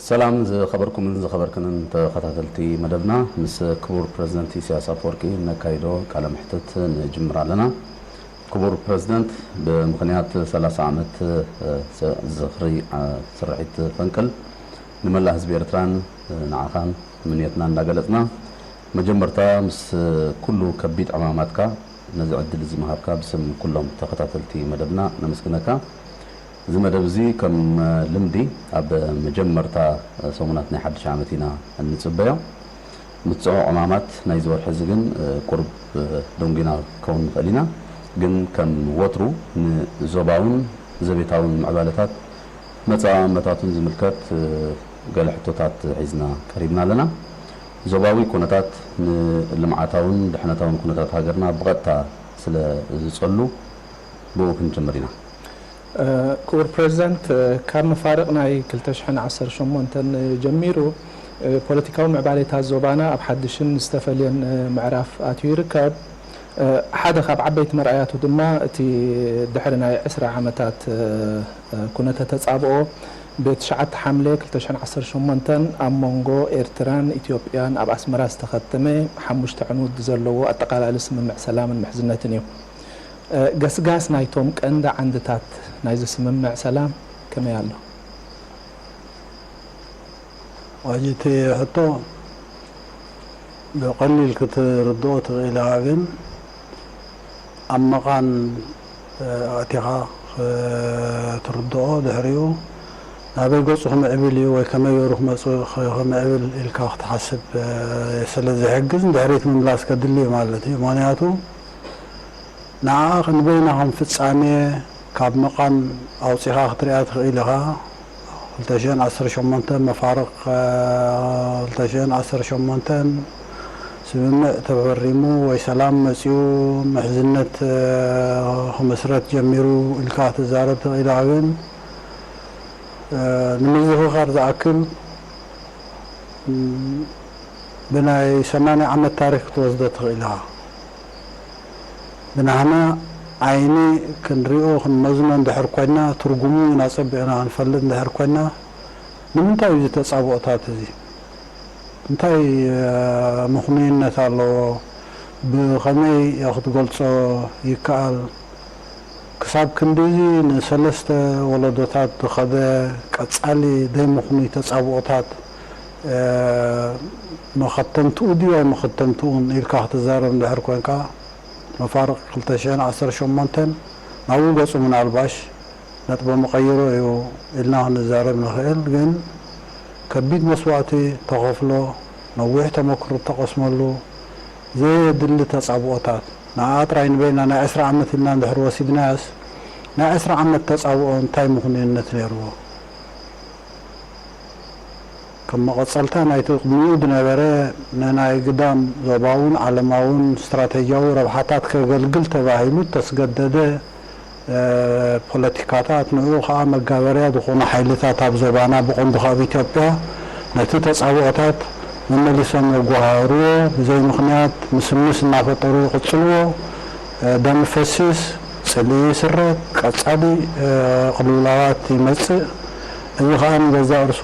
ሰላም ዝኸበርኩምን ዝኸበርክንን ተኸታተልቲ መደብና፣ ምስ ክቡር ፕረዚደንት ኢሳያስ ኣፈወርቂ ነካይዶ ቃለ መሕትት ንጅምር ኣለና። ክቡር ፕረዚደንት፣ ብምኽንያት ሰላሳ ዓመት ዝኽሪ ስርሒት ፈንቅል ንመላእ ህዝቢ ኤርትራን ንዓኻን ምንየትና እንዳገለጽና፣ መጀመርታ ምስ ኩሉ ከቢድ ዕማማትካ ነዚ ዕድል እዚ ምሃብካ ብስም ኩሎም ተኸታተልቲ መደብና ነመስግነካ። እዚ መደብ እዚ ከም ልምዲ ኣብ መጀመርታ ሰሙናት ናይ ሓድሽ ዓመት ኢና እንጽበዮ። ምስ ጽዑቕ ዕማማት ናይዚ ወርሒ እዚ ግን ቁሩብ ደንጒና ክኸውን ንኽእል ኢና። ግን ከም ወትሩ ንዞባውን ዘቤታውን ምዕባለታት መጻምታቱን ዝምልከት ገለ ሕቶታት ሒዝና ቀሪብና ኣለና። ዞባዊ ኩነታት ንልምዓታውን ድሕነታውን ኩነታት ሃገርና ብቐጥታ ስለ ዝጸሉ ብኡ ክንጅምር ኢና። ክቡር ፕረዚደንት፣ ካብ መፋርቕ ናይ ክልተ ሽሕን ዓሰርተ ሸሞንተን ጀሚሩ ፖለቲካዊ ምዕባሌታት ዞባና ኣብ ሓድሽን ዝተፈልየን ምዕራፍ ኣትዩ ይርከብ። ሓደ ካብ ዓበይቲ መርኣያቱ ድማ እቲ ድሕሪ ናይ ዕስራ ዓመታት ኩነተ ተጻብኦ ብትሽዓተ ሓምለ ክልተ ሽሕን ዓሰርተ ሸሞንተን ኣብ መንጎ ኤርትራን ኢትዮጵያን ኣብ ኣስመራ ዝተኸተመ ሓሙሽተ ዕኑድ ዘለዎ ኣጠቓላሊ ስምምዕ ሰላምን ምሕዝነትን እዩ። ገስጋስ ናይቶም ቀንዲ ዓንድታት ናይዚ ስምምዕ ሰላም ከመይ ኣሎ? ዋጅ እቲ ሕቶ ብቐሊል ክትርድኦ ትኽእል ኢኻ፣ ግን ኣብ መቓን ኣእቲኻ ክትርድኦ፣ ድሕሪኡ ናበይ ገጹ ክምዕብል እዩ ወይ ከመይ ገይሩ ክመጽእ ክምዕብል ኢልካ ክትሓስብ ስለ ዝሕግዝ፣ ንድሕሪት ምምላስ ከድሊ እዩ ማለት እዩ። ምኽንያቱ ንዓኣ ክንበይና ከም ፍጻሜ ካብ መቓን ኣውጺኻ ክትሪኣ ትኽእል ኢኻ። ክልተ ሽሕን ዓሰርተ ሸሞንተ መፋርቕ ክልተ ሽሕን ዓሰርተ ሸሞንተን ስምምዕ ተፈሪሙ ወይ ሰላም መጺኡ ምሕዝነት ክምስረት ጀሚሩ ኢልካ ክትዛረብ ትኽእል ኢኻ። ግን ንምዝኽኻር ዝኣክል ብናይ ሰማንያ ዓመት ታሪኽ ክትወስዶ ትኽእል ኢኻ። ብናህና ዓይኒ ክንሪኦ ክንመዝኖ እንድሕር ኮይና፣ ትርጉሙ እውን ኣጸቢቕና ክንፈልጥ እንድሕር ኮይና፣ ንምንታይ እዩ እዚ ተጻብኦታት እዚ? እንታይ ምኽኑይነት ኣለዎ? ብኸመይ ክትገልጾ ይከኣል? ክሳብ ክንድዚ ንሰለስተ ወለዶታት ዝኸደ ቀጻሊ ዘይምኽኑይ ተጻብኦታት መኸተምትኡ ድዩ ኣይመኸተምትኡን ኢልካ ክትዛረብ እንድሕር ኮንካ፣ መፋርቕ ክልተ ሽሕን ዓሰርተ ሸሞንተን ናብኡ ገጹ ምናልባሽ ነጥበ መቐይሮ እዩ ኢልና ክንዛረብ ንኽእል። ግን ከቢድ መስዋእቲ ተኸፍሎ፣ ነዊሕ ተመክሮ እተቐስመሉ፣ ዘየድሊ ተጻብኦታት፣ ንኣ ጥራይ ንበይና ናይ ዕስራ ዓመት ኢልና እንድሕር ወሲድናያስ፣ ናይ ዕስራ ዓመት ተጻብኦ እንታይ ምኽኑይነት ነይርዎ? ከም መቐጸልታ ናይቲ ቅድሚኡ ዝነበረ ንናይ ግዳም ዞባውን ዓለማውን ስትራተጂያዊ ረብሓታት ከገልግል ተባሂሉ እተስገደደ ፖለቲካታት፣ ንኡ ኸኣ መጋበርያ ዝኾኑ ሓይልታት ኣብ ዞባና፣ ብቐንዱ ከኣ ኣብ ኢትዮጵያ፣ ነቲ ተጻብኦታት መመሊሶም የጓሃህርዎ፣ ብዘይ ምኽንያት ምስምስ እናፈጠሩ ይቕጽልዎ። ደም ይፈስስ፣ ጽልኢ ይስረግ፣ ቀጻሊ ቅልውላዋት ይመጽእ። እዚ ኸኣ ንገዛእ ርእሱ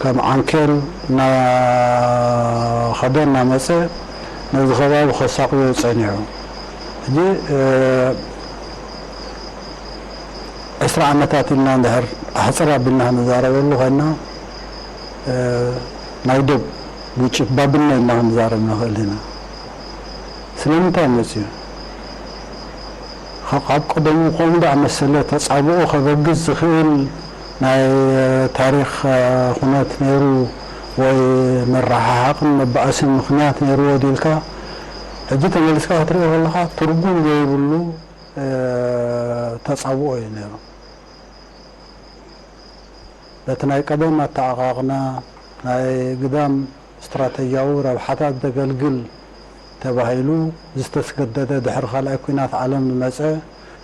ከም ዓንኬል እናኸደ እናመጸ ነዚ ከባቢ ከሳቕዮ ጸኒሑ። ሕጂ ዕስራ ዓመታት ኢልና እንድሕር ኣሕጽር ኣቢልና ክንዛረበሉ ኮይና፣ ናይ ዶብ ግጭት ባድመ ኢልና ክንዛረብ ንኽእል ኢና። ስለምንታይ መጽዩ? ካብ ቀደሙ ከምኡ ዝኣመሰለ ተጻብኦ ከበግስ ዝኽእል ናይ ታሪኽ ኩነት ነይሩ ወይ መረሓሓቕን መባኣስን ምኽንያት ነይርዎ ድዩ ኢልካ፣ ሕጂ ተመሊስካ ክትሪኦ ከለኻ ትርጉም ዘይብሉ ተጻብኦ እዩ ነይሩ። በቲ ናይ ቀደም ኣተዓቓቕና ናይ ግዳም ስትራተጂያዊ ረብሓታት ዘገልግል ተባሂሉ ዝተስገደደ፣ ድሕሪ ካልኣይ ኲናት ዓለም ዝመጸ፣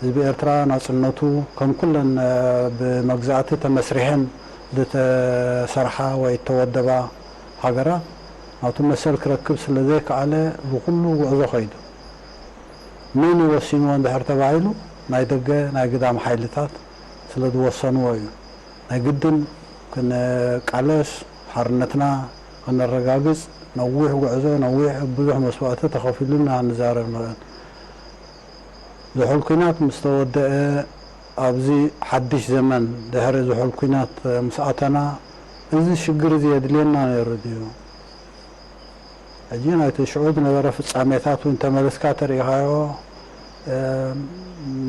ህዝቢ ኤርትራ ናጽነቱ ከም ኩለን ብመግዛእቲ ተመስሪሐን ዝተሰርሓ ወይ እተወደባ ሃገራት ናቱ መሰል ክረክብ ስለ ዘይከኣለ ብኹሉ ጉዕዞ ከይዱ። መን እዩ ወሲንዎ እንድሕር ተባሂሉ ናይ ደገ ናይ ግዳም ሓይልታት ስለ ዝወሰንዎ እዩ። ናይ ግድን ክንቃለስ፣ ሓርነትና ከነረጋግጽ ነዊሕ ጉዕዞ፣ ነዊሕ ብዙሕ መስዋእቲ ተኸፊሉና ንዛረብ ንኽእል። ዝሑል ኲናት ምስ ተወደአ፣ ኣብዚ ሓድሽ ዘመን ድሕሪ ዝሑል ኲናት ምስ ኣተና፣ እዚ ሽግር እዚ የድልየና ነይሩ ድዩ? ሕጂ ናይቲ ሽዑ ዝነበረ ፍጻሜታት እውን ተመሊስካ ተሪኢኻዮ፣ እ፣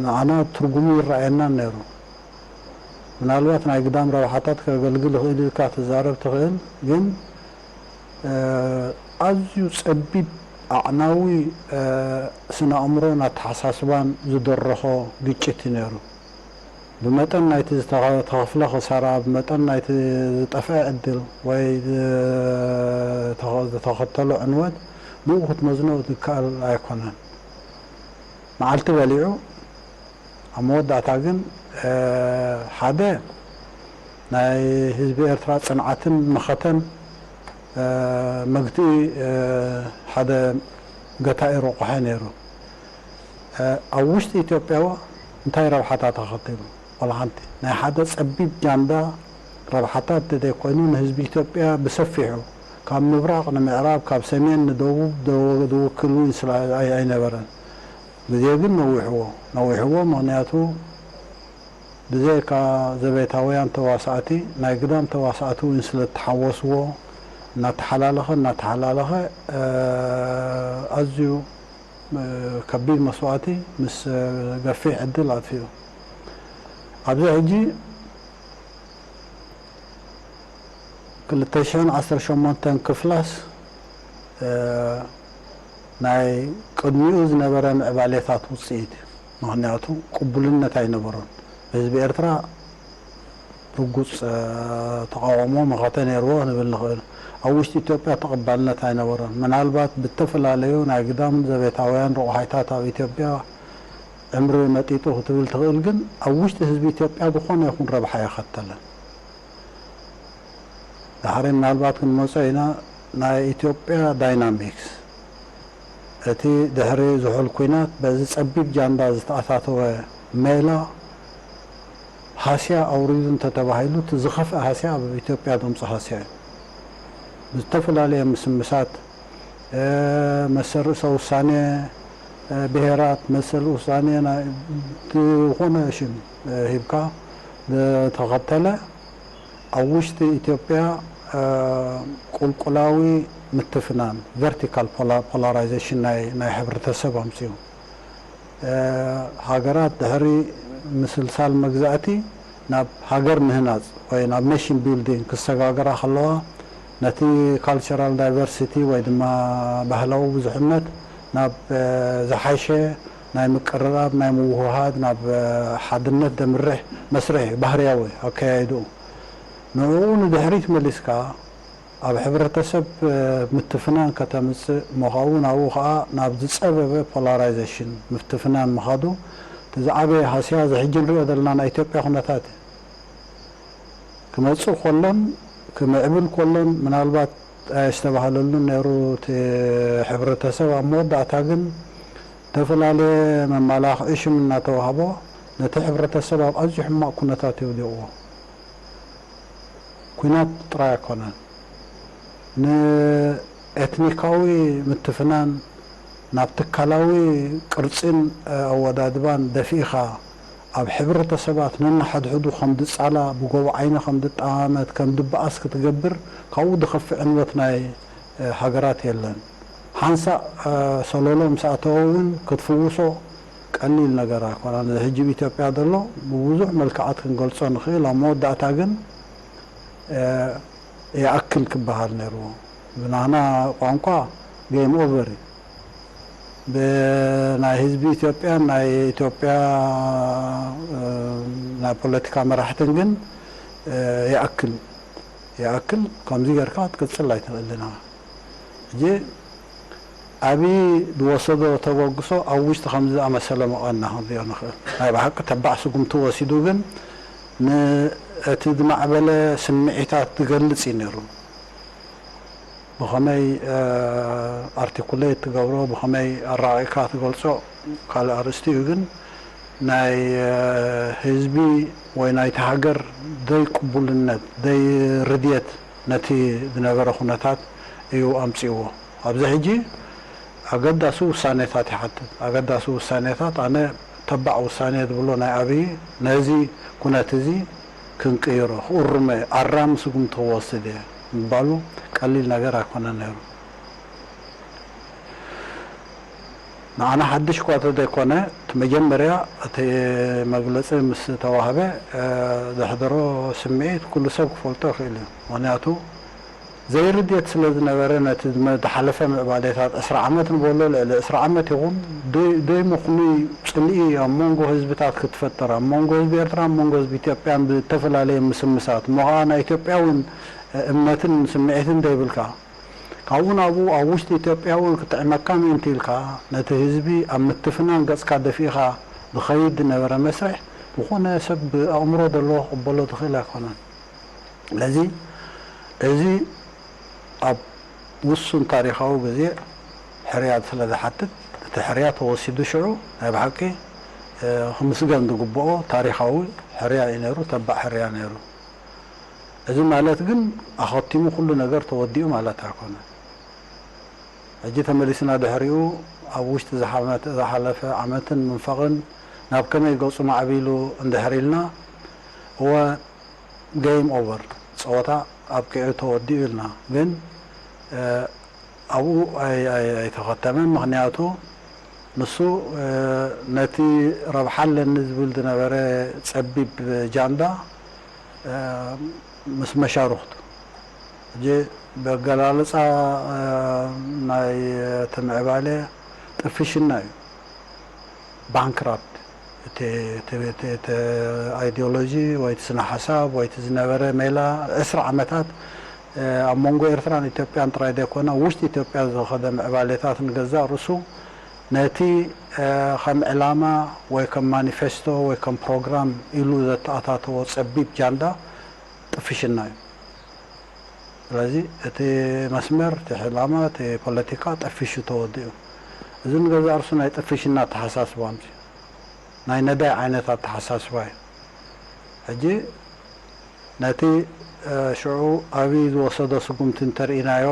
ንዓና ትርጉሙ ይረኣየናን ነይሩ። ምናልባት ናይ ግዳም ረብሓታት ከገልግል ይኽእል ኢልካ ትዛረብ ትኽእል፣ ግን፣ እ፣ ኣዝዩ ጸቢብ ኣዕናዊ፣ እ፣ ስነ ኣእምሮን ኣተሓሳስባን ዝደረኾ ግጭት እዩ ነይሩ። ብመጠን ናይቲ ዝተኸ-፣ ዝተኸፍለ ክሳራ፣ ብመጠን ናይቲ ዝጠፍአ ዕድል ወይ ዝተኸ-፣ ዝተኸተሎ ዕንወት ብኡ ክትመዝኖ ዝከኣል ኣይኮነን። መዓልቲ በሊዑ፣ ኣብ መወዳእታ ግን፣ እ፣ ሓደ ናይ ህዝቢ ኤርትራ ጽንዓትን መኸተን፣ እ፣ መግትኢ፣ እ፣ ሓደ ገታኢ ረቑሐ ነይሩ። እ፣ ኣብ ውሽጢ ኢትዮጵያ እንታይ ረብሓታት ኣኸቲሉ? ዋላ ሓንቲ። ናይ ሓደ ጸቢብ ጃንዳ ረብሓታት እንተዘይኮይኑ፣ ንህዝቢ ኢትዮጵያ ብሰፊሑ፣ ካብ ምብራቕ ንምዕራብ፣ ካብ ሰሜን ንደቡብ ዶ-፣ ዝውክል እውን ስለ ኣይ-፣ ኣይነበረን። ግዜ ግን ነዊሕዎ፣ ነዊሕዎ፣ ምኽንያቱ ብዘይካ ዘቤታውያን ተዋሳእቲ፣ ናይ ግዳም ተዋሳእቲ እውን ስለ እተሓወስዎ፣ እናተሓላለኸ፣ እናተሓላለኸ፣ እ፣ ኣዝዩ፣ እ፣ ከቢድ መስዋእቲ ምስ፣ እ፣ ገፊሕ ዕድል ኣጥፊኡ። ኣብዚ ሕጂ ክልተ ሽሕን ዓሰርተ ሸሞንተን ክፍላስ፣ እ፣ ናይ ቅድሚኡ ዝነበረ ምዕባሌታት ውጽኢት እዩ። ምኽንያቱ ቅቡልነት ኣይነበሮን። ህዝቢ ኤርትራ ርጉጽ፣ እ፣ ተቓውሞ መኸተ ነይርዎ ክንብል ንኽእል። ኣብ ውሽጢ ኢትዮጵያ ተቐባልነት ኣይነበሮን። ምናልባት ብተፈላለዩ ናይ ግዳም ዘቤታውያን ረቑሓይታት ኣብ ኢትዮጵያ ዕምሪ መጢጡ ክትብል ትኽእል፣ ግን ኣብ ውሽጢ ህዝቢ ኢትዮጵያ ዝኾነ ይኹን ረብሓ ኣየኸተለን። ዳሕሪ ምናልባት ክንመጾ ኢና፣ ናይ ኢትዮጵያ ዳይናሚክስ፣ እቲ ድሕሪ ዝሑል ኲናት በዚ ጸቢብ ጃንዳ ዝተኣታተወ ሜላ ሃስያ ኣውሪዱ እንተተባሂሉ፣ እቲ ዝኸፍአ ሃስያ ኣብ ኢትዮጵያ ዘምጽኦ ሃስያ እዩ። ብዝተፈላለየ ምስምሳት፣ እ፣ መሰል ርእሰ ውሳኔ፣ እ፣ ብሄራት፣ መሰል ውሳኔ ናይ፣ ዝኾነ ሽም፣ እ፣ ሂብካ ዝተኸተለ፣ ኣብ ውሽጢ ኢትዮጵያ፣ እ፣ ቁልቁላዊ ምትፍናን፣ ቨርቲካል ፖላ-፣ ፖላራይዜሽን ናይ፣ ናይ ሕብረተሰብ ኣምጽኡ። እ፣ ሃገራት ድሕሪ ምስልሳል መግዛእቲ ናብ ሃገር ምህናጽ ወይ ናብ ኔሽን ቢልዲንግ ክሰጋገራ ከለዋ፣ ነቲ ካልቸራል ዳይቨርሲቲ ወይ ድማ ባህላዊ ብዙሕነት ናብ፣ እ፣ ዝሓሸ ናይ ምቅርራብ፣ ናይ ምውህሃድ፣ ናብ፣ እ፣ ሓድነት ዘምርሕ መስርሕ እዩ፣ ባህርያዊ ኣከያይድኡ። ንዕኡ ንድሕሪት መሊስካ ኣብ ሕብረተሰብ፣ እ፣ ምትፍናን ከተምጽእ ምዃኑ፣ ናብኡ ኸኣ ናብ ዝጸበበ ፖላራይዜሽን ምትፍናን ምኻዱ፣ እቲ ዝዓበየ ሃስያ እዚ ሕጂ ንሪኦ ዘለና ናይ ኢትዮጵያ ኩነታት እዩ። ክመጽእ ከሎን ክምዕብል ከሎን ምናልባት ኣየስተባህለሉን ነይሩ እቲ ሕብረተሰብ። ኣብ መወዳእታ ግን ዝተፈላለየ መመላኽዒ ሽም እናተዋህቦ ነቲ ሕብረተሰብ ኣብ ኣዝዩ ሕማቕ ኩነታት የውዲቕዎ። ኲናት ጥራይ ኣይኮነን። ንኤትኒካዊ ምትፍናን ናብ ትካላዊ ቅርጺን ኣወዳድባን ደፊእኻ፣ ኣብ ሕብረተሰባት ነንሓድሕዱ ከም ዝጻላ፣ ብጎቦ ዓይኒ ከም ዝጠማመት፣ ከም ዝበኣስ ክትገብር፣ ካብኡ ዝኸፍእ ዕንወት ናይ፣ እ፣ ሃገራት የለን። ሓንሳእ፣ እ፣ ሰሎሎ ምስ ኣተወ እውን ክትፍውሶ ቀሊል ነገር ኣይኮነን። እዚ ሕጂ ኣብ ኢትዮጵያ ዘሎ ብብዙሕ መልክዓት ክንገልጾ ንኽእል። ኣብ መወዳእታ ግን፣ እ፣ ይኣክል ክበሃል ነይርዎ። ብናህና ቋንቋ ጌም ኦቨር እዩ። ብናይ ህዝቢ ኢትዮጵያን ናይ ኢትዮጵያ፣ እ፣ ናይ ፖለቲካ መራሕትን ግን፣ እ፣ ይኣክል፣ ይኣክል፣ ከምዚ ጌርካ ክትቅጽል ኣይትኽእልን ኢኻ። ሕጂ ኣብይ ዝወሰዶ ተበግሶ ኣብ ውሽጢ ከምዚ ዝኣመሰለ መቐና ክንሪኦ ንኽእል። ናይ ብሓቂ ተባዕ ስጉምቲ ወሲዱ ግን ን-፣ እቲ ዝማዕበለ ስምዒታት ዝገልጽ እዩ ነይሩ። ብኸመይ፣ እ፣ ኣርቲኩሌት ትገብሮ፣ ብኸመይ ኣራቒቕካ ትገልጾ ካልእ ኣርእስቲ እዩ። ግን ናይ ህዝቢ ወይ ናይቲ ሃገር ዘይቅቡልነት ዘይርድየት ነቲ ዝነበረ ኩነታት እዩ ኣምፅእዎ። ኣብዚ ሕጂ ኣገዳሲ ውሳኔታት ይሓትት። ኣገዳሲ ውሳኔታት ኣነ ተባዕ ውሳኔ ዝብሎ ናይ ኣብይ ነዚ ኩነት እዚ ክንቅይሮ ክእርመ ኣራሚ ስጉምቲ ክወስድ እየ ምባሉ ቀሊል ነገር ኣይኮነን ነይሩ። ንዓና ሓድሽ እኳ ተዘይኮነ እቲ መጀመርያ እቲ መግለፂ ምስ ተዋህበ ዘሕደሮ ስምዒት ኩሉ ሰብ ክፈልጦ ይኽእል እዩ። ምክንያቱ ዘይርድየት ስለ ዝነበረ ነቲ ዝሓለፈ ምዕባሌታት ዕስራ ዓመት ንበሎ ልዕሊ ዕስራ ዓመት ይኹን ዘይምኽኑይ ፅልኢ ኣብ መንጎ ህዝብታት ክትፈጥር ኣብ መንጎ ህዝቢ ኤርትራ ኣብ መንጎ ህዝቢ ኢትዮጵያን ብዝተፈላለየ ምስምሳት እሞ ከዓ ናይ ኢትዮጵያ እውን እምነትን ስምዒትን ዘይብልካ ካብኡ ናብኡ ኣብ ውሽጢ ኢትዮጵያ እውን ክጥዕመካ ምእንቲ ኢልካ ነቲ ህዝቢ ኣብ ምትፍናን ገፅካ ደፊእኻ ዝኸይድ ዝነበረ መስርሕ ዝኾነ ሰብ ኣእምሮ ዘለዎ ክቕበሎ ዝኽእል ኣይኮነን። ስለዚ እዚ ኣብ ውሱን ታሪኻዊ ግዜ ሕርያ ስለ ዝሓትት እቲ ሕርያ ተወሲዱ ሽዑ ናይ ብሓቂ ክምስገን ዝግብኦ ታሪኻዊ ሕርያ እዩ ነይሩ፣ ተባዕ ሕርያ ነይሩ። እዚ ማለት ግን ኣኸቲሙ ኩሉ ነገር ተወዲኡ ማለት ኣይኮነን። ሕጂ ተመሊስና ድሕሪኡ ኣብ ውሽጢ ዝሓመት- ዝሓለፈ ዓመትን ምንፋቕን ናብ ከመይ ገጹ ማዕቢሉ እንድሕር ኢልና እወ game over ጸወታ ኣብቂዑ ተወዲኡ ኢልና ግን ኣብኡ ኣይተኸተመን። ምኽንያቱ ንሱ ነቲ ረብሓ ኣለኒ ዝብል ዝነበረ ጸቢብ ጃንዳ ምስ መሻርኽቱ ሕጂ በገላልጻ ናይ እቲ ምዕባለ ጥፍሽና እዩ። ባንክራፕት እቲ ኣይዲዮሎጂ ወይ እቲ ስነ ሓሳብ ወይ እቲ ዝነበረ ሜላ ዕስራ ዓመታት ኣብ መንጎ ኤርትራን ኢትዮጵያን ጥራይ ዘይኮነ ውሽጢ ኢትዮጵያ ዝኸደ ምዕባሌታት ንገዛእ ርእሱ ነቲ ከም ዕላማ ወይ ከም ማኒፌስቶ ወይ ከም ፕሮግራም ኢሉ ዘተኣታተዎ ጸቢብ ጃንዳ ጥፍሽና እዩ። ስለዚ እቲ መስመር፣ እቲ ዕላማ፣ እቲ ፖለቲካ ጠፊሹ ተወዲኡ። እዚ ንገዛእ ርእሱ ናይ ጥፍሽና ኣተሓሳስባ ኣምፅኡ። ናይ ነዳይ ዓይነት ኣተሓሳስባ እዩ። ሕጂ ነቲ ሽዑ ኣብይ ዝወሰዶ ስጉምቲ እንተርኢናዮ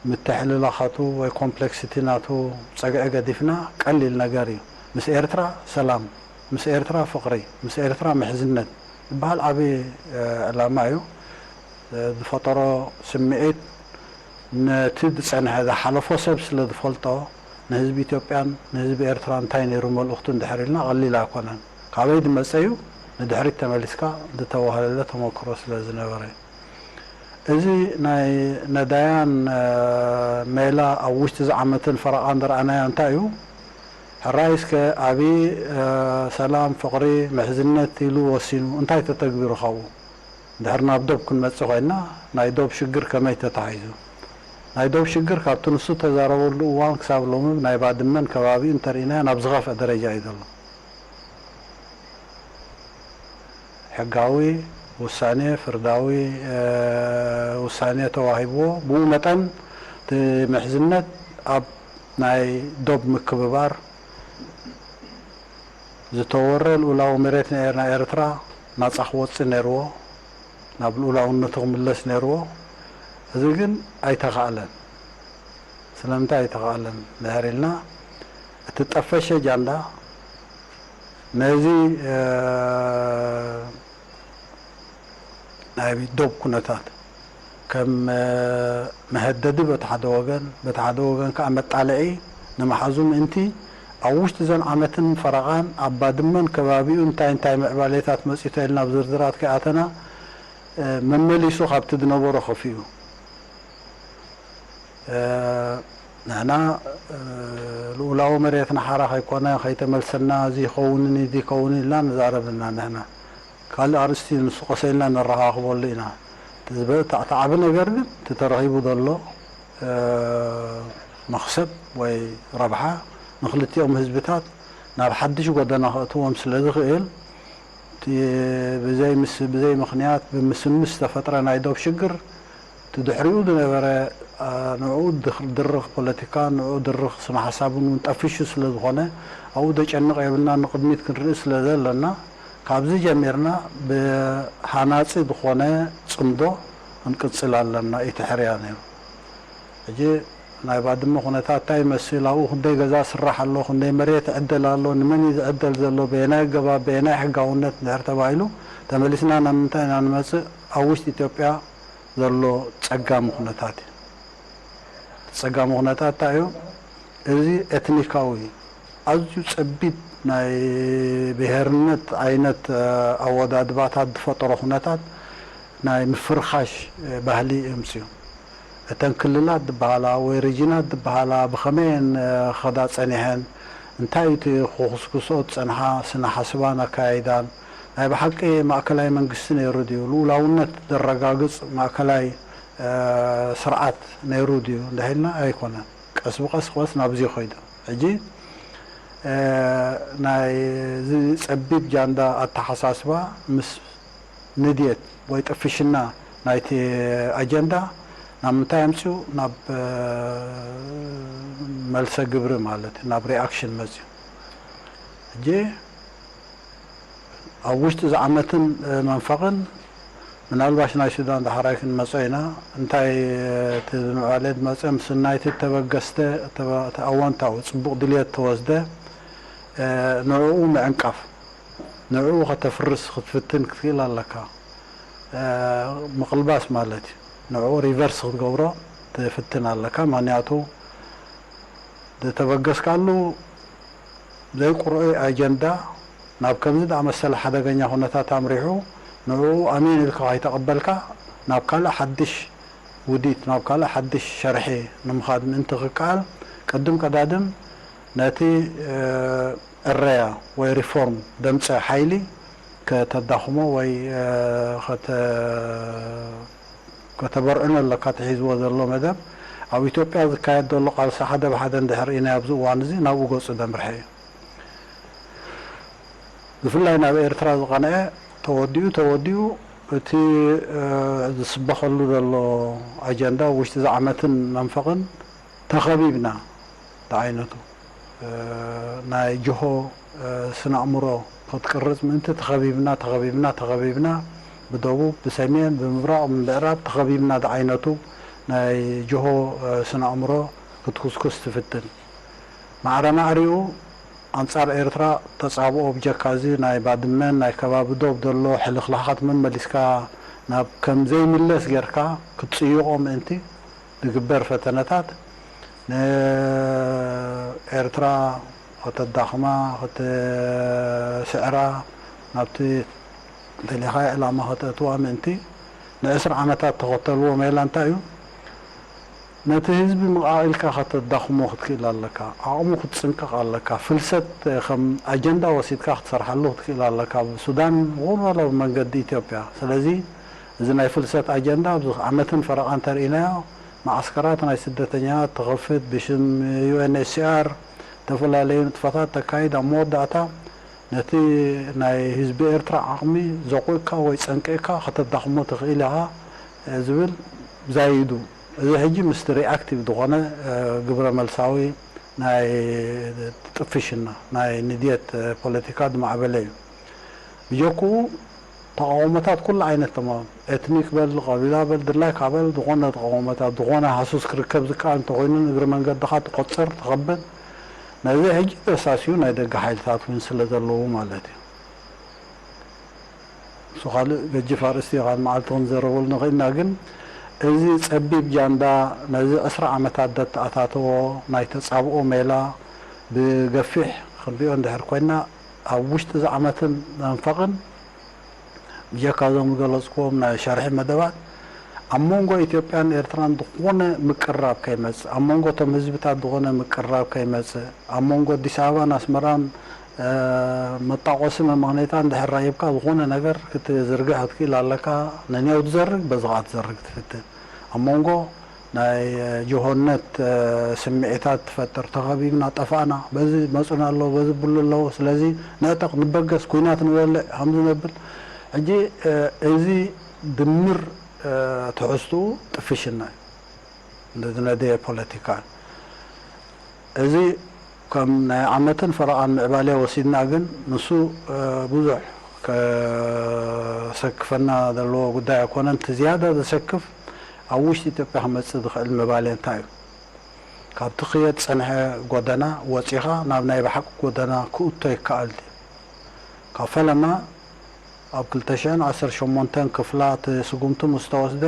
ምትሕልላኻቱ ወይ ኮምፕሌክሲቲ ናቱ ፀግዒ ገዲፍና ቀሊል ነገር እዩ። ምስ ኤርትራ ሰላም፣ ምስ ኤርትራ ፍቕሪ፣ ምስ ኤርትራ ምሕዝነት ዝበሃል ዓብዪ ዕላማ እዩ። ዝፈጠሮ ስምዒት ነቲ ዝጸንሐ ዝሓለፎ ሰብ ስለ ዝፈልጦ ንህዝቢ ኢትዮጵያን ንህዝቢ ኤርትራ እንታይ ነይሩ መልእኽቱ እንድሕር ኢልና ቀሊል ኣይኮነን። ካበይ ዝመጸ እዩ ንድሕሪት ተመሊስካ ዝተዋህለለ ተመክሮ ስለ ዝነበረ። እዚ ናይ ነዳያን ሜላ ኣብ ውሽጢ እዚ ዓመትን ፈረቓን ዝረኣናዮ እንታይ እዩ? ሕራይ እስከ ኣብይ ሰላም፣ ፍቕሪ፣ ምሕዝነት ኢሉ ወሲኑ እንታይ ተተግቢሩ ካብኡ? ድሕር ናብ ዶብ ክንመጽእ ኮይንና ናይ ዶብ ሽግር ከመይ ተታሒዙ? ናይ ዶብ ሽግር ካብቲ ንሱ ተዛረበሉ እዋን ክሳብ ሎሚ ናይ ባድመን ከባቢኡ እንተርኢናዮ ናብ ዝኸፍአ ደረጃ እዩ ዘሎ። ሕጋዊ ውሳኔ፣ ፍርዳዊ ውሳኔ ተዋሂብዎ ብኡ መጠን እቲ ምሕዝነት ኣብ ናይ ዶብ ምክብባር ዝተወረ ልኡላዊ መሬት ናይ ኤርትራ ናጻ ክወጽእ ነይርዎ፣ ናብ ልኡላውነቱ ክምለስ ነይርዎ። እዚ ግን ኣይተኻእለን። ስለምንታይ ኣይተኻእለን ድሕር ኢልና እቲ ጠፈሸ ጃንዳ ነዚ ናይ ዶብ ኩነታት ከም መሀደዲ በቲ ሓደ ወገን በቲ ሓደ ወገን ከዓ መጣልዒ ንምሓዙ ምእንቲ ኣብ ውሽጢ ዘን ዓመትን ፈረቓን ኣብ ባድመን ከባቢኡ እንታይ እንታይ ምዕባሌታት መፂቶ ኢልና ኣብ ዝርዝራት ከይኣተና መመሊሱ ካብቲ ዝነበሮ ከፊኡ ንሕና ልኡላዊ መሬትና ሓራ ከይኮነ ከይተመልሰና እዚ ይኸውንን እዚ ይከውንን ኢልና ንዛረብ ኢና ንሕና ካልእ ኣርእስቲ ንሱ ቀሰ ኢልና ነረኻኽበሉ ኢና እቲ ዝበ- እቲ ዓቢ ነገር ግን እቲ ተረኺቡ ዘሎ መኽሰብ ወይ ረብሓ ንክልቲኦም ህዝብታት ናብ ሓድሽ ጎደና ከእትዎም ስለ ዝኽእል እቲ ብዘይ ምስ ብዘይ ምኽንያት ብምስምስ ዝተፈጥረ ናይ ዶብ ሽግር እቲ ድሕሪኡ ዝነበረ ንዕኡ ድርኽ ፖለቲካ፣ ንዕኡ ድርኽ ስነ ሓሳብን እውን ጠፊሹ ስለ ዝኾነ ኣብኡ ደጨንቕ የብልና፣ ንቕድሚት ክንርኢ ስለ ዘለና ካብዚ ጀሚርና ብሃናጺ ዝኾነ ጽምዶ ክንቅጽል ኣለና። ኢቲ ሕርያ ነይሩ። ሕጂ ናይ ባድመ ኩነታት እንታይ ይመስል፣ ኣብኡ ክንደይ ገዛ ስራሕ ኣሎ፣ ክንደይ መሬት ይዕደል ኣሎ፣ ንመን እዩ ዝዕደል ዘሎ፣ በየናይ ኣገባብ፣ በየናይ ሕጋውነት እንድሕር ተባሂሉ ተመሊስና ናብ ምንታይ ኢና ንመጽእ? ኣብ ውሽጢ ኢትዮጵያ ዘሎ ጸጋሚ ኩነታት እዩ። ጸጋሚ ኩነታት እንታይ እዩ? እዚ ኤትኒካዊ ኣዝዩ ጸቢብ ናይ ብሄርነት ዓይነት ኣወዳድባታት ዝፈጠሮ ኩነታት ናይ ምፍርኻሽ ባህሊ የምጽኡ። እተን ክልላት ዝበሃላ ወይ ሪጅናት ዝበሃላ ብኸመይ እየን ክኸዳ ጸኒሐን? እንታይ እቲ ክኹስኩስኦ ዝጸንሓ ስነ ሓስባን ኣካያይዳን? ናይ ብሓቂ ማእከላይ መንግስቲ ነይሩ ድዩ? ልኡላውነት ዘረጋግጽ ማእከላይ ስርዓት ነይሩ ድዩ እንድሕር ኢልና ኣይኮነን። ቀስ ብቐስ ክቐስ ናብዚ ይኸይዱ። ሕጂ ናይዚ ጸቢብ ጃንዳ ኣተሓሳስባ ምስ ንድየት ወይ ጥፍሽና ናይቲ ኣጀንዳ ናብ ምንታይ ኣምፅኡ? ናብ መልሰ ግብሪ ማለት እዩ፣ ናብ ሪኣክሽን መፅኡ። ሕጂ ኣብ ውሽጢ እዚ ዓመትን መንፈቕን ምናልባሽ ናይ ሱዳን ዳሕራይ ክንመጾ ኢና። እንታይ እቲ ምዕባለ ዝመጸ ምስ ናይቲ ተበገስተ እቲ ኣወንታዊ ጽቡቕ ድልየት ተወስደ ንዕኡ ምዕንቃፍ፣ ንዕኡ ከተፍርስ ክትፍትን ክትክእል ኣለካ። ምቕልባስ ማለት እዩ። ንዕኡ ሪቨርስ ክትገብሮ ትፍትን ኣለካ። ምኽንያቱ ዝተበገስካሉ ዘይቁርዑይ ኣጀንዳ ናብ ከምዚ ዝኣመሰለ ሓደገኛ ኩነታት ኣምሪሑ ንዕኡ ኣሜን ኢልካ ከይተቐበልካ ናብ ካልእ ሓድሽ ውዲት ናብ ካልእ ሓድሽ ሸርሒ ንምኻድ ምእንቲ ክከኣል ቅድም ቀዳድም ነቲ እረያ ወይ ሪፎርም ደምፀ ሓይሊ ከተዳኽሞ ወይ ከተበርዕኖ ኣለካ። ተሒዝዎ ዘሎ መደብ ኣብ ኢትዮጵያ ዝካየድ ዘሎ ቃልሲ ሓደ ብሓደ እንድሕር ኢና ኣብዚ እዋን እዚ ናብኡ ገፁ ዘምርሐ እዩ። ብፍላይ ናብ ኤርትራ ዝቐንዐ ተወዲኡ ተወዲኡ እቲ ዝስበኸሉ ዘሎ ኣጀንዳ ውሽጢ ዝዓመትን መንፈቕን ተኸቢብና ዝዓይነቱ ናይ ጅሆ ስነ ኣእምሮ ክትቅርጽ ምእንቲ ተኸቢብና ተኸቢብና ተኸቢብና ብደቡብ ብሰሜን ብምብራቕ ብምዕራብ ተኸቢብና ዝዓይነቱ ናይ ጅሆ ስነ ኣእምሮ ክትኩስኩስ ትፍትን። ማዕረ ማዕሪኡ ኣንጻር ኤርትራ ተጻብኦ ብጀካ እዚ ናይ ባድመን ናይ ከባቢ ዶብ ዘሎ ሕልኽላኻት መመሊስካ ናብ ከም ዘይምለስ ጌርካ ክትጽይቖ ምእንቲ ዝግበር ፈተነታት ንኤርትራ ከተዳኽማ፣ ክትስዕራ፣ ናብቲ ደሊኻዮ ዕላማ ከተእትዋ ምእንቲ ንዕስራ ዓመታት ተኸተልዎ ሜላ እንታይ እዩ? ነቲ ህዝቢ ምቓቕ ኢልካ ከተዳኽሞ ክትክእል ኣለካ። ዓቕሙ ክትጽንቅቕ ኣለካ። ፍልሰት ከም ኣጀንዳ ወሲድካ ክትሰርሓሉ ክትክእል ኣለካ። ብሱዳን ይኹን ዋላ ብመንገዲ ኢትዮጵያ። ስለዚ እዚ ናይ ፍልሰት ኣጀንዳ ኣብዚ ዓመትን ፈረቓ እንተርኢናዮ፣ መዓስከራት ናይ ስደተኛታት ትኸፍት፣ ብሽም ዩ ኤን ኤች ሲ ኣር ዝተፈላለዩ ንጥፈታት ተካይድ፣ ኣብ መወዳእታ ነቲ ናይ ህዝቢ ኤርትራ ዓቕሚ ዘቑእካ ወይ ጸንቂቕካ ከተዳኽሞ ትኽእል ኢኻ ዝብል ዛይዱ። እዚ ሕጂ ምስቲ ሪኣክቲቭ ዝኾነ ግብረ መልሳዊ ናይ ጥፍሽና ናይ ንድየት ፖለቲካ ዝማዕበለ እዩ። ብጀክኡ ተቓውሞታት ኩሉ ዓይነት ተማም ኤትኒክ በል ቀቢላ በል ድላይካ በል ዝኾነ ተቓውሞታት ዝኾነ ሃሱስ ክርከብ ዝከኣል እንተኾይኑ ንእግሪ መንገድኻ ትቆጽር ትኸብድ ነዚ ሕጂ ተሳስዩ ናይ ደገ ሓይልታት እውን ስለ ዘለዉ ማለት እዩ። እሱ ካልእ ገጅፍ ኣርእስቲ እዩ፣ ካልእ መዓልቲ ክንዘረበሉ ንኽእልና። ግን እዚ ጸቢብ ጃንዳ ነዚ ዕስራ ዓመታት ዘተኣታተዎ ናይ ተጻብኦ ሜላ ብገፊሕ ክንሪኦ እንድሕር ኮይና ኣብ ውሽጢ እዚ ዓመትን መንፈቕን ብጀካ እዞም ዝገለጽክዎም ናይ ሸርሒ መደባት ኣብ መንጎ ኢትዮጵያን ኤርትራን ዝኾነ ምቅርራብ ከይመጽእ፣ ኣብ መንጎ እቶም ህዝብታት ዝኾነ ምቅርራብ ከይመጽእ፣ ኣብ መንጎ ኣዲስ ኣበባን ኣስመራን መጣቆሲ መመኽነይታ እንድሕር ረኺብካ ዝኾነ ነገር ክትዝርግሕ ክትክእል ኣለካ። ነንያው ትዘርግ በዚ ኸዓ ትዘርግ ትፍትን ኣብ መንጎ ናይ ጅሆነት ስምዒታት ትፈጥር። ተኸቢብና ጠፋእና፣ በዚ መፁና ኣለዉ፣ በዚ ብሉ ኣለዉ፣ ስለዚ ንዕጠቕ ንበገስ፣ ኲናት ንወልዕ ከምዚ ነብል። ሕጂ እዚ ድምር ትሕዝትኡ ጥፍሽና እዩ። ዝነደየ ፖለቲካ እዩ። እዚ ከም ናይ ዓመትን ፈረቓን ምዕባለ ወሲድና ግን ንሱ ብዙሕ ከሰክፈና ዘለዎ ጉዳይ ኣይኮነን። እቲ ዝያዳ ዘሰክፍ ኣብ ውሽጢ ኢትዮጵያ ክመፅእ ዝኽእል ምዕባለ እንታይ እዩ? ካብቲ ክየድ ዝፀንሐ ጎደና ወፂኻ ናብ ናይ ብሓቂ ጎደና ክእቶ ይከኣል ድዩ? ካብ ፈለማ ኣብ ክልተ ሽሕን ዓሰርተ ሸሞንተን ክፍላ እቲ ስጉምቲ ምስ ተወስደ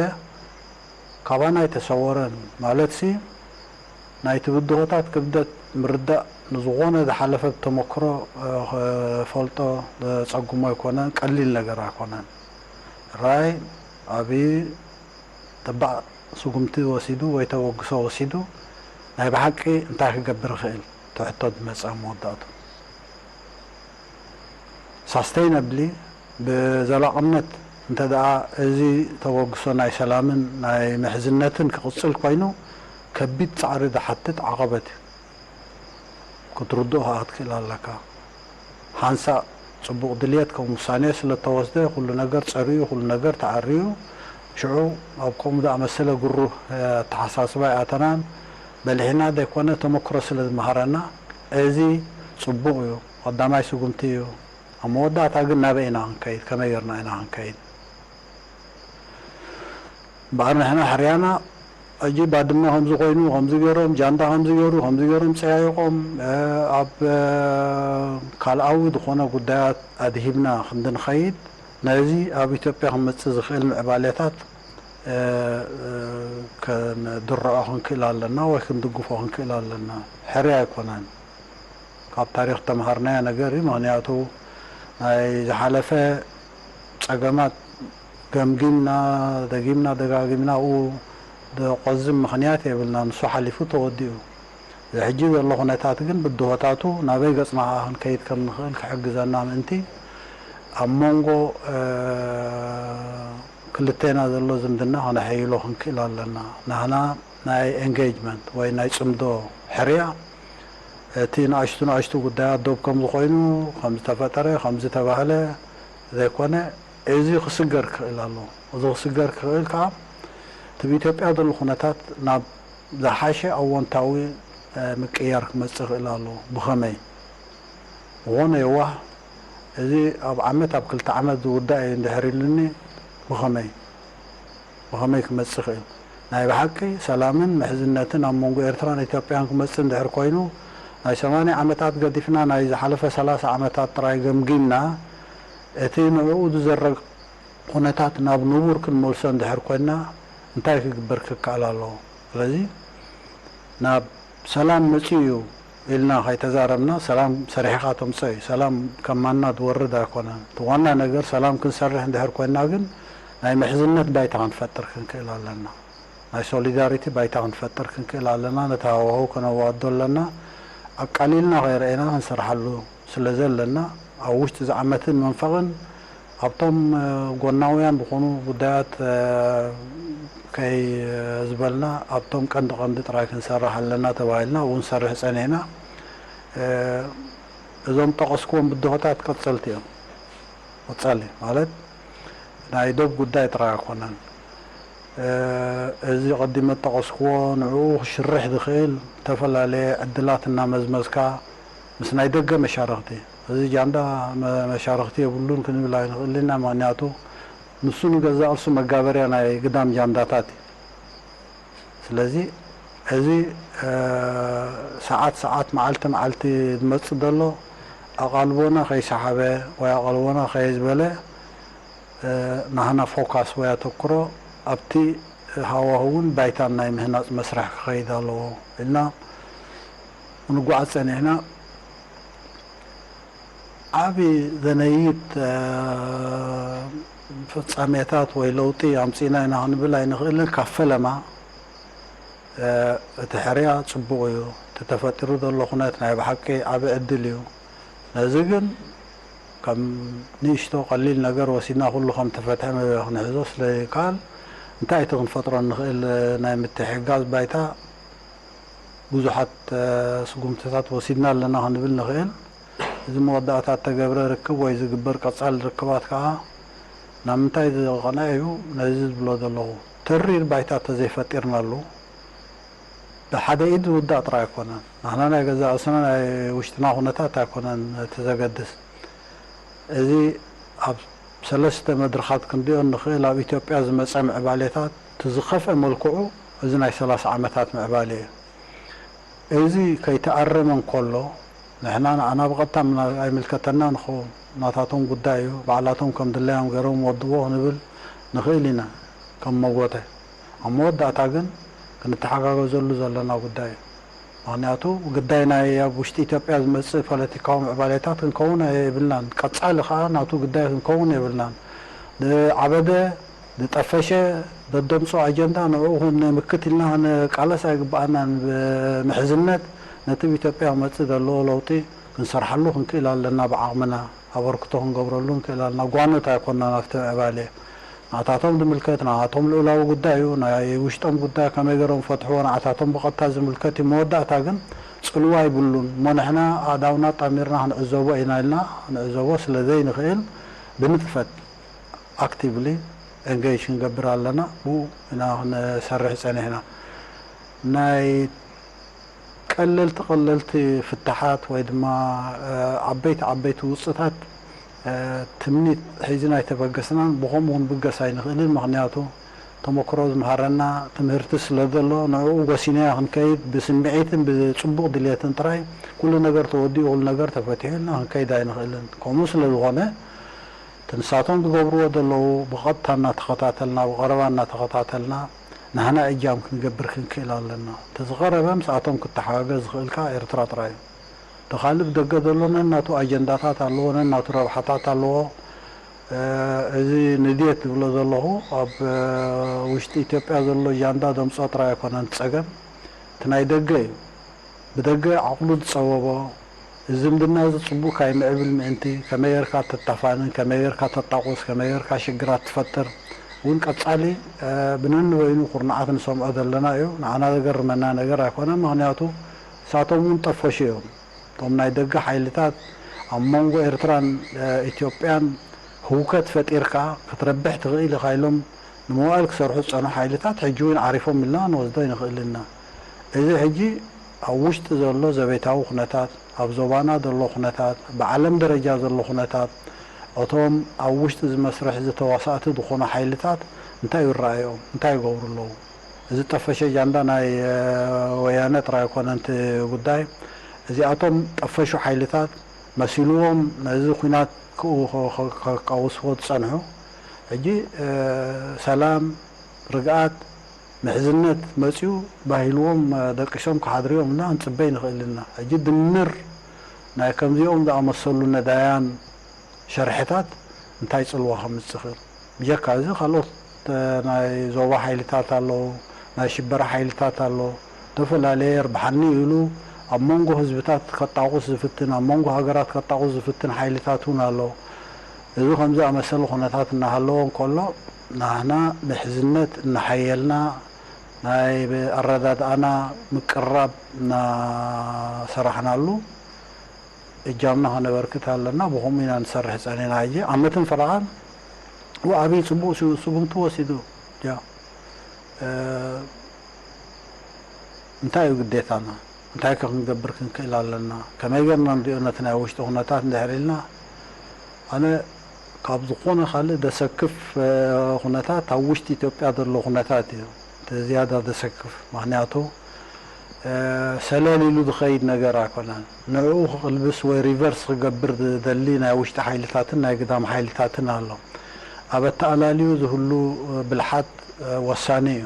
ካባና ኣይተሰወረን። ማለትሲ ናይቲ ብድሆታት ክብደት ምርዳእ ንዝኾነ ዝሓለፈ ብተመክሮ ክፈልጦ ዘፀግሞ ኣይኮነን፣ ቀሊል ነገር ኣይኮነን። ራይ ኣብዪ ተባዕ ስጉምቲ ወሲዱ ወይ ተበግሶ ወሲዱ ናይ ብሓቂ እንታይ ክገብር ይኽእል? ትሕቶ ዝመፅእ ኣብ መወዳእቱ ሳስተይነብሊ ብዘላቕነት እንተ ደኣ እዚ ተበግሶ ናይ ሰላምን ናይ ምሕዝነትን ክቕፅል ኮይኑ ከቢድ ፃዕሪ ዝሓትት ዓቐበት እዩ። ክትርድኦ ከዓ ክትክእል ኣለካ። ሓንሳእ ፅቡቕ ድልየት ከም ውሳኔ ስለ ተወስደ ኩሉ ነገር ፀሪዩ ኩሉ ነገር ተዓርዩ ሽዑ ኣብ ከምኡ ዝኣመሰለ ግሩህ ኣተሓሳስባ ይኣተናን በሊሕና ዘይኮነ ተመክሮ ስለ ዝመሃረና እዚ ፅቡቕ እዩ፣ ቀዳማይ ስጉምቲ እዩ። ኣብ መወዳእታ ግን ናበይ ኢና ክንከይድ? ከመይ ጌርና ኢና ክንከይድ? እምበኣር ንሕና ሕርያና ሕጂ ባድመ ከምዚ ኮይኑ ከምዚ ገይሮም ጃንዳ ከምዚ ገይሩ ከምዚ ገይሮም ፀያይቖም ኣብ ካልኣዊ ዝኾነ ጉዳያት ኣድሂብና ክንድንኸይድ ነዚ ኣብ ኢትዮጵያ ክመፅእ ዝኽእል ምዕባሌታት ክንድርዖ ክንክእል ኣለና ወይ ክንድግፎ ክንክእል ኣለና። ሕርያ ኣይኮነን። ካብ ታሪኽ ተምሃርናዮ ነገር እዩ። ምኽንያቱ ናይ ዝሓለፈ ፀገማት ገምጊምና ደጊምና ደጋጊምና ኣብኡ ዝቆዝም ምኽንያት የብልና። ንሱ ሓሊፉ ተወዲኡ። እዚ ሕጂ ዘሎ ኩነታት ግን ብድሆታቱ ናበይ ገፅና ከዓ ክንከይድ ከም ንኽእል ክሕግዘና ምእንቲ ኣብ መንጎ ክልቴና ዘሎ ዝምድና ከነሐይሎ ክንክእል ኣለና። ናህና ናይ ኤንጌጅመንት ወይ ናይ ፅምዶ ሕርያ እቲ ንኣሽቱ ንኣሽቱ ጉዳያት ዶብ ከም ዝኾይኑ ከም ዝተፈጠረ ከም ዝተባህለ ዘይኮነ እዚ ክስገር ክኽእል ኣለዎ። እዚ ክስገር ክኽእል ከዓ እቲ ብኢትዮጵያ ዘሎ ኩነታት ናብ ዝሓሸ ኣወንታዊ ምቅያር ክመፅእ ይኽእል ኣለዎ። ብኸመይ? ዝኾነ የዋህ እዚ ኣብ ዓመት ኣብ ክልተ ዓመት ዝውዳእ እዩ እንድሕር ኢሉኒ ብኸመይ ብኸመይ ክመጽእ ይኽእል? ናይ ብሓቂ ሰላምን ምሕዝነትን ኣብ መንጎ ኤርትራን ኢትዮጵያን ክመጽእ እንድሕር ኮይኑ ናይ ሰማንያ ዓመታት ገዲፍና ናይ ዝሓለፈ ሰላሳ ዓመታት ጥራይ ገምጊምና እቲ ንዕኡ ዝዘረግ ኩነታት ናብ ንቡር ክንመልሶ እንድሕር ኮይንና እንታይ ክግበር ክከኣል ኣለዎ? ስለዚ ናብ ሰላም መጺኡ እዩ ኢልና ከይተዛረብና ሰላም ሰሪሕኻ ተምጽኦ እዩ። ሰላም ከም ማና ዝወርድ ኣይኮነን። እቲ ዋና ነገር ሰላም ክንሰርሕ እንድሕር ኮይንና ግን ናይ ምሕዝነት ባይታ ክንፈጥር ክንክእል ኣለና። ናይ ሶሊዳሪቲ ባይታ ክንፈጥር ክንክእል ኣለና። ነቲ ሃዋሁ ከነዋዶ ኣለና። ኣቃሊልና ከይረኤና ክንሰርሓሉ ስለ ዘለና ኣብ ውሽጢ ዝዓመትን መንፈቕን ኣብቶም ጎናውያን ዝኾኑ ጉዳያት ከይ ዝበልና ኣብቶም ቀንዲ ቀንዲ ጥራይ ክንሰርሕ ኣለና ተባሂልና እውን ሰርሕ ጸኒሕና። እዞም ጠቐስክዎም ብድሆታት ቀጸልቲ እዮም። ቀጻሊ ማለት ናይ ዶብ ጉዳይ ጥራይ ኣይኮነን። እዚ ቀዲመ ጠቐስክዎ ንዕኡ ክሽርሕ ዝኽእል ዝተፈላለየ ዕድላት እናመዝመዝካ ምስ ናይ ደገ መሻርኽቲ እዚ ጃንዳ መሻርኽቲ የብሉን ክንብል ኣይንኽእልን ኢና። ምኽንያቱ ንሱ ንገዛእ ርእሱ መጋበርያ ናይ ግዳም ጃንዳታት እዩ። ስለዚ እዚ ሰዓት ሰዓት መዓልቲ መዓልቲ ዝመፅእ ዘሎ ኣቓልቦና ከይሰሓበ ወይ ኣቓልቦና ከየዝበለ ናህና ፎካስ ወይ ኣተኩሮ ኣብቲ ሃዋህውን ባይታን ናይ ምህናፅ መስርሕ ክኸይድ ኣለዎ ኢልና ክንጓዓዝ ፀኒሕና። ዓቢ ዘነይት ፍጻሜታት ወይ ለውጢ ኣምጺእና ኢና ክንብል ኣይንኽእልን። ካብ ፈለማ እቲ ሕርያ ጽቡቕ እዩ። እቲ ተፈጢሩ ዘሎ ኩነት ናይ ብሓቂ ዓቢ ዕድል እዩ። ነዚ ግን ከም ንእሽቶ ቀሊል ነገር ወሲድና ኩሉ ከም ተፈትሐ ክንሕዞ ስለ ዘይከኣል እንታይ እቲ ክንፈጥሮ ንኽእል ናይ ምትሕግጋዝ ባይታ ብዙሓት ስጉምትታት ወሲድና ኣለና ክንብል ንኽእል። እዚ መወዳእታ እተገብረ ርክብ ወይ ዝግበር ቀጻሊ ርክባት ከኣ ናብ ምንታይ ዝቐንዐ እዩ ነዚ ዝብሎ ዘለኹ? ተሪር ባይታ ተዘይፈጢርናሉ፣ ብሓደ ኢድ ዝውዳእ ጥራይ ኣይኮነን። ንሕና ናይ ገዛእ ርእስና ናይ ውሽጥና ኩነታት ኣይኮነን እቲ ዘገድስ። እዚ ኣብ ሰለስተ መድረኻት ክንሪኦ እንኽእል፣ ኣብ ኢትዮጵያ ዝመጸ ምዕባሌታት እቲ ዝኸፍአ መልክዑ እዚ ናይ ሰላሳ ዓመታት ምዕባሌ እዩ። እዚ ከይተኣረመ እንከሎ፣ ንሕና ንዓና ብቐጥታ ምና-፣ ኣይምልከተናን ንኸውን፣ ናታቶም ጉዳይ እዩ። ባዕላቶም ከም ድላዮም ገይሮም ወድዎ ክንብል ንኽእል ኢና ከም መጎተ። ኣብ መወዳእታ ግን ክንተሓጋገዘሉ ዘለና ጉዳይ እዩ። ምኽንያቱ ግዳይ ናይ ኣብ ውሽጢ ኢትዮጵያ ዝመጽእ ፖለቲካዊ ምዕባሌታት ክንከውን የብልናን። ቀጻሊ ከኣ ናቱ ግዳይ ክንከውን የብልናን። ዝዓበደ፣ ዝጠፈሸ፣ ዘደምጾ ኣጀንዳ ንዕኡ ክንምክት ኢልና ክንቃለስ ኣይግብኣናን። ብምሕዝነት ነቲ ኣብ ኢትዮጵያ ክመጽእ ዘለዎ ለውጢ ክንሰርሓሉ ክንክእል ኣለና። ብዓቕምና ኣበርክቶ ክንገብረሉ ንክእል ኣለና። ጓኖት ኣይኮናን ኣብቲ ምዕባሌ። ንዓታቶም ዝምልከት፣ ንዓቶም ልኡላዊ ጉዳይ እዩ። ናይ ውሽጦም ጉዳይ ከመይ ገይሮም ፈትሕዎ፣ ንዓታቶም ብቐጥታ ዝምልከት እዩ። መወዳእታ ግን ጽልዋ ይብሉን። እሞ ንሕና ኣእዳውና ኣጣሚርና ክንዕዘቦ ኢና ኢልና ክንዕዘቦ ስለ ዘይንኽእል፣ ብንጥፈት፣ ኣክቲቭሊ ኤንጌጅ ክንገብር ኣለና። ብኡ ኢና ክንሰርሕ ጸኒሕና። ናይ ቀለልቲ ቀለልቲ ፍታሓት ወይ ድማ፣ እ፣ ዓበይቲ ዓበይቲ ውጽታት፣ እ፣ ትምኒት ሒዝና ኣይተበገስናን፣ ብኸምኡ ክንብገስ ኣይንኽእልን። ምኽንያቱ ተመክሮ ዝምሃረና ትምህርቲ ስለ ዘሎ፣ ንዕኡ ጎሲናዮ ክንከይድ፣ ብስምዒትን ብጽቡቕ ድልየትን ጥራይ ኩሉ ነገር ተወዲኡ፣ ኩሉ ነገር ተፈቲሑ ኢልና ክንከይድ ኣይንኽእልን። ከምኡ ስለ ዝኾነ፣ እቲ ንሳቶም ዝገብርዎ ዘለዉ ብቐጥታ እናተኸታተልና፣ ብቐረባ እናተኸታተልና፣ ንሕና እጃም ክንገብር ክንክእል ኣለና። እቲ ዝቐረበ ምስኣቶም ክተሓጋገዝ ዝኽእል ከኣ ኤርትራ ጥራይ እዩ። እቲ ካልእ ብደገ ዘሎ ነናቱ ኣጀንዳታት ኣለዎ፣ ነናቱ ረብሓታት ኣለዎ። እ፣ እዚ ንድየት ዝብሎ ዘለኹ ኣብ፣ እ፣ ውሽጢ ኢትዮጵያ ዘሎ ጃንዳ ዘምጽኦ ጥራይ ኣይኮነን እቲ ጸገም፣ እቲ ናይ ደገ እዩ። ብደገ ዓቕሉ ዝጸበቦ፣ እዚ ዝምድና እዚ ጽቡቕ ካይምዕብል ምእንቲ፣ ከመይ ጌርካ ተታፋንን፣ ከመይ ጌርካ ተጣቑስ፣ ከመይ ጌርካ ሽግራት ትፈጥር፣ እውን ቀጻሊ፣ እ፣ ብነንበይኑ ኩርናዓት ንሰምዖ ዘለና እዩ። ንዓና ዘገርመና ነገር ኣይኮነን። ምኽንያቱ፣ ንሳቶም እውን ጠፈሹ እዮም። እቶም ናይ ደገ ሓይልታት ኣብ መንጎ ኤርትራን፣ እ፣ ኢትዮጵያን ህውከት ፈጢርካ ክትረብሕ ትኽእል ኢኻ ኢሎም ንመዋእል ክሰርሑ ዝጸንሑ ሓይልታት ሕጂ እውን ዓሪፎም ኢልና ክንወስዶ ኣይንኽእልን ኢና። እዚ ሕጂ ኣብ ውሽጢ ዘሎ ዘቤታዊ ኩነታት፣ ኣብ ዞባና ዘሎ ኩነታት፣ ብዓለም ደረጃ ዘሎ ኩነታት፣ እቶም ኣብ ውሽጢ እዚ መስርሕ እዚ ተዋሳእቲ ዝኾኑ ሓይልታት እንታይ ይረኣዮም? እንታይ ይገብሩ ኣለዉ? እዚ ጠፈሸ ጃንዳ ናይ፣ እ፣ ወያነ ጥራይ ኣይኮነን እቲ ጉዳይ። እዚኣቶም ጠፈሹ ሓይልታት መሲልዎም ነዚ ኲናት ክኡ-፣ ከ-፣ ከ-፣ ከቃውስዎ ዝጸንሑ፣ ሕጂ፣ እ፣ ሰላም፣ ርግኣት፣ ምሕዝነት መጺኡ ባሂልዎም፣ እ፣ ደቂሶም ክሓድሩ እዮም ኢልና ክንጽበ ኣይንኽእልን ኢና። ሕጂ ድምር ናይ ከምዚኦም ዝኣመሰሉ ነዳያን ሸርሕታት እንታይ ጽልዋ ከምጽእ ይኽእል? ብጀካ እዚ ካልኦት፣ እ፣ ናይ ዞባ ሓይልታት ኣለዉ፣ ናይ ሽበራ ሓይልታት ኣሎ። ዝተፈላለየ የርብሓኒ ኢሉ ኣብ መንጎ ህዝብታት ከጣቑስ ዝፍትን፣ ኣብ መንጎ ሃገራት ከጣቑስ ዝፍትን ሓይልታት እውን ኣሎ። እዚ ከምዚ ኣመሰለ ኩነታት እናሃለወ እንከሎ፣ ናህና ምሕዝነት እናሓየልና፣ ናይ ኣረዳድኣና ምቅርራብ እናሰራሕናሉ፣ እጃምና ከነበርክት ኣለና። ብኸምኡ ኢና ንሰርሕ ጸኒሕና። ሕጂ ዓመትን ፈረቓን፣ ው፣ ኣብይ ጽቡቕ ስ-፣ ስጉምቲ ወሲዱ። ያ፣ እ፣ እንታይ እዩ ግዴታና? እንታይ ከ ክንገብር ክንክእል ኣለና? ከመይ ጌርና ንሪኦ ነቲ ናይ ውሽጢ ኩነታት እንድሕር ኢልና፣ ኣነ ካብ ዝኾነ ካልእ ዘሰክፍ፣ እ፣ ኩነታት ኣብ ውሽጢ ኢትዮጵያ ዘሎ ኩነታት እዩ እቲ ዝያዳ ዘሰክፍ። ምኽንያቱ፣ እ፣ ሰለል ኢሉ ዝኸይድ ነገር ኣይኮነን። ንዕኡ ክቕልብስ ወይ ሪቨርስ ክገብር ዝደሊ ናይ ውሽጢ ሓይልታትን ናይ ግዳም ሓይልታትን ኣሎ። ኣብ ኣተኣላልዩ ዝህሉ፣ እ፣ ብልሓት፣ እ፣ ወሳኒ እዩ።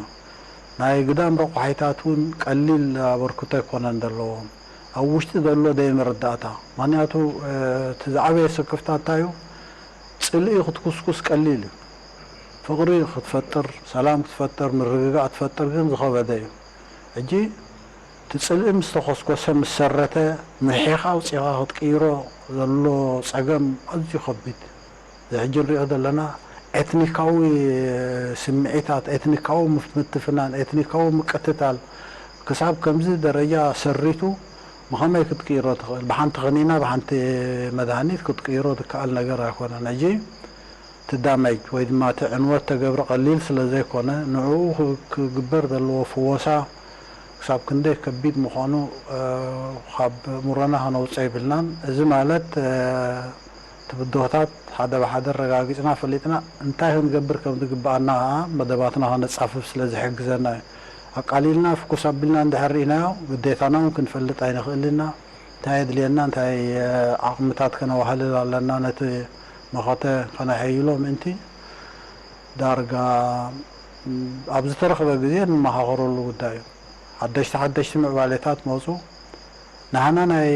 ናይ ግዳም ረቋሒታት እውን ቀሊል ኣበርክቶ ኣይኮነን ዘለዎም። ኣብ ውሽጢ ዘሎ ዘይምርዳእታ። ምኽንያቱ፣ እ፣ እቲ ዝዓበየ ስክፍታ እንታይ እዩ? ጽልኢ ክትኩስኩስ ቀሊል እዩ። ፍቕሪ ክትፈጥር፣ ሰላም ክትፈጥር፣ ምርግጋእ ክትፈጥር ግን ዝኸበደ እዩ። ሕጂ እቲ ጽልኢ ምስ ተኾስኮሰ፣ ምስ ሰረተ፣ ምሒኻ ኣውጺኻ ክትቅይሮ ዘሎ ጸገም ኣዝዩ ከቢድ። እዚ ሕጂ ንሪኦ ዘለና ኤትኒካዊ ስምዒታት፣ ኤትኒካዊ ምፍ-፣ ምትፍናን፣ ኤትኒካዊ ምቅትታል ክሳብ ከምዚ ደረጃ ሰሪቱ ብኸመይ ክትቅይሮ ትኽእል? ብሓንቲ ክኒና፣ ብሓንቲ መድሃኒት ክትቅይሮ ዝከኣል ነገር ኣይኮነን። ሕጂ እቲ እቲ ዳመጅ ወይ ድማ እቲ ዕንወት ተገብረ ቀሊል ስለ ዘይኮነ፣ ንዕኡ ክ-፣ ክግበር ዘለዎ ፍወሳ ክሳብ ክንደይ ከቢድ ምዃኑ፣ እ፣ ካብ ሙረና ከነውፅኦ የብልናን። እዚ ማለት፣ እ፣ እቲ ብድሆታት ሓደ ብሓደ ኣረጋጊፅና ፈሊጥና እንታይ ክንገብር ከም ዝግብኣና ከዓ መደባትና ከነፃፍፍ ስለ ዝሕግዘና እዩ። ኣቃሊልና ፍኩስ ኣቢልና እንድሕር ርኢናዮ፣ ግዴታና እውን ክንፈልጥ ኣይንኽእል ኢና። እንታይ የድልየና፣ እንታይ፣ እ፣ ዓቕምታት ከነዋህልል ኣለና፣ ነቲ መኸተ ከነሐይሎ ምእንቲ ዳርጋ፣ ም፣ ኣብ ዝተረኽበ ግዜ እንመኻኸረሉ ጉዳይ እዩ። ሓደሽቲ ሓደሽቲ ምዕባሌታት መፁ። ንሕና ናይ፣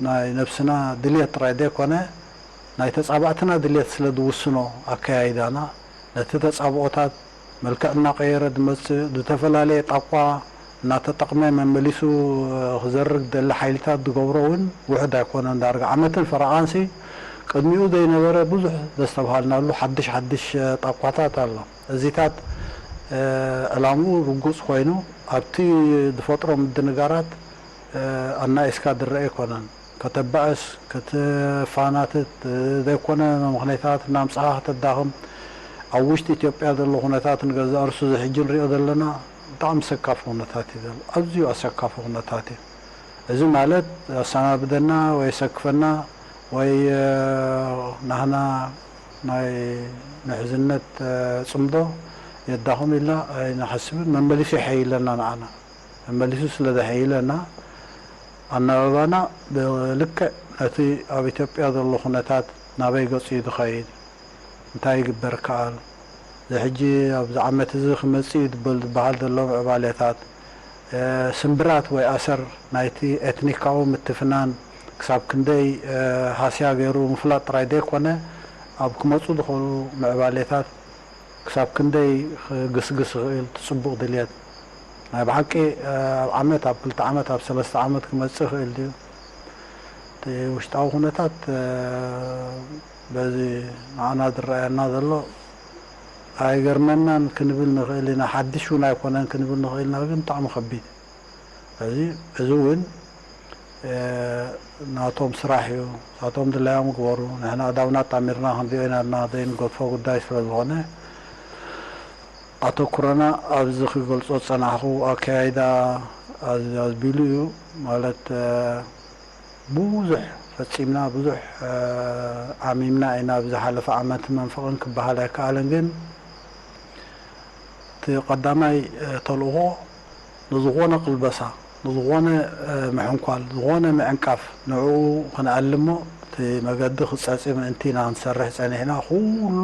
ናይ ነብስና ድልየት ጥራይ ዘይኮነ፣ ናይ ተጻባእትና ድልየት ስለ ዝውስኖ ኣከያይዳና፣ ነቲ ተጻብኦታት መልክዕ እናቐየረ ዝመጽእ፣ ዝተፈላለየ ጣቋ እናተጠቕመ መመሊሱ ክዘርግ ዝደሊ ሓይልታት ዝገብሮ እውን ውሑድ ኣይኮነን። ዳርጋ ዓመትን ፈረቓንሲ ቅድሚኡ ዘይነበረ ብዙሕ ዘስተብሃልናሉ ሓድሽ ሓድሽ ጣቋታት ኣሎ። እዚታት፣ እ፣ ዕላምኡ ርጉጽ ኮይኑ፣ ኣብቲ ዝፈጥሮ ምድንጋራት፣ እ፣ ኣናኢስካ ዝረአ ኣይኮነን። ከተባእስ፣ ክትፋናትት፣ እ፣ ዘይኮነ ምኽንያታት እናምጻኻ ከተዳኽም፣ ኣብ ውሽጢ ኢትዮጵያ ዘሎ ኩነታት ንገዛእ ርእሱ እዚ ሕጂ ንሪኦ ዘለና ብጣዕሚ ኣሰካፊ ኩነታት እዩ ዘሎ። ኣዝዩ ኣሰካፊ ኩነታት እዩ። እዚ ማለት ኣሰናብደና ወይ ኣሰክፈና ወይ፣ እ፣ ናህና ናይ ምሕዝነት፣ እ፣ ጽምዶ የዳኽም ኢልና ኣይንሓስብን። መመሊሱ የሐይለና ንዓና። መመሊሱ ስለ ዘሐይለና ኣናብባና ብልክዕ ነቲ ኣብ ኢትዮጵያ ዘሎ ኩነታት ናበይ ገጹ እዩ ዝኸይድ፣ እንታይ ይግበር ይከኣል፣ እዚ ሕጂ ኣብዚ ዓመት እዚ ክመጽእ እዩ ዝበል-፣ ዝበሃል ዘሎ ምዕባሌታት፣ እ፣ ስምብራት ወይ ኣሰር ናይቲ ኤትኒካዊ ምትፍናን ክሳብ ክንደይ፣ እ፣ ሃስያ ገይሩ ምፍላጥ ጥራይ ዘይኮነ፣ ኣብ ክመጹ ዝኽእሉ ምዕባሌታት ክሳብ ክንደይ ክግስግስ ይኽእል፣ እቲ ጽቡቕ ድልየት ናይ ብሓቂ፣ እ፣ ኣብ ዓመት፣ ኣብ ክልተ ዓመት፣ ኣብ ሰለስተ ዓመት ክመጽእ ይኽእል ድዩ? እቲ ውሽጣዊ ኩነታት፣ እ፣ በዚ ንዓና ዝረኣየና ዘሎ ኣይገርመናን ክንብል ንኽእል ኢና፣ ሓድሽ እውን ኣይኮነን ክንብል ንኽእል ኢና፣ ግን ብጣዕሚ ከቢድ። እዚ፣ እዚ እውን፣ እ፣ ናቶም ስራሕ እዩ። ንሳቶም ድላዮም ግበሩ። ንሕና ኣእዳውና ኣጣሚርና ክንሪኦ ኢና፣ እና ዘይንገድፎ ጉዳይ ስለ ዝኾነ፣ ኣተኩሮና ኣብዚ ክገልጾ ዝጸናሕኩ ኣከያይዳ ኣዝ-፣ ኣዝቢሉ እዩ። ማለት፣ እ፣ ብዙሕ ፈጺምና፣ ብዙሕ፣ እ፣ ዓሚምና ኢና። ኣብ ዝሓለፈ ዓመት መንፈቕን ክበሃል ኣይከኣልን፣ ግን እቲ ቀዳማይ፣ እ፣ ተልእኾ ንዝኾነ ቅልበሳ፣ ንዝኾነ፣ እ፣ ምሕንኳል፣ ዝኾነ ምዕንቃፍ ንዕኡ ክንኣልሞ እቲ መገዲ ክጸጺ ምእንቲ ኢና ክንሰርሕ ጸኒሕና። ኩሉ፣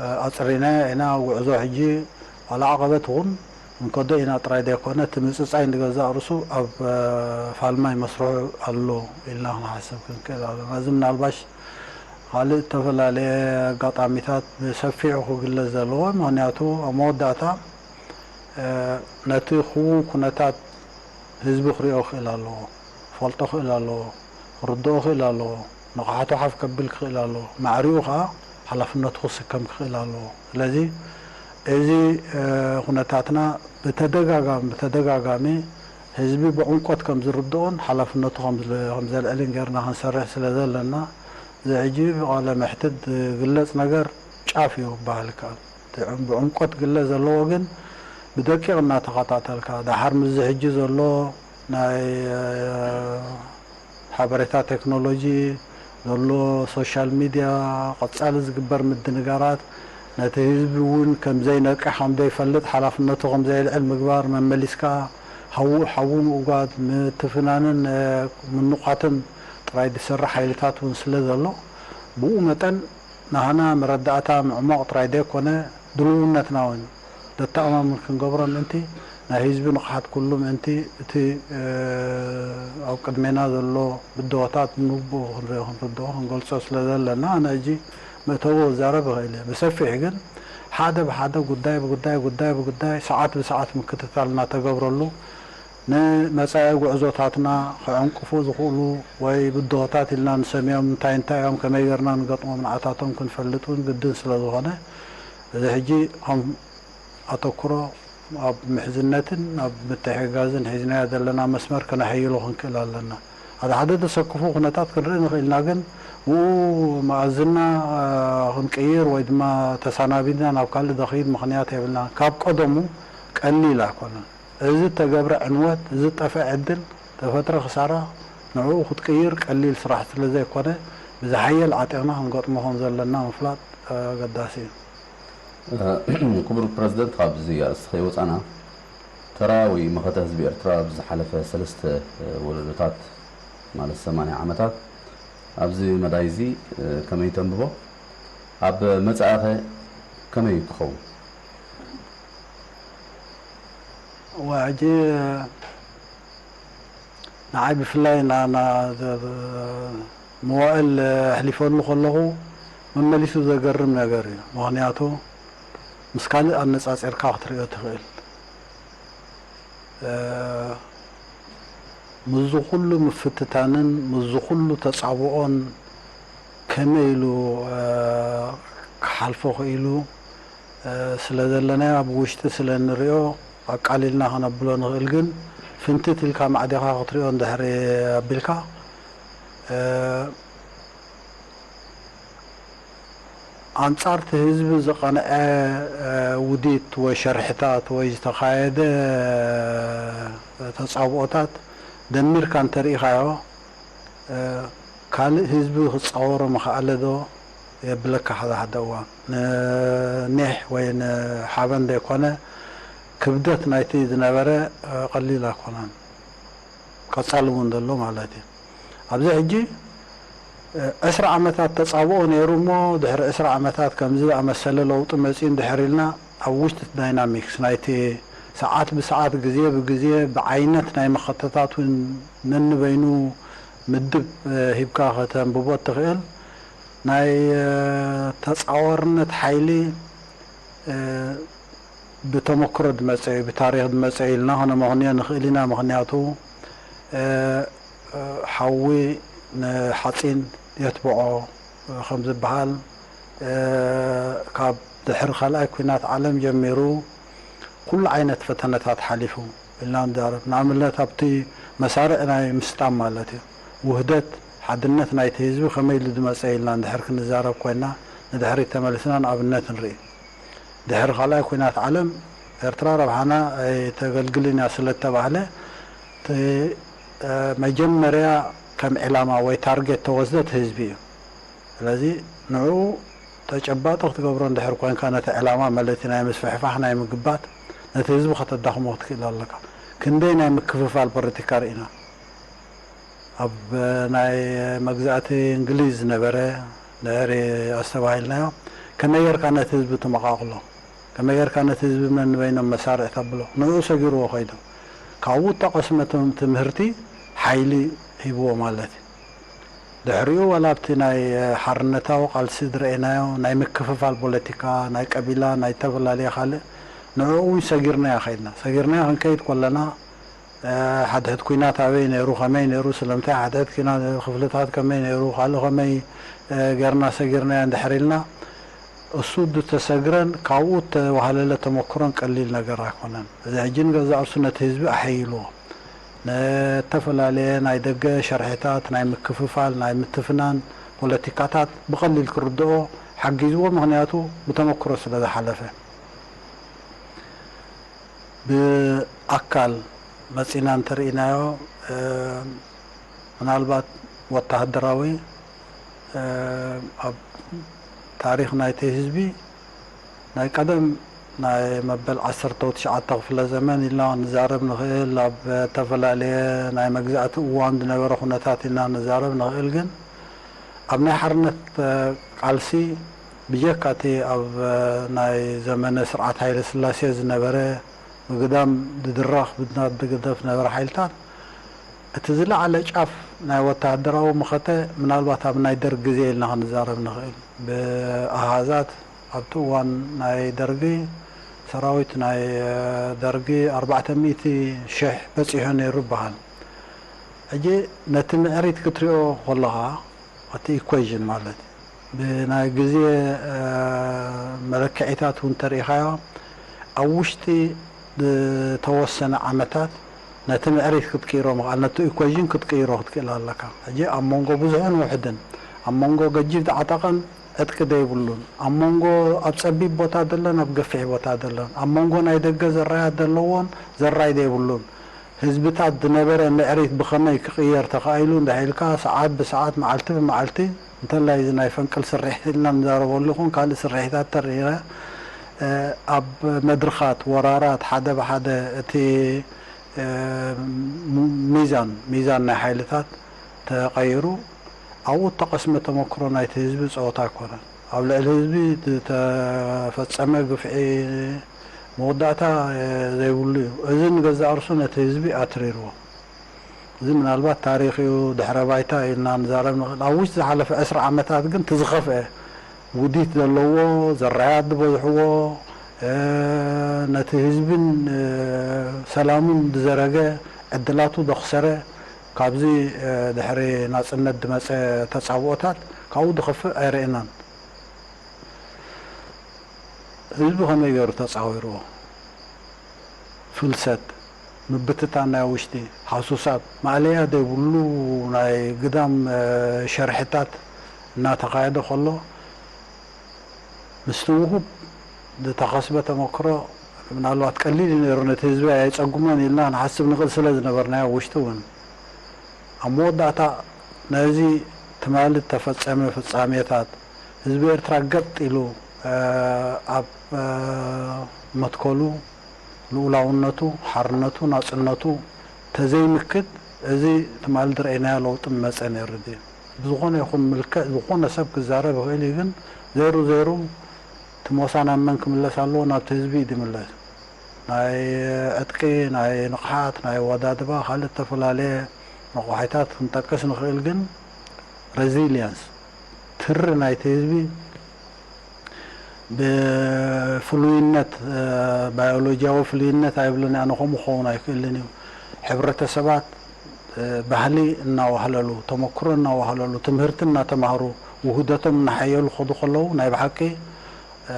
እ፣ ኣጽሪናዮ ኢና። ጉዕዞ ሕጂ ዋላ ዓቐበት እውን እንከዶ ኢና ጥራይ ዘይኮነ፣ እቲ ምጽጻይ ንገዛእ ርእሱ ኣብ፣ እ፣ ፋልማይ መስርሑ ኣሎ ኢልና ክንሓስብ ክንክእል ኣለና። እዚ ምናልባሽ ካልእ ዝተፈላለየ ኣጋጣሚታት ብሰፊሑ ክግለጽ ዘለዎ፣ ምኽንያቱ ኣብ መወዳእታ፣ እ፣ ነቲ ክውን ኩነታት ህዝቢ ክሪኦ ክእል ኣለዎ፣ ክፈልጦ ክእል ኣለዎ፣ ክርድኦ ክእል ኣለዎ፣ ንቕሓቱ ሓፍ ከብል ክእል ኣለዎ። ማዕሪኡ ኸኣ ሓላፍነቱ ክስከም ክእል ኣለዎ። ስለዚ እዚ፣ እ፣ ኩነታትና ብተደጋጋሚ፣ ብተደጋጋሚ ህዝቢ ብዕምቆት ከም ዝርድኦን ሓላፍነቱ ከም ዝለ-፣ ከም ዘልዕልን ጌርና ክንሰርሕ ስለ ዘለና፣ እዚ ሕጂ ብቃለ መሕትት ዝግለጽ ነገር ጫፍ እዩ ክበሃል ይከኣል። እቲ ዕም-፣ ብዕምቆት ግለ ዘለዎ ግን ብደቂቕ እናተኸታተልካ፣ ደሓር ምስዚ ሕጂ ዘሎ ናይ፣ እ፣ ሓበሬታ ቴክኖሎጂ ዘሎ፣ ሶሻል ሚድያ፣ ቀጻሊ ዝግበር ምድንጋራት፣ ነቲ ህዝቢ እውን ከም ዘይነቅሕ፣ ከም ዘይፈልጥ፣ ሓላፍነቱ ከም ዘየልዕል ምግባር፣ መመሊስካ ሓዉ፣ ሓዉ ምእጓድ፣ ምትፍናንን፣ እ፣ ምንቋትን ጥራይ ዝሰርሕ ሓይልታት እውን ስለ ዘሎ፣ ብኡ መጠን ናህና መረዳእታ ምዕማቕ ጥራይ ዘይኮነ፣ ድልውነትና እውን ዘተኣማምን ክንገብሮ ምእንቲ፣ ናይ ህዝቢ ንቕሓት ኩሉ ምእንቲ፣ እቲ፣ እ፣ ኣብ ቅድሜና ዘሎ ብድሆታት ንግቡእ ክንሪኦ፣ ክንርድኦ፣ ክንገልጾ ስለ ዘለና፣ ኣነ ሕጂ መእተዊ ክዛረብ እኽእል እየ። ብሰፊሕ ግን፣ ሓደ ብሓደ፣ ጉዳይ ብጉዳይ፣ ጉዳይ ብጉዳይ፣ ሰዓት ብሰዓት ምክትታል እናተገብረሉ፣ ንመጻኢ ጉዕዞታትና ክዕንቅፉ ዝኽእሉ ወይ ብድሆታት ኢልና ንሰምዮም እንታይ እንታይ እዮም፣ ከመይ ጌርና ንገጥሞም ንዓታቶም ክንፈልጥ እውን ግድን ስለ ዝኾነ፣ እዚ ሕጂ ከም ኣተኩሮ ኣብ ምሕዝነትን ኣብ ምትሕግጋዝን ሒዝናዮ ዘለና መስመር ከነሐይሎ ክንክእል ኣለና። ሓደ ሓደ ዘሰክፉ ኩነታት ክንርኢ ንኽእል ኢና፣ ግን ብኡ መኣዝና ክንቅይር ወይ ድማ ተሰናቢድና ናብ ካልእ ዘኽይድ ምኽንያት የብልና። ካብ ቀደሙ ቀሊል ኣይኮነን። እዚ እተገብረ ዕንወት፣ እዚ ዝጠፍአ ዕድል፣ ተፈጥረ ክሳራ፣ ንዕኡ ክትቅይር ቀሊል ስራሕ ስለ ዘይኮነ፣ ብዝሓየል ዓጢቕና ክንገጥሞ ከም ዘለና ምፍላጥ ኣገዳሲ እዩ። ክቡር ፕረዚደንት፣ ካብዚ ኣርእስቲ ከይወፃና፣ ተራ ወይ መኸተ ህዝቢ ኤርትራ ኣብዚ ዝሓለፈ ሰለስተ ወለዶታት፣ ማለት ሰማንያ ዓመታት፣ ኣብዚ መዳይ እዚ ከመይ ተንብቦ? ኣብ መጻኢኸ ከመይ ክኸውን? እዋ፣ ሕጂ ንዓይ ብፍላይ ና- ና- መዋእል ኣሕሊፈሉ ከለኹ መመሊሱ ዘገርም ነገር እዩ። ምኽንያቱ ምስ ካልእ ኣነጻጺርካ ክትርእዮ ትኽእል። ምስዚ ኩሉ ምፍትታንን ምስዚ ኩሉ ተጻብኦን ከመይ ኢሉ ክሓልፎ ክኢሉ ስለ ዘለናዮ፣ ኣብ ውሽጢ ስለ እንርእዮ ኣቃሊልና ከነብሎ ንኽእል። ግን ፍንትት ኢልካ ማዕዲኻ ክትርእዮ እንድሕር ኣቢልካ፣ ኣንጻር እቲ ህዝቢ ዝቐንዐ ውዲት ወይ ሸርሕታት ወይ ዝተኻየደ ተጻብኦታት ደሚርካ እንተርኢኻዮ፣ ካልእ ህዝቢ ክጻወሮ ምኽኣለ ዶ የብለካ? ሓደ ሓደ እዋን ንኒሕ ወይ ንሓበን ዘይኮነ፣ ክብደት ናይቲ ዝነበረ ቀሊል ኣይኮነን። ቀጻሊ እውን ዘሎ ማለት እዩ። ኣብዚ ሕጂ ዕስራ ዓመታት ተጻብኦ ነይሩ እሞ፣ ድሕሪ ዕስራ ዓመታት ከምዚ ዝኣመሰለ ለውጢ መጺኡ እንድሕር ኢልና፣ ኣብ ውሽጢ እቲ ዳይናሚክስ ናይቲ ሰዓት ብሰዓት፣ ግዜ ብግዜ፣ ብዓይነት ናይ መኸተታት እውን ነንበይኑ ምድብ ሂብካ ከተንብቦ እትኽእል ናይ ተጻዋርነት ሓይሊ ብተመክሮ ዝመጸ እዩ፣ ብታሪኽ ዝመጸ እዩ ኢልና ከነመኽንዮ ንኽእል ኢና። ምኽንያቱ ሓዊ ንሓጺን የትብዖ ከም ዝበሃል፣ ካብ ድሕሪ ካልኣይ ኲናት ዓለም ጀሚሩ ኩሉ ዓይነት ፈተነታት ሓሊፉ ኢልና ንዛረብ። ንኣብነት ኣብቲ መሳርዕ ናይ ምስጣም ማለት እዩ፣ ውህደት፣ ሓድነት ናይቲ ህዝቢ ከመይ ኢሉ ዝመጸ ኢልና እንድሕር ክንዛረብ ኮይና፣ ንድሕሪት ተመሊስና ንኣብነት ንርኢ። ድሕሪ ካልኣይ ኲናት ዓለም ኤርትራ ረብሓና ኣይተገልግልን እያ ስለ እተባህለ፣ እቲ መጀመርያ ከም ዕላማ ወይ ታርጌት ተወስደ እቲ ህዝቢ እዩ። ስለዚ ንዕኡ ተጨባጢ ክትገብሮ እንድሕር ኮንካ፣ ነቲ ዕላማ ማለት ናይ ምስፍሕፋሕ ናይ ምግባት፣ ነቲ ህዝቢ ከተዳኽሞ ክትክእል ኣለካ። ክንደይ ናይ ምክፍፋል ፖለቲካ ርኢና። ኣብ ናይ መግዛእቲ እንግሊዝ ዝነበረ ድሕሪ ኣስተባሂልናዮ፣ ከመይ ጌርካ ነቲ ህዝቢ ትመቓቕሎ? ከመይ ጌርካ ነቲ ህዝቢ ነንበይኖም መሳርዕ ተብሎ? ንዕኡ ሰጊርዎ ከይዱ። ካብኡ እተቐስመ ትም- ትምህርቲ ሓይሊ ሂብዎ ማለት እዩ። ድሕሪኡ ዋላ ኣብቲ ናይ ሓርነታዊ ቃልሲ ዝረኣናዮ ናይ ምክፍፋል ፖለቲካ፣ ናይ ቀቢላ፣ ናይ ዝተፈላለየ ካልእ፣ ንዕኡ እውን ሰጊርናዮ ከይድና። ሰጊርናዮ ክንከይድ ከለና፣ ሓድሕድ ኲናት ኣበይ ነይሩ፣ ከመይ ነይሩ፣ ስለምንታይ ሓድሕድ ኲናት ነይሩ፣ ክፍልታት ከመይ ነይሩ፣ ካልእ ከመይ ጌርና ሰጊርናዮ እንድሕር ኢልና፣ እሱ ዝተሰግረን ካብኡ እተዋህለለ ተመክሮን ቀሊል ነገር ኣይኮነን። እዚ ሕጂ ንገዛእ ርእሱ ነቲ ህዝቢ ኣሐይልዎ። ንተፈላለየ ናይ ደገ ሸርሕታት ናይ ምክፍፋል፣ ናይ ምትፍናን ፖለቲካታት ብቐሊል ክርድኦ ሓጊዝዎ፣ ምኽንያቱ ብተመክሮ ስለ ዝሓለፈ። ብኣካል መጺና እንተርኢናዮ፣ ምናልባት ወተሃደራዊ ኣብ ታሪኽ ናይቲ ህዝቢ ናይ ቀደም ናይ መበል ዓሰርተ ትሽዓተ ክፍለ ዘመን ኢልና ንዛረብ ንኽእል፣ ኣብ ዝተፈላለየ ናይ መግዛእቲ እዋን ዝነበረ ኩነታት ኢልና ንዛረብ ንኽእል። ግን ኣብ ናይ ሓርነት ቃልሲ ብጀካ እቲ ኣብ ናይ ዘመነ ስርዓት ሃይለ ስላሴ ዝነበረ ብግዳም ዝድረኽ ብናት ዝግደፍ ዝነበረ ሓይልታት፣ እቲ ዝለዓለ ጫፍ ናይ ወተሃደራዊ መኸተ ምናልባት ኣብ ናይ ደርግ ግዜ ኢልና ክንዛረብ ንኽእል። ብኣሃዛት ኣብቲ እዋን ናይ ደርጊ ሰራዊት ናይ ደርጊ ኣርባዕተ ሚእቲ ሽሕ በጺሑ ነይሩ ይበሃል። ሕጂ ነቲ ምዕሪት ክትሪኦ ከለኻ፣ እቲ ኢኩዌዥን ማለት ብናይ ግዜ መለክዒታት እውን ተርኢኻዮ፣ ኣብ ውሽጢ ዝተወሰነ ዓመታት ነቲ ምዕሪት ክትቅይሮ ምኽኣል፣ ነቲ ኢኩዌዥን ክትቅይሮ ክትክእል ኣለካ። ሕጂ ኣብ መንጎ ብዙሕን ውሕድን፣ ኣብ መንጎ ገጂፍ ዝዓጠቐን ዕጥቂ ዘይብሉን፣ ኣብ መንጎ ኣብ ጸቢብ ቦታ ዘሎን ኣብ ገፊሕ ቦታ ዘሎን፣ ኣብ መንጎ ናይ ደገ ዘራያት ዘለዎን ዘራይ ዘይብሉን ህዝብታት ዝነበረ ምዕሪት ብኸመይ ክቕየር ተኻኢሉ እንድሕር ኢልካ፣ ሰዓት ብሰዓት፣ መዓልቲ ብመዓልቲ፣ እንተላይ እዚ ናይ ፈንቅል ስርሒት ኢልና ንዛረበሉ ይኹን ካልእ ስርሒታት ተሪረ፣ እ፣ ኣብ መድርኻት፣ ወራራት፣ ሓደ ብሓደ እቲ፣ እ፣ ሙ-፣ ሚዛን፣ ሚዛን ናይ ሓይልታት ተቐይሩ፣ ኣብኡ እተቐስመ ተመክሮ ናይቲ ህዝቢ ጸወታ ኣይኮነን። ኣብ ልዕሊ ህዝቢ ዝተፈጸመ ግፍዒ መወዳእታ፣ እ፣ ዘይብሉ እዩ። እዚ ንገዛእ ርእሱ ነቲ ህዝቢ ኣትሪርዎ። እዚ ምናልባት ታሪኽ እዩ፣ ድሕረ ባይታ ኢልና ንዛረብ ንኽእል። ኣብ ውሽጢ ዝሓለፈ ዕስራ ዓመታት ግን እቲ ዝኸፍአ ውዲት ዘለዎ፣ ዘራያት ዝበዝሕዎ፣ እ፣ ነቲ ህዝብን፣ እ፣ ሰላሙን ዝዘረገ፣ ዕድላቱ ዘኽሰረ፣ ካብዚ፣ እ፣ ድሕሪ ናጽነት ዝመጸ ተጻብኦታት ካብኡ ዝኸፍእ ኣይረኤናን። ህዝቢ ከመይ ገይሩ ተጻዊርዎ? ፍልሰት፣ ምብትታን ናይ ውሽጢ፣ ሃሱሳት፣ ማእለያ ዘይብሉ ናይ ግዳም፣ እ፣ ሸርሕታት እናተኻየደ ከሎ፣ ምስቲ ውሁድ ዝተኸስበ ተመክሮ ምናልባት ቀሊል እዩ ነይሩ፣ ነቲ ህዝቢ ኣየጸግሞን ኢልና ንሓስብ ንኽእል ስለ ዝነበርናዮ፣ ኣብ ውሽጢ እውን። ኣብ መወዳእታ ናይዚ ትማሊ እተፈጸመ ፍጻሜታት፣ ህዝቢ ኤርትራ ገጥ ኢሉ፣ እ፣ ኣብ፣ እ፣ መትከሉ፣ ልኡላውነቱ፣ ሓርነቱ፣ ናጽነቱ ተዘይምክት፣ እዚ ትማሊ ዝረኣይናዮ ለውጢ ምመጸ ነይሩ ድዩ? ብዝኾነ ይኹን ምልክዕ፣ ዝኾነ ሰብ ክዛረብ ይኽእል እዩ፣ ግን ዘይሩ ዘይሩ እቲ ሞሳ ናብ መን ክምለስ ኣለዎ? ናብቲ ህዝቢ እዩ ዝምለስ። ናይ ዕጥቂ፣ ናይ ንቕሓት፣ ናይ ኣወዳድባ፣ ካልእ እተፈላለየ ረቋሒታት ክንጠቅስ ንኽእል፣ ግን ሬዚልያንስ፣ ትሪ ናይቲ ህዝቢ ብፍሉይነት፣ እ፣ ባዮሎጂያዊ ፍሉይነት ኣይብልን፣ ኣነ ከምኡ ክኸውን ኣይክእልን እዩ። ሕብረተሰባት፣ እ፣ ባህሊ እናዋህለሉ፣ ተመክሮ እናዋህለሉ፣ ትምህርቲ እናተማህሩ፣ ውህደቶም እናሓየሉ ክኸዱ ከለዉ፣ ናይ ብሓቂ፣ እ፣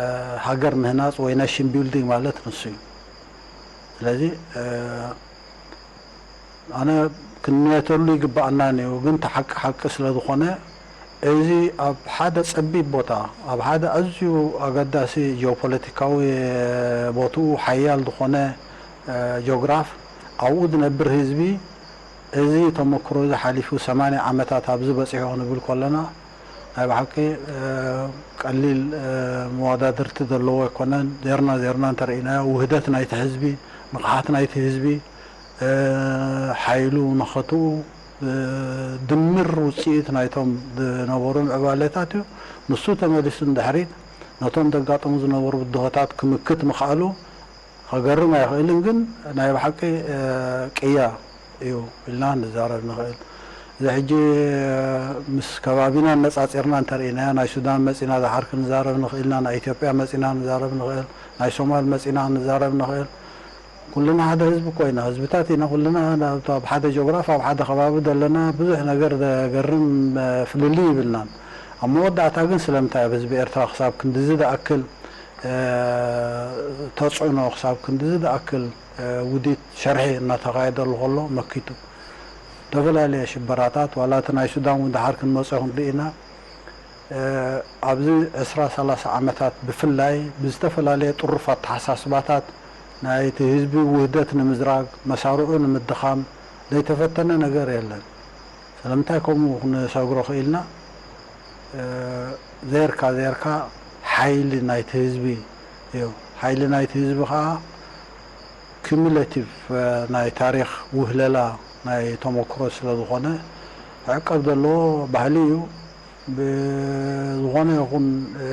ሃገር ምህናጽ ወይ ናሽን ቢልዲንግ ማለት ንሱ እዩ። ስለዚ፣ እ፣ ኣነ ክንነየተሉ ይግባኣናን እዩ፣ ግን እቲ ሓቂ ሓቂ ስለ ዝኾነ፣ እዚ ኣብ ሓደ ጸቢብ ቦታ፣ ኣብ ሓደ ኣዝዩ ኣገዳሲ ጂኦፖለቲካዊ ቦትኡ ሓያል ዝኾነ፣ እ፣ ጂኦግራፍ፣ ኣብኡ ዝነብር ህዝቢ፣ እዚ ተመክሮ እዚ ሓሊፉ ሰማንያ ዓመታት ኣብዚ በጺሑ ክንብል ከለና፣ ናይ ብሓቂ፣ እ፣ ቀሊል፣ እ፣ መወዳድርቲ ዘለዎ ኣይኮነን። ዜርና ዜርና እንተርኢናዮ፣ ውህደት ናይቲ ህዝቢ፣ ንቕሓት ናይቲ ህዝቢ፣ እ፣ ሓይሉ፣ መኸትኡ፣ እ፣ ድምር ውጽኢት ናይቶም ዝነበሩ ምዕባለታት እዩ። ንሱ ተመሊሱ ንድሕሪት ነቶም ዘጋጠሙ ዝነበሩ ብድሆታት ክምክት ምኽኣሉ፣ ከገርም ኣይኽእልን፣ ግን ናይ ብሓቂ፣ እ፣ ቅያ እዩ ኢልና ንዛረብ ንኽእል። እዚ ሕጂ፣ እ፣ ምስ ከባቢና ኣነጻጺርና እንተርኢናዮ፣ ናይ ሱዳን መጺና ዝሓር ክንዛረብ ንኽእል ኢና፣ ናይ ኢትዮጵያ መጺና ንዛረብ ንኽእል፣ ናይ ሶማል መጺና ክንዛረብ ንኽእል። ኩልና ሓደ ህዝቢ እኮ ኢና፣ ህዝብታት ኢና ኩልና፣ ናብ፣ ኣብ ሓደ ጂኦግራፍ፣ ኣብ ሓደ ከባቢ ዘለና፣ ብዙሕ ነገር ዘገርም፣ እ፣ ፍልልይ ይብልናን። ኣብ መወዳእታ ግን ስለምንታይ ኣብ ህዝቢ ኤርትራ ክሳብ ክንድዚ ዝኣክል፣ እ፣ ተጽዕኖ፣ ክሳብ ክንድዚ ዝኣክል፣ እ፣ ውዲት ሸርሒ እናተኻየደሉ ከሎ መኪቱ። ዝተፈላለየ ሽበራታት፣ ዋላ እቲ ናይ ሱዳን እውን ደሓር ክንመጾ ክንርኢ ኢና። እ፣ ኣብዚ ዕስራ ሰላሳ ዓመታት ብፍላይ ብዝተፈላለየ ጥሩፍ ኣተሓሳስባታት ናይቲ ህዝቢ ውህደት ንምዝራግ፣ መሳርዑ ንምድኻም ዘይተፈተነ ነገር የለን። ስለምንታይ ከምኡ ክንሰግሮ ክኢልና? እ፣ ዜርካ ዜርካ ሓይሊ ናይቲ ህዝቢ እዩ። ሓይሊ ናይቲ ህዝቢ ከኣ ኪሙሌቲቭ፣ እ፣ ናይ ታሪኽ ውህለላ ናይ ተመክሮ ስለ ዝኾነ፣ ክዕቀብ ዘለዎ ባህሊ እዩ። ብዝኾነ ይኹን፣ እ፣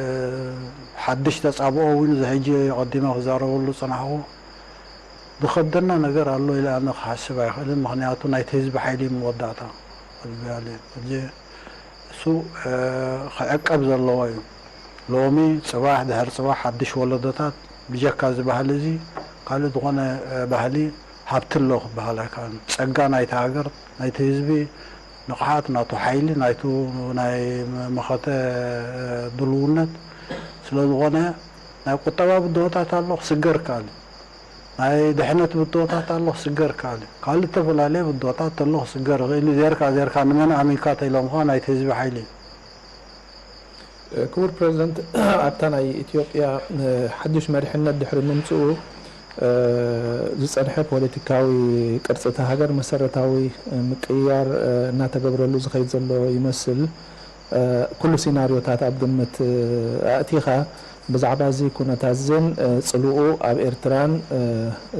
ሓድሽ ተጻብኦ እውን፣ እዚ ሕጂ ቀዲመ ክዛረበሉ ዝጸናሕኩ፣ ዝኸብደና ነገር ኣሎ ኢለ ኣነ ክሓስብ ኣይኽእልን። ምኽንያቱ ናይቲ ህዝቢ ሓይሊ እዩ መወዳእታ። ሕጂ እሱ፣ እ፣ ክዕቀብ ዘለዎ እዩ። ሎሚ፣ ጽባሕ፣ ድሕሪ ጽባሕ ሓድሽ ወለዶታት ብጀካ እዚ ባህሊ እዚ ካልእ ዝኾነ፣ እ፣ ባህሊ ሃብቲ ኣሎ ክበሃል ኣይከኣልን። ጸጋ ናይቲ ሃገር፣ ናይቲ ህዝቢ ንቕሓት፣ ናቱ ሓይሊ፣ ናይቱ ናይ መኸተ፣ እ፣ ድልውነት ስለ ዝኾነ፣ ናይ ቁጠባ ብድሆታት ኣሎ፣ ክስገር ይከኣል እዩ። ናይ ድሕነት ብድሆታት ኣሎ፣ ክስገር ይከኣል እዩ። ካልእ እተፈላለየ ብድሆታት ኣሎ፣ ክስገር ይኽእል እዩ። ዜርካ ዜርካ ንመን ኣሚንካ ተኢሎምኻ ናይቲ ህዝቢ ሓይሊ እዩ። ክቡር ፕረዚደንት፣ ኣብታ ናይ ኢትዮጵያ ሓድሽ መሪሕነት ድሕሪ ምምፅኡ ዝፀንሐ ፖለቲካዊ ቅርፂ እታ ሃገር መሰረታዊ ምቅይያር እናተገብረሉ ዝኸይድ ዘሎ ይመስል። ኩሉ ሲናርዮታት ኣብ ግምት ኣእቲኻ ብዛዕባ እዚ ኩነታት እዝን ፅልኡ ኣብ ኤርትራን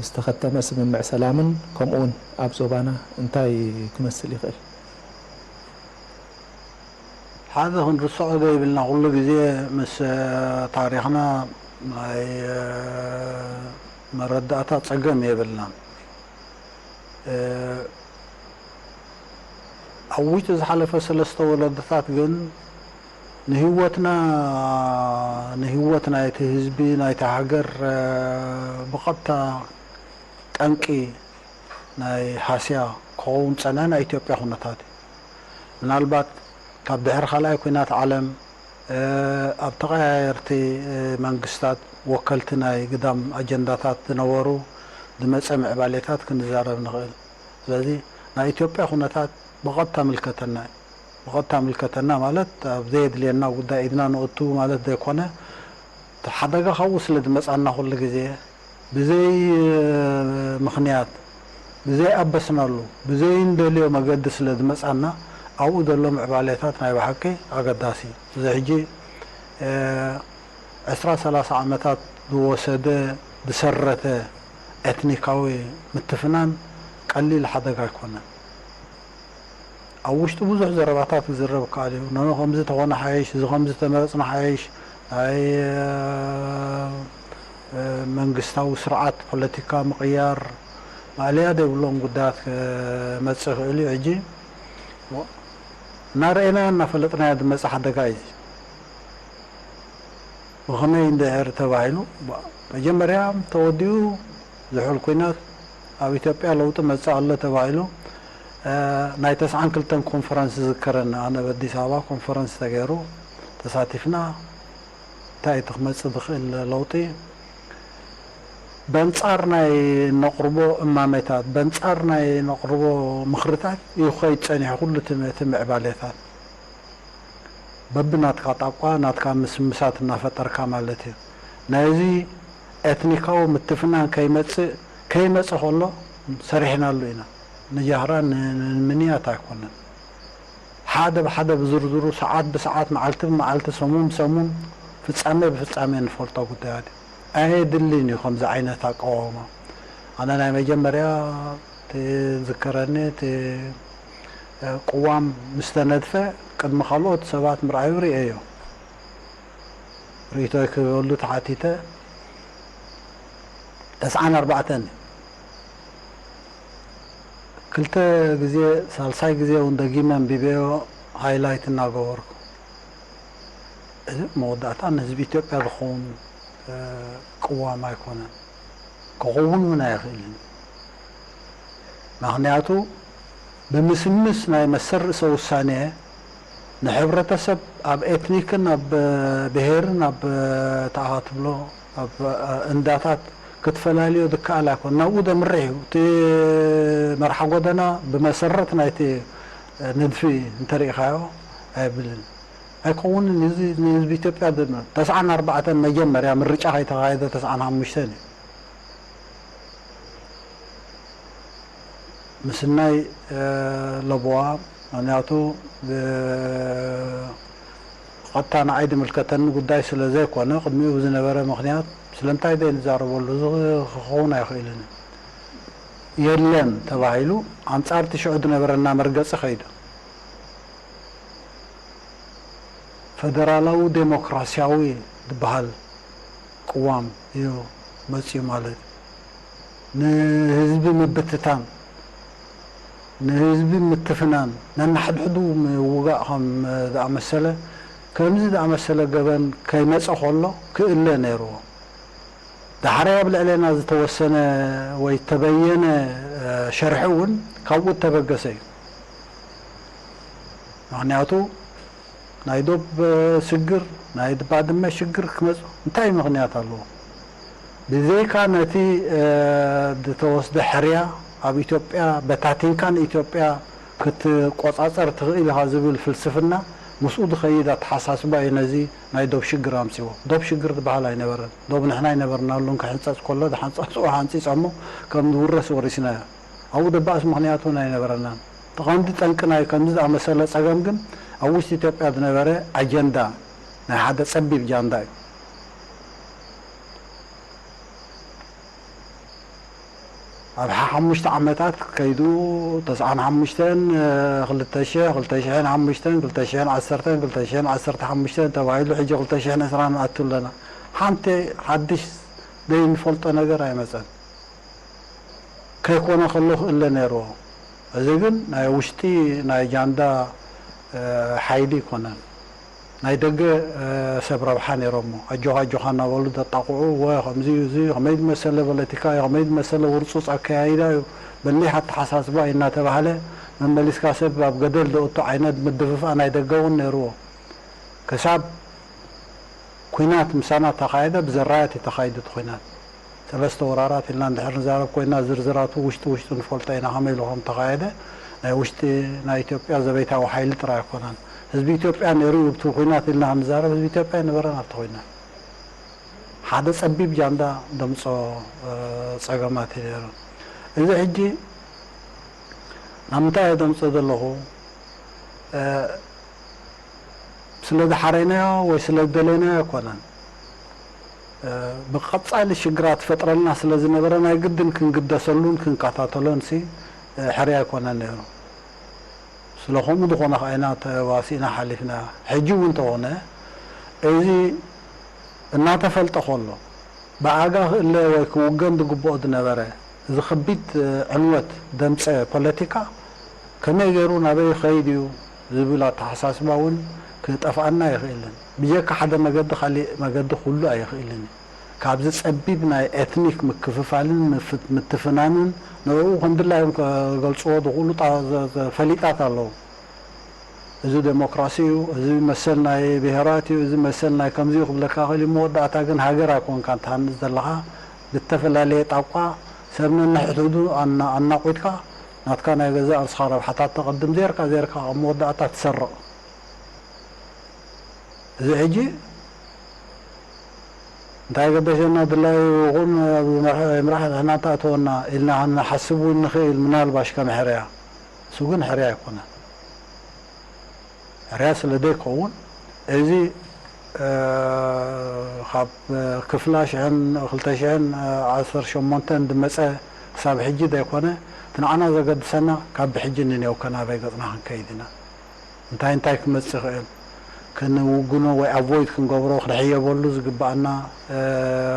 ዝተኸተመ ስምምዕ ሰላምን ከምኡ እውን ኣብ ዞባና እንታይ ክመስል ይኽእል? ሓደ ክንርስዖ ዘይብልና ኩሉ ግዜ ምስ ታሪኽና ናይ መረዳእታ ጸገም የብልናን። ኣብ ውሽጢ ዝሓለፈ ሰለስተ ወለዶታት ግን ንህይወትና ንህይወት ናይቲ ህዝቢ ናይቲ ሃገር ብቐጥታ ጠንቂ ናይ ሃስያ ክኸውን ዝጸንሐ ናይ ኢትዮጵያ ኩነታት እዩ። ምናልባት ካብ ድሕሪ ካልኣይ ኲናት ዓለም ኣብ ተቐያየርቲ መንግስታት ወከልቲ ናይ ግዳም ኣጀንዳታት ዝነበሩ ዝመጸ ምዕባሌታት ክንዛረብ ንኽእል። ስለዚ ናይ ኢትዮጵያ ኩነታት ብቐጥታ ምልከተና እዩ። ብቐጥታ ምልከተና ማለት ኣብ ዘየድልየና ጉዳይ ኢድና ነእቱ ማለት ዘይኮነ፣ እቲ ሓደጋ ካብኡ ስለ ዝመጻና ኩሉ ግዜ ብዘይ ምኽንያት ብዘይ ኣበስናሉ ብዘይ እንደልዮ መገዲ ስለ ዝመጻና ኣብኡ ዘሎ ምዕባሌታት ናይ ብሓቂ ኣገዳሲ እዩ። እዚ ሕጂ ዕስራ ሰላሳ ዓመታት ዝወሰደ ዝሰረተ ኤትኒካዊ ምትፍናን ቀሊል ሓደጋ ኣይኮነን። ኣብ ውሽጡ ብዙሕ ዘረባታት ክዝረብ ይከኣል እዩ። ኖኖ ከምዚ ተኾነ ሓይሽ፣ እዚ ከምዚ ተመረጽና ሓይሽ፣ ናይ መንግስታዊ ስርዓት ፖለቲካ ምቕያር ማእለያ ዘይብሎም ጉዳያት ክመጽእ ይኽእል እዩ። ሕጂ እናረኣናዮ እናፈለጥናዮ ዝመጽእ ሓደጋ እዩ። ብኸመይ እንድሕር ተባሂሉ መጀመርያ ተወዲኡ ዝሑል ኲናት ኣብ ኢትዮጵያ ለውጢ መጽእ ኣሎ ተባሂሉ ናይ ተስዓን ክልተን ኮንፈረንስ ዝዝከረኒ ኣነ ኣብ ኣዲስ ኣበባ ኮንፈረንስ ተገይሩ ተሳቲፍና እንታይ እቲ ክመጽእ ዝኽእል ለውጢ በንጻር ናይ ነቕርቦ እማሜታት በንጻር ናይ ነቕርቦ ምኽርታት እዩ ክኸይድ ጸኒሑ ኩሉ እቲ ምዕባሌታት በብናትካ ጣቋ ናትካ ምስምሳት እናፈጠርካ ማለት እዩ። ናይዚ ኤትኒካዊ ምትፍናን ከይመፅእ ከይመፀ ከሎ ሰሪሕናሉ ኢና። ንጃህራ ንምንያት ኣይኮነን። ሓደ ብሓደ ብዝርዝሩ ሰዓት ብሰዓት መዓልቲ ብመዓልቲ ሰሙን ብሰሙን ፍፃሜ ብፍፃሜ ንፈልጦ ጉዳያት እዩ። ኣየድልን እዩ ከምዚ ዓይነት ኣቃዋውማ። ኣነ ናይ መጀመርያ እቲ ዝከረኒ እቲ ቅዋም ምስ ተነድፈ ቅድሚ ካልኦት ሰባት ምርኣዩ ርእየዮ። ርእይቶይ ክህበሉ ተሓቲተ። ተስዓን ኣርባዕተን ክልተ ግዜ ሳልሳይ ግዜ እውን ደጊመ ኣንቢበዮ ሃይላይት እናገበርኩ እዚ መወዳእታ ንህዝቢ ኢትዮጵያ ዝኸውን ቅዋም ኣይኮነን። ክኸውን እውን ኣይኽእልን። ምኽንያቱ ብምስምስ ናይ መሰል ርእሰ ውሳኔ ንሕብረተሰብ ኣብ ኤትኒክን ኣብ ብሄርን ኣብ ተኣኻ ትብሎ ኣብ እንዳታት ክትፈላልዮ ዝከኣል ኣይኮን ናብኡ ዘምርሕ እዩ እቲ መርሓ ጎደና ብመሰረት ናይቲ ንድፊ እንተሪኢኻዮ ኣይብልን ኣይከውንን እዚ ንህዝቢ ኢትዮጵያ ተስዓን ኣርባዕተን መጀመርያ ምርጫ ከይተኻየደ ተስዓን ሓሙሽተን እዩ ምስናይ ለቦዋ ምክንያቱ ብቐጥታ ንዓይ ዝምልከተኒ ጉዳይ ስለ ዘይኮነ ቅድሚኡ ብዝነበረ ምክንያት ስለምንታይ ዘይንዛረበሉ እዚ ክኸውን ኣይኽእልን የለን ተባሂሉ ኣንፃር እቲ ሽዑ ዝነበረና መርገፂ ከይዱ ፈደራላዊ ዴሞክራሲያዊ ዝበሃል ቅዋም እዩ መፅኡ ማለት እዩ። ንህዝቢ ምብትታን፣ ንህዝቢ ምትፍናን፣ ነንሓድሕዱ ምውጋእ ከም ዝኣመሰለ ከምዚ ዝኣመሰለ ገበን ከይመፀ ከሎ ክእለ ነይርዎ። ዳሕራይ ኣብ ልዕሌና ዝተወሰነ ወይ ዝተበየነ ሸርሒ እውን ካብኡ እተበገሰ እዩ። ምኽንያቱ ናይ ዶብ ሽግር ናይ ባድመ ሽግር ክመፅ እንታይ ምኽንያት ኣለዎ? ብዘይካ ነቲ ዝተወስደ ሕርያ ኣብ ኢትዮጵያ በታቲንካ ንኢትዮጵያ ክትቆጻጸር ትኽእል ኢኻ ዝብል ፍልስፍና ምስኡ ዝኸይድ ኣተሓሳስባ እዩ ነዚ ናይ ዶብ ሽግር ኣምጺዎ። ዶብ ሽግር ዝበሃል ኣይነበረን። ዶብ ንሕና ኣይነበርናሉን። ክሕንጸጽ ከሎ ዝሓንጸጽዎ ሓንጺጸሞ ከም ዝውረስ ወሪስናዮ። ኣብኡ ደባእስ ምኽንያት እውን ኣይነበረናን። እቲ ቀንዲ ጠንቂ ናይ ከምዚ ዝኣመሰለ ጸገም ግን ኣብ ውሽጢ ኢትዮጵያ ዝነበረ ኣጀንዳ ናይ ሓደ ጸቢብ ጃንዳ እዩ። ኣብ ሓሙሽተ ዓመታት ከይዱ ተስዓን ሓሙሽተን፣ ክልተ ሽሕ፣ ክልተ ሽሕን ሓሙሽተን፣ ክልተ ሽሕን ዓሰርተን፣ ክልተ ሽሕን ዓሰርተ ሓሙሽተን ተባሂሉ ሕጂ ክልተ ሽሕን ዕስራን ንኣቱ ኣለና። ሓንቲ ሓድሽ ዘይንፈልጦ ነገር ኣይመጸን። ከይኮነ ከሎ ክእለ ነይርዎ። እዚ ግን ናይ ውሽጢ ናይ ጃንዳ ሓይሊ ኣይኮነን። ናይ ደገ ሰብ ረብሓ ነይሮሞ ኣጆኻ ኣጆኻ እናበሉ ዘጣቕዑ ወ ከምዚ እዩ እዚ ከመይ ዝመሰለ ፖለቲካ እዩ ከመይ ዝመሰለ ውርፁፅ ኣከያይዳ እዩ በሊሕ ኣተሓሳስባ እዩ እናተባህለ መመሊስካ ሰብ ኣብ ገደል ዘእቱ ዓይነት ምድፍፋእ ናይ ደገ እውን ነይርዎ። ክሳብ ኲናት ምሳና ተኻየደ ብዘራያት እዩ ተኻይዱ እቲ ኲናት። ሰለስተ ወራራት ኢልና እንድሕር ንዛረብ ኮይና ዝርዝራቱ ውሽጢ ውሽጡ ንፈልጦ ኢና ከመይ ኢሉ ከም ተኻየደ። ናይ ውሽጢ ናይ ኢትዮጵያ ዘቤታዊ ሓይሊ ጥራይ ኣይኮነን። ህዝቢ ኢትዮጵያ ነይሩ እዩ ኣብቲ ኲናት ኢልና ክንዛረብ ህዝቢ ኢትዮጵያ ኣይነበረን ኣብቲ ኲናት። ሓደ ጸቢብ ጃንዳ ደምጾ ጸገማት እዩ ነይሩ። እዚ ሕጂ ናብ ምንታይ እየ ደምጾ ዘለኹ? ስለ ዝሓረይናዮ ወይ ስለ ዝደለይናዮ ኣይኮነን። ብቐጻሊ ሽግራት ትፈጥረልና ስለ ዝነበረ ናይ ግድን ክንግደሰሉን ክንከታተሎን ሲ ሕርያ ኣይኮነን ነይሩ። ስለ ከምኡ ዝኾነ ከኣ ኢና ተዋሲእና ሓሊፍና። ሕጂ እውን እንተኾነ እዚ እናተፈልጠ ከሎ ብኣጋ ክእለ ወይ ክውገን ዝግብኦ ዝነበረ እዚ ከቢድ ዕንወት ዘምጸ ፖለቲካ ከመይ ገይሩ ናበይ ይኸይድ እዩ ዝብል ኣተሓሳስባ እውን ክጠፍኣና ኣይኽእልን። ብጀካ ሓደ መገዲ ካሊእ መገዲ ክህሉ ኣይኽእልን እዩ። ካብዚ ጸቢብ ናይ ኤትኒክ ምክፍፋልን ምትፍናንን ንዕኡ ከም ድላዮም ክገልጽዎ ዝኽእሉ ፈሊጣት ኣለዉ። እዚ ዴሞክራሲ እዩ፣ እዚ መሰል ናይ ብሄራት እዩ፣ እዚ መሰል ናይ ከምዚ እዩ ክብለካ ይኽእል እዩ። መወዳእታ ግን ሃገር ኣይኮንካን ትሃንጽ ዘለኻ። ብተፈላለየ ጣቋ ሰብ ነንሕድሕዱ ኣናቑትካ ናትካ ናይ ገዛእ ርእስኻ ረብሓታት ተቐድም ዜርካ ዜርካ ኣብ መወዳእታ ትሰርቕ። እዚ ሕጂ እንታይ ገደሸና ድላዩ ይኹን ይምራሕ ንሕና እንታይ ኣተወና ኢልና ክንሓስብ እውን ንኽእል ምናልባሽ ከም ሕርያ። እሱ ግን ሕርያ ኣይኮነን። ሕርያ ስለ ዘይከውን እዚ ካብ ክፍላ ሽሕን ክልተ ሽሕን ዓሰርተ ሸሞንተን ዝመፀ ክሳብ ሕጂ ዘይኮነ እቲ ንዓና ዘገድሰና ካብ ብሕጂ ንኔው ከናበይ ገፅና ክንከይድ ኢና። እንታይ እንታይ ክመጽእ ይኽእል ክንውግኖ ወይ ኣቮይድ ክንገብሮ ክንሕየበሉ ዝግብኣና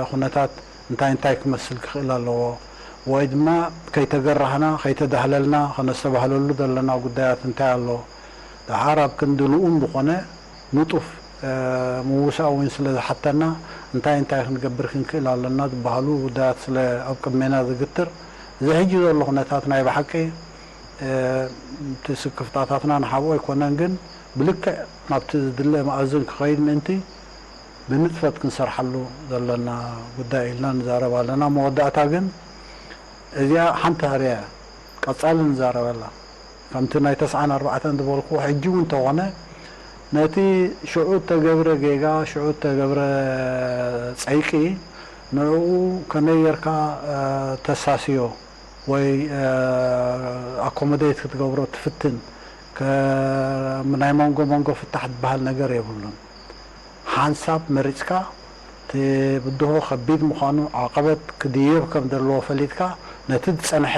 ኩነታት እንታይ እንታይ ክመስል ክኽእል ኣለዎ ወይ ድማ ከይተገራህና ከይተዳህለልና ከነስተባህለሉ ዘለና ጉዳያት እንታይ ኣሎ? ደሓር ኣብ ክንዲ ልኡም ዝኾነ ንጡፍ ምውሳእ እውን ስለ ዝሓተና እንታይ እንታይ ክንገብር ክንክእል ኣለና ዝበሃሉ ጉዳያት ስለ ኣብ ቅድሜና ዝግትር እዚ ሕጂ ዘሎ ኩነታት ናይ ብሓቂ እቲ ስክፍታታትና ንሓብኦ ኣይኮነን ግን ብልክዕ ናብቲ ዝድለ መኣዝን ክኸይድ ምእንቲ ብንጥፈት ክንሰርሓሉ ዘለና ጉዳይ ኢልና ንዛረብ ኣለና። መወዳእታ ግን እዚኣ ሓንቲ ሕርያ እያ፣ ቀጻሊ ንዛረበላ። ከምቲ ናይ ተስዓን ኣርባዕተን ዝበልኩ ሕጂ እውን እንተኾነ ነቲ ሽዑ እተገብረ ጌጋ ሽዑ እተገብረ ጸይቂ ንዕኡ ከመይ ጌርካ ተሳስዮ ወይ ኣኮሞዴት ክትገብሮ ትፍትን ናይ መንጎ መንጎ ፍታሕ ዝበሃል ነገር የብሉን። ሓንሳብ መሪፅካ እቲ ብድሆ ከቢድ ምዃኑ ዓቐበት ክድየብ ከም ዘለዎ ፈሊጥካ ነቲ ዝፀንሐ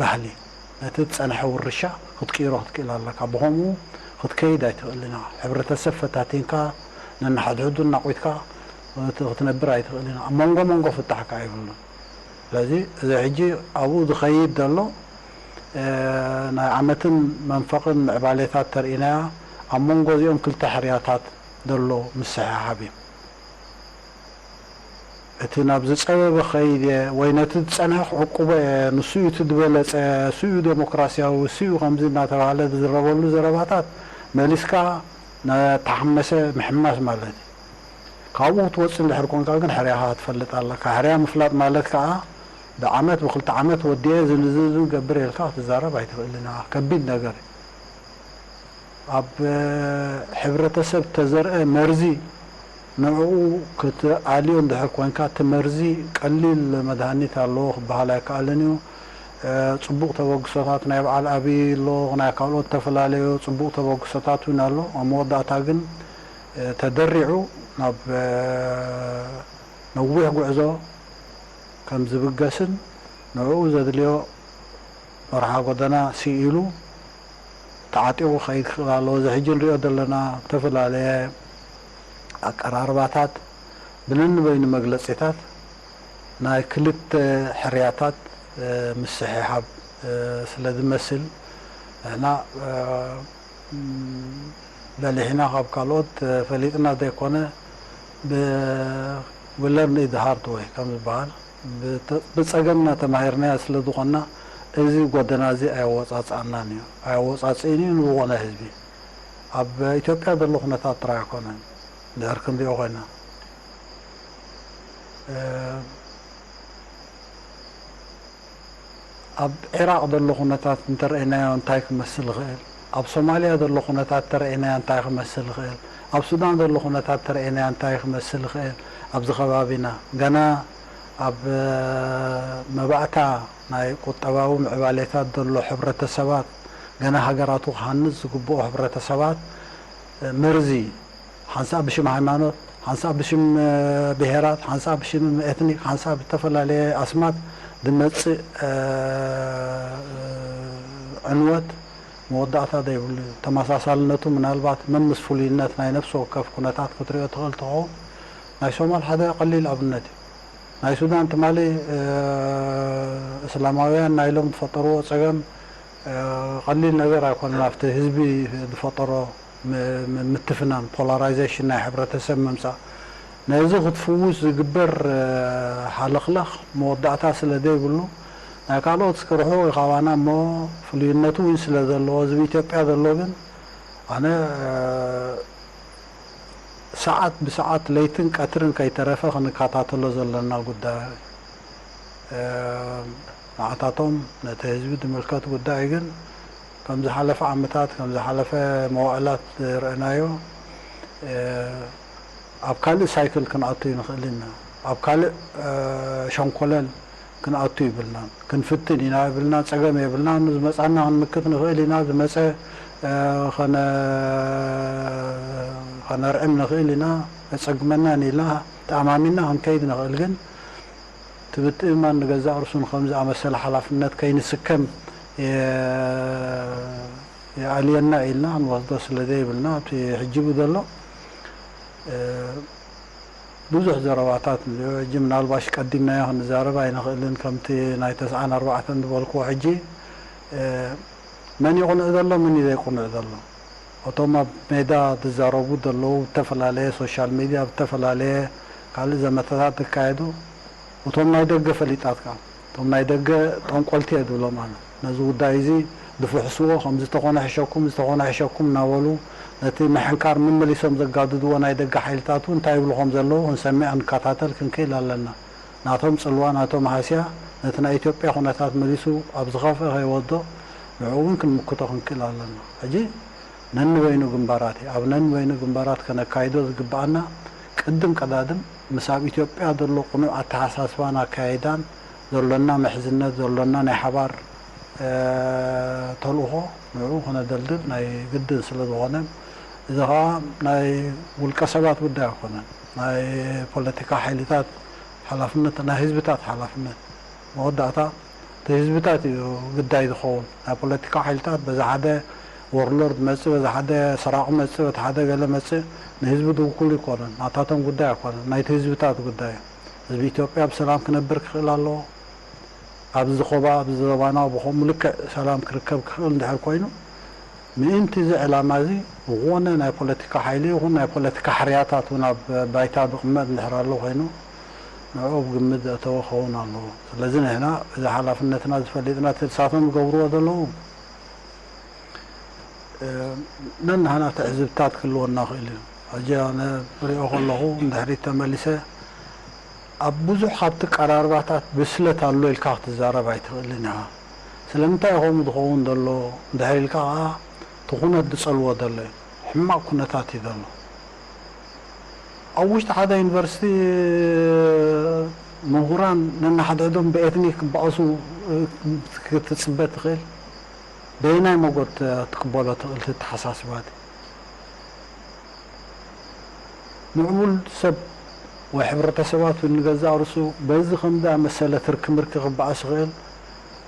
ባህሊ ነቲ ዝፀንሐ ውርሻ ክትቅይሮ ክትክእል ኣለካ። ብኸምኡ ክትከይድ ኣይትኽእልን ኢኻ። ሕብረተሰብ ፈታቲንካ ነንሓድሕዱ እናቑትካ ክትነብር ኣይትኽእልን ኢኻ። ኣብ መንጎ መንጎ ፍታሕ ከዓ የብሉን። ስለዚ እዚ ሕጂ ኣብኡ ዝኸይድ ዘሎ ናይ ዓመትን መንፈቕን ምዕባሌታት ተርእይናያ ኣብ መንጎ እዚኦም ክልተ ሕርያታት ዘሎ ምስሕሓብ እዩ። እቲ ናብ ዝጸበበ ኸይድ እየ ወይ ነቲ ዝጸንሐ ክዕቁቦ እየ፣ ንሱ እዩ እቲ ዝበለጸ፣ እሱ እዩ ደሞክራስያዊ፣ እሱ እዩ ከምዚ እናተባህለ ዝዝረበሉ ዘረባታት መሊስካ ነተሓመሰ ምሕማስ ማለት እዩ። ካብኡ ክትወፅእ እንድሕር ኮንካ ግን ሕርያኻ ክትፈልጥ ኣለካ። ሕርያ ምፍላጥ ማለት ከዓ ብዓመት ብክልተ ዓመት ወዲኤ ዝንዝን ገብር ኢልካ ክትዛረብ ኣይትኽእልን ኢኻ። ከቢድ ነገር እዩ። ኣብ ሕብረተሰብ ተዘርአ መርዚ ንዕኡ ክትኣልዮ እንድሕር ኮንካ እቲ መርዚ ቀሊል መድሃኒት ኣለዎ ክበሃል ኣይከኣልን እዩ። ጽቡቕ ተበግሶታት ናይ በዓል ኣብይ ኣሎ፣ ናይ ካልኦት ተፈላለዩ ጽቡቕ ተበግሶታት እውን ኣሎ። ኣብ መወዳእታ ግን ተደሪዑ ናብ ነዊሕ ጉዕዞ ከም ዝብገስን ንዕኡ ዘድልዮ መርሓ ጎደና ስኢሉ ተዓጢቑ ክኸይድ ክኽእል ኣለዎ። እዚ ሕጂ ንሪኦ ዘለና ዝተፈላለየ ኣቀራርባታት ብነንበይኑ መግለጺታት ናይ ክልተ ሕርያታት ምስሕሓብ ስለ ዝመስል ንሕና በሊሕና ካብ ካልኦት ፈሊጥና ዘይኮነ we learn it the hard way ከም ዝበሃል ብጸገምና ተማሂርናዮ ስለ ዝኾንና እዚ ጎደና እዚ ኣየወጻጽኣናን እዩ፣ ኣየወጻጽእን እዩ ንዝኾነ ህዝቢ። ኣብ ኢትዮጵያ ዘሎ ኩነታት ጥራይ ኣይኮነን ድሕር ክንሪኦ ኮይና ኣብ ዒራቕ ዘሎ ኩነታት እንተረእናዮ እንታይ ክመስል ይኽእል? ኣብ ሶማልያ ዘሎ ኩነታት ተረእናዮ እንታይ ክመስል ይኽእል? ኣብ ሱዳን ዘሎ ኩነታት ተረእናዮ እንታይ ክመስል ይኽእል? ኣብዚ ከባቢና ገና ኣብ መባእታ ናይ ቁጠባዊ ምዕባሌታት ዘሎ ሕብረተሰባት ገና ሃገራቱ ክሃንጽ ዝግብኦ ሕብረተሰባት መርዚ ሓንሳእ ብሽም ሃይማኖት፣ ሓንሳእ ብሽም ብሄራት፣ ሓንሳእ ብሽም ኤትኒክ፣ ሓንሳእ ብተፈላለየ ኣስማት ዝመጽእ ዕንወት መወዳእታ ዘይብሉ እዩ። ተመሳሳልነቱ ምናልባት መምስ ፍሉይነት ናይ ነፍሲ ወከፍ ኩነታት ክትሪኦ ትኽእል ትኸውን። ናይ ሶማል ሓደ ቀሊል ኣብነት እዩ። ናይ ሱዳን ትማሊ እስላማውያን ናይሎም ዝፈጠርዎ ጸገም ቀሊል ነገር ኣይኮነን። ኣብቲ ህዝቢ ዝፈጠሮ ምትፍናን ፖላራይዜሽን ናይ ሕብረተሰብ ምምፃእ ነዚ ክትፍውስ ዝግበር ሓለኽለኽ መወዳእታ ስለ ዘይብሉ ናይ ካልኦት እስከ ርሑቕ እዩ ካባና እሞ ፍሉይነቱ እውን ስለ ዘለዎ እዚ ብኢትዮጵያ ዘሎ ግን ኣነ ሰዓት ብሰዓት ለይትን ቀትርን ከይተረፈ ክንከታተሎ ዘለና ጉዳይ ንዓታቶም ነቲ ህዝቢ ዝምልከት ጉዳይ ግን ከም ዝሓለፈ ዓመታት ከም ዝሓለፈ መዋእላት ዝረእናዮ ኣብ ካልእ ሳይክል ክንኣቱ ይንኽእል ኢና። ኣብ ካልእ ሸንኮለል ክንኣቱ ይብልናን ክንፍትን ኢና ይብልና ጸገም የብልናን። ዝመጻና ክንምክት ንኽእል ኢና። ዝመጸ ከነርዕም ንኽእል ኢና። የጸግመናን ኢልና ተኣማሚንና ክንከይድ ንኽእል ግን እቲ ምትእምማን ንገዛእ ርእሱ ንኸም ዝኣመሰለ ሓላፍነት ከይንስከም የኣልየና ኢልና ክንወስዶ ስለ ዘይብልና እቲ ሕጂ ብኡ ዘሎ ብዙሕ ዘረባታት ሕጂ ምናልባሽ ቀዲምናዮ ክንዛረብ ኣይንኽእልን ከምቲ ናይ ተስዓን ኣርባዕተን ዝበልክዎ ሕጂ መን ይቕኑዕ ዘሎ መን እዩ ዘይቅኑዕ ዘሎ እቶም ኣብ ሜዳ ዝዛረቡ ዘለዉ ብተፈላለየ ሶሻል ሚድያ ብተፈላለየ ካልእ ዘመተታት ዝካየዱ እቶም ናይ ደገ ፈሊጣትካ እቶም ናይ ደገ ጠንቆልቲ እየ ዝብሎም ኣነ ነዚ ጉዳይ እዚ ዝፍሕስዎ ከም ዝተኾነ ሕሸኩም ዝተኾነ ሕሸኩም እናበሉ ነቲ ምሕንካር መመሊሶም ዘጋድድዎ ናይ ደገ ሓይልታት እውን እንታይ ይብሉ ከም ዘለዉ ክንሰምዕ ክንከታተል ክንክእል ኣለና ናቶም ፅልዋ ናቶም ሃስያ ነቲ ናይ ኢትዮጵያ ኩነታት መሊሱ ኣብ ዝኸፍአ ከይወዶ ንዕኡ እውን ክንምክቶ ክንክእል ኣለና ሕጂ ነንበይኑ ግንባራት እዩ። ኣብ ነንበይኑ ግንባራት ከነካይዶ ዝግብኣና ቅድም ቀዳድም ምስ ኣብ ኢትዮጵያ ዘሎ ቅኑዕ ኣተሓሳስባን ኣካያይዳን ዘሎና ምሕዝነት ዘሎና ናይ ሓባር ተልእኾ ንዕኡ ከነደልድል ናይ ግድን ስለ ዝኾነ እዚ ከዓ ናይ ውልቀ ሰባት ጉዳይ ኣይኮነን። ናይ ፖለቲካ ሓይልታት ሓላፍነት ናይ ህዝብታት ሓላፍነት መወዳእታ እቲ ህዝብታት እዩ ግዳይ ዝኸውን ናይ ፖለቲካ ሓይልታት በዚ ሓደ ወርሎርድ መፅእ በዚ ሓደ ሰራቂ መፅእ በቲ ሓደ ገለ መፅእ ንህዝቢ ዝውክሉ ይኮኑን ናታቶም ጉዳይ ኣይኮነን ናይቲ ህዝብታት ጉዳይ እዩ ህዝቢ ኢትዮጵያ ብሰላም ክነብር ክኽእል ኣለዎ ኣብዚ ዝኮባ ኣብዚ ዘባና ብከምኡ ልክዕ ሰላም ክርከብ ክኽእል እንድሕር ኮይኑ ምእንቲ እዚ ዕላማ እዚ ዝኾነ ናይ ፖለቲካ ሓይሊ ይኹን ናይ ፖለቲካ ሕርያታት እውን ኣብ ባይታ ዝቕመጥ እንድሕር ኣሎ ኮይኑ ንዕኡ ኣብ ግምት ዘእተወ ክኸውን ኣለዎ። ስለዚ ንሕና እዚ ሓላፍነትና ዝፈሊጥና እቲ ንሳቶም ዝገብርዎ ዘለዉ ነንሕና ትዕዝብታት ክህልወና ይኽእል እዩ። ሕጂ ኣነ ዝሪኦ ከለኹ፣ ንድሕሪት ተመሊሰ፣ ኣብ ብዙሕ ካብቲ ቀራርባታት ብስለት ኣሎ ኢልካ ክትዛረብ ኣይትኽእልን ኢኻ። ስለምንታይ እዩ ከምኡ ዝኸውን ዘሎ እንድሕር ኢልካ ኸዓ፣ እቲ ኩነት ዝጸልዎ ዘሎ እዩ። ሕማቕ ኩነታት እዩ ዘሎ። ኣብ ውሽጢ ሓደ ዩኒቨርሲቲ፣ ምሁራን ነንሓድሕዶም ብኤትኒክ ክባእሱ ክትጽበ ትኽእል? በየናይ መጎት ክትቅበሎ ትኽእል እቲ ኣተሓሳስባ እቲ? ምዕቡል ሰብ ወይ ሕብረተሰባት እውን ንገዛእ ርእሱ በዚ ከምዚ ኣመሰለ ትርኪ ምርኪ ክበኣስ ይኽእል።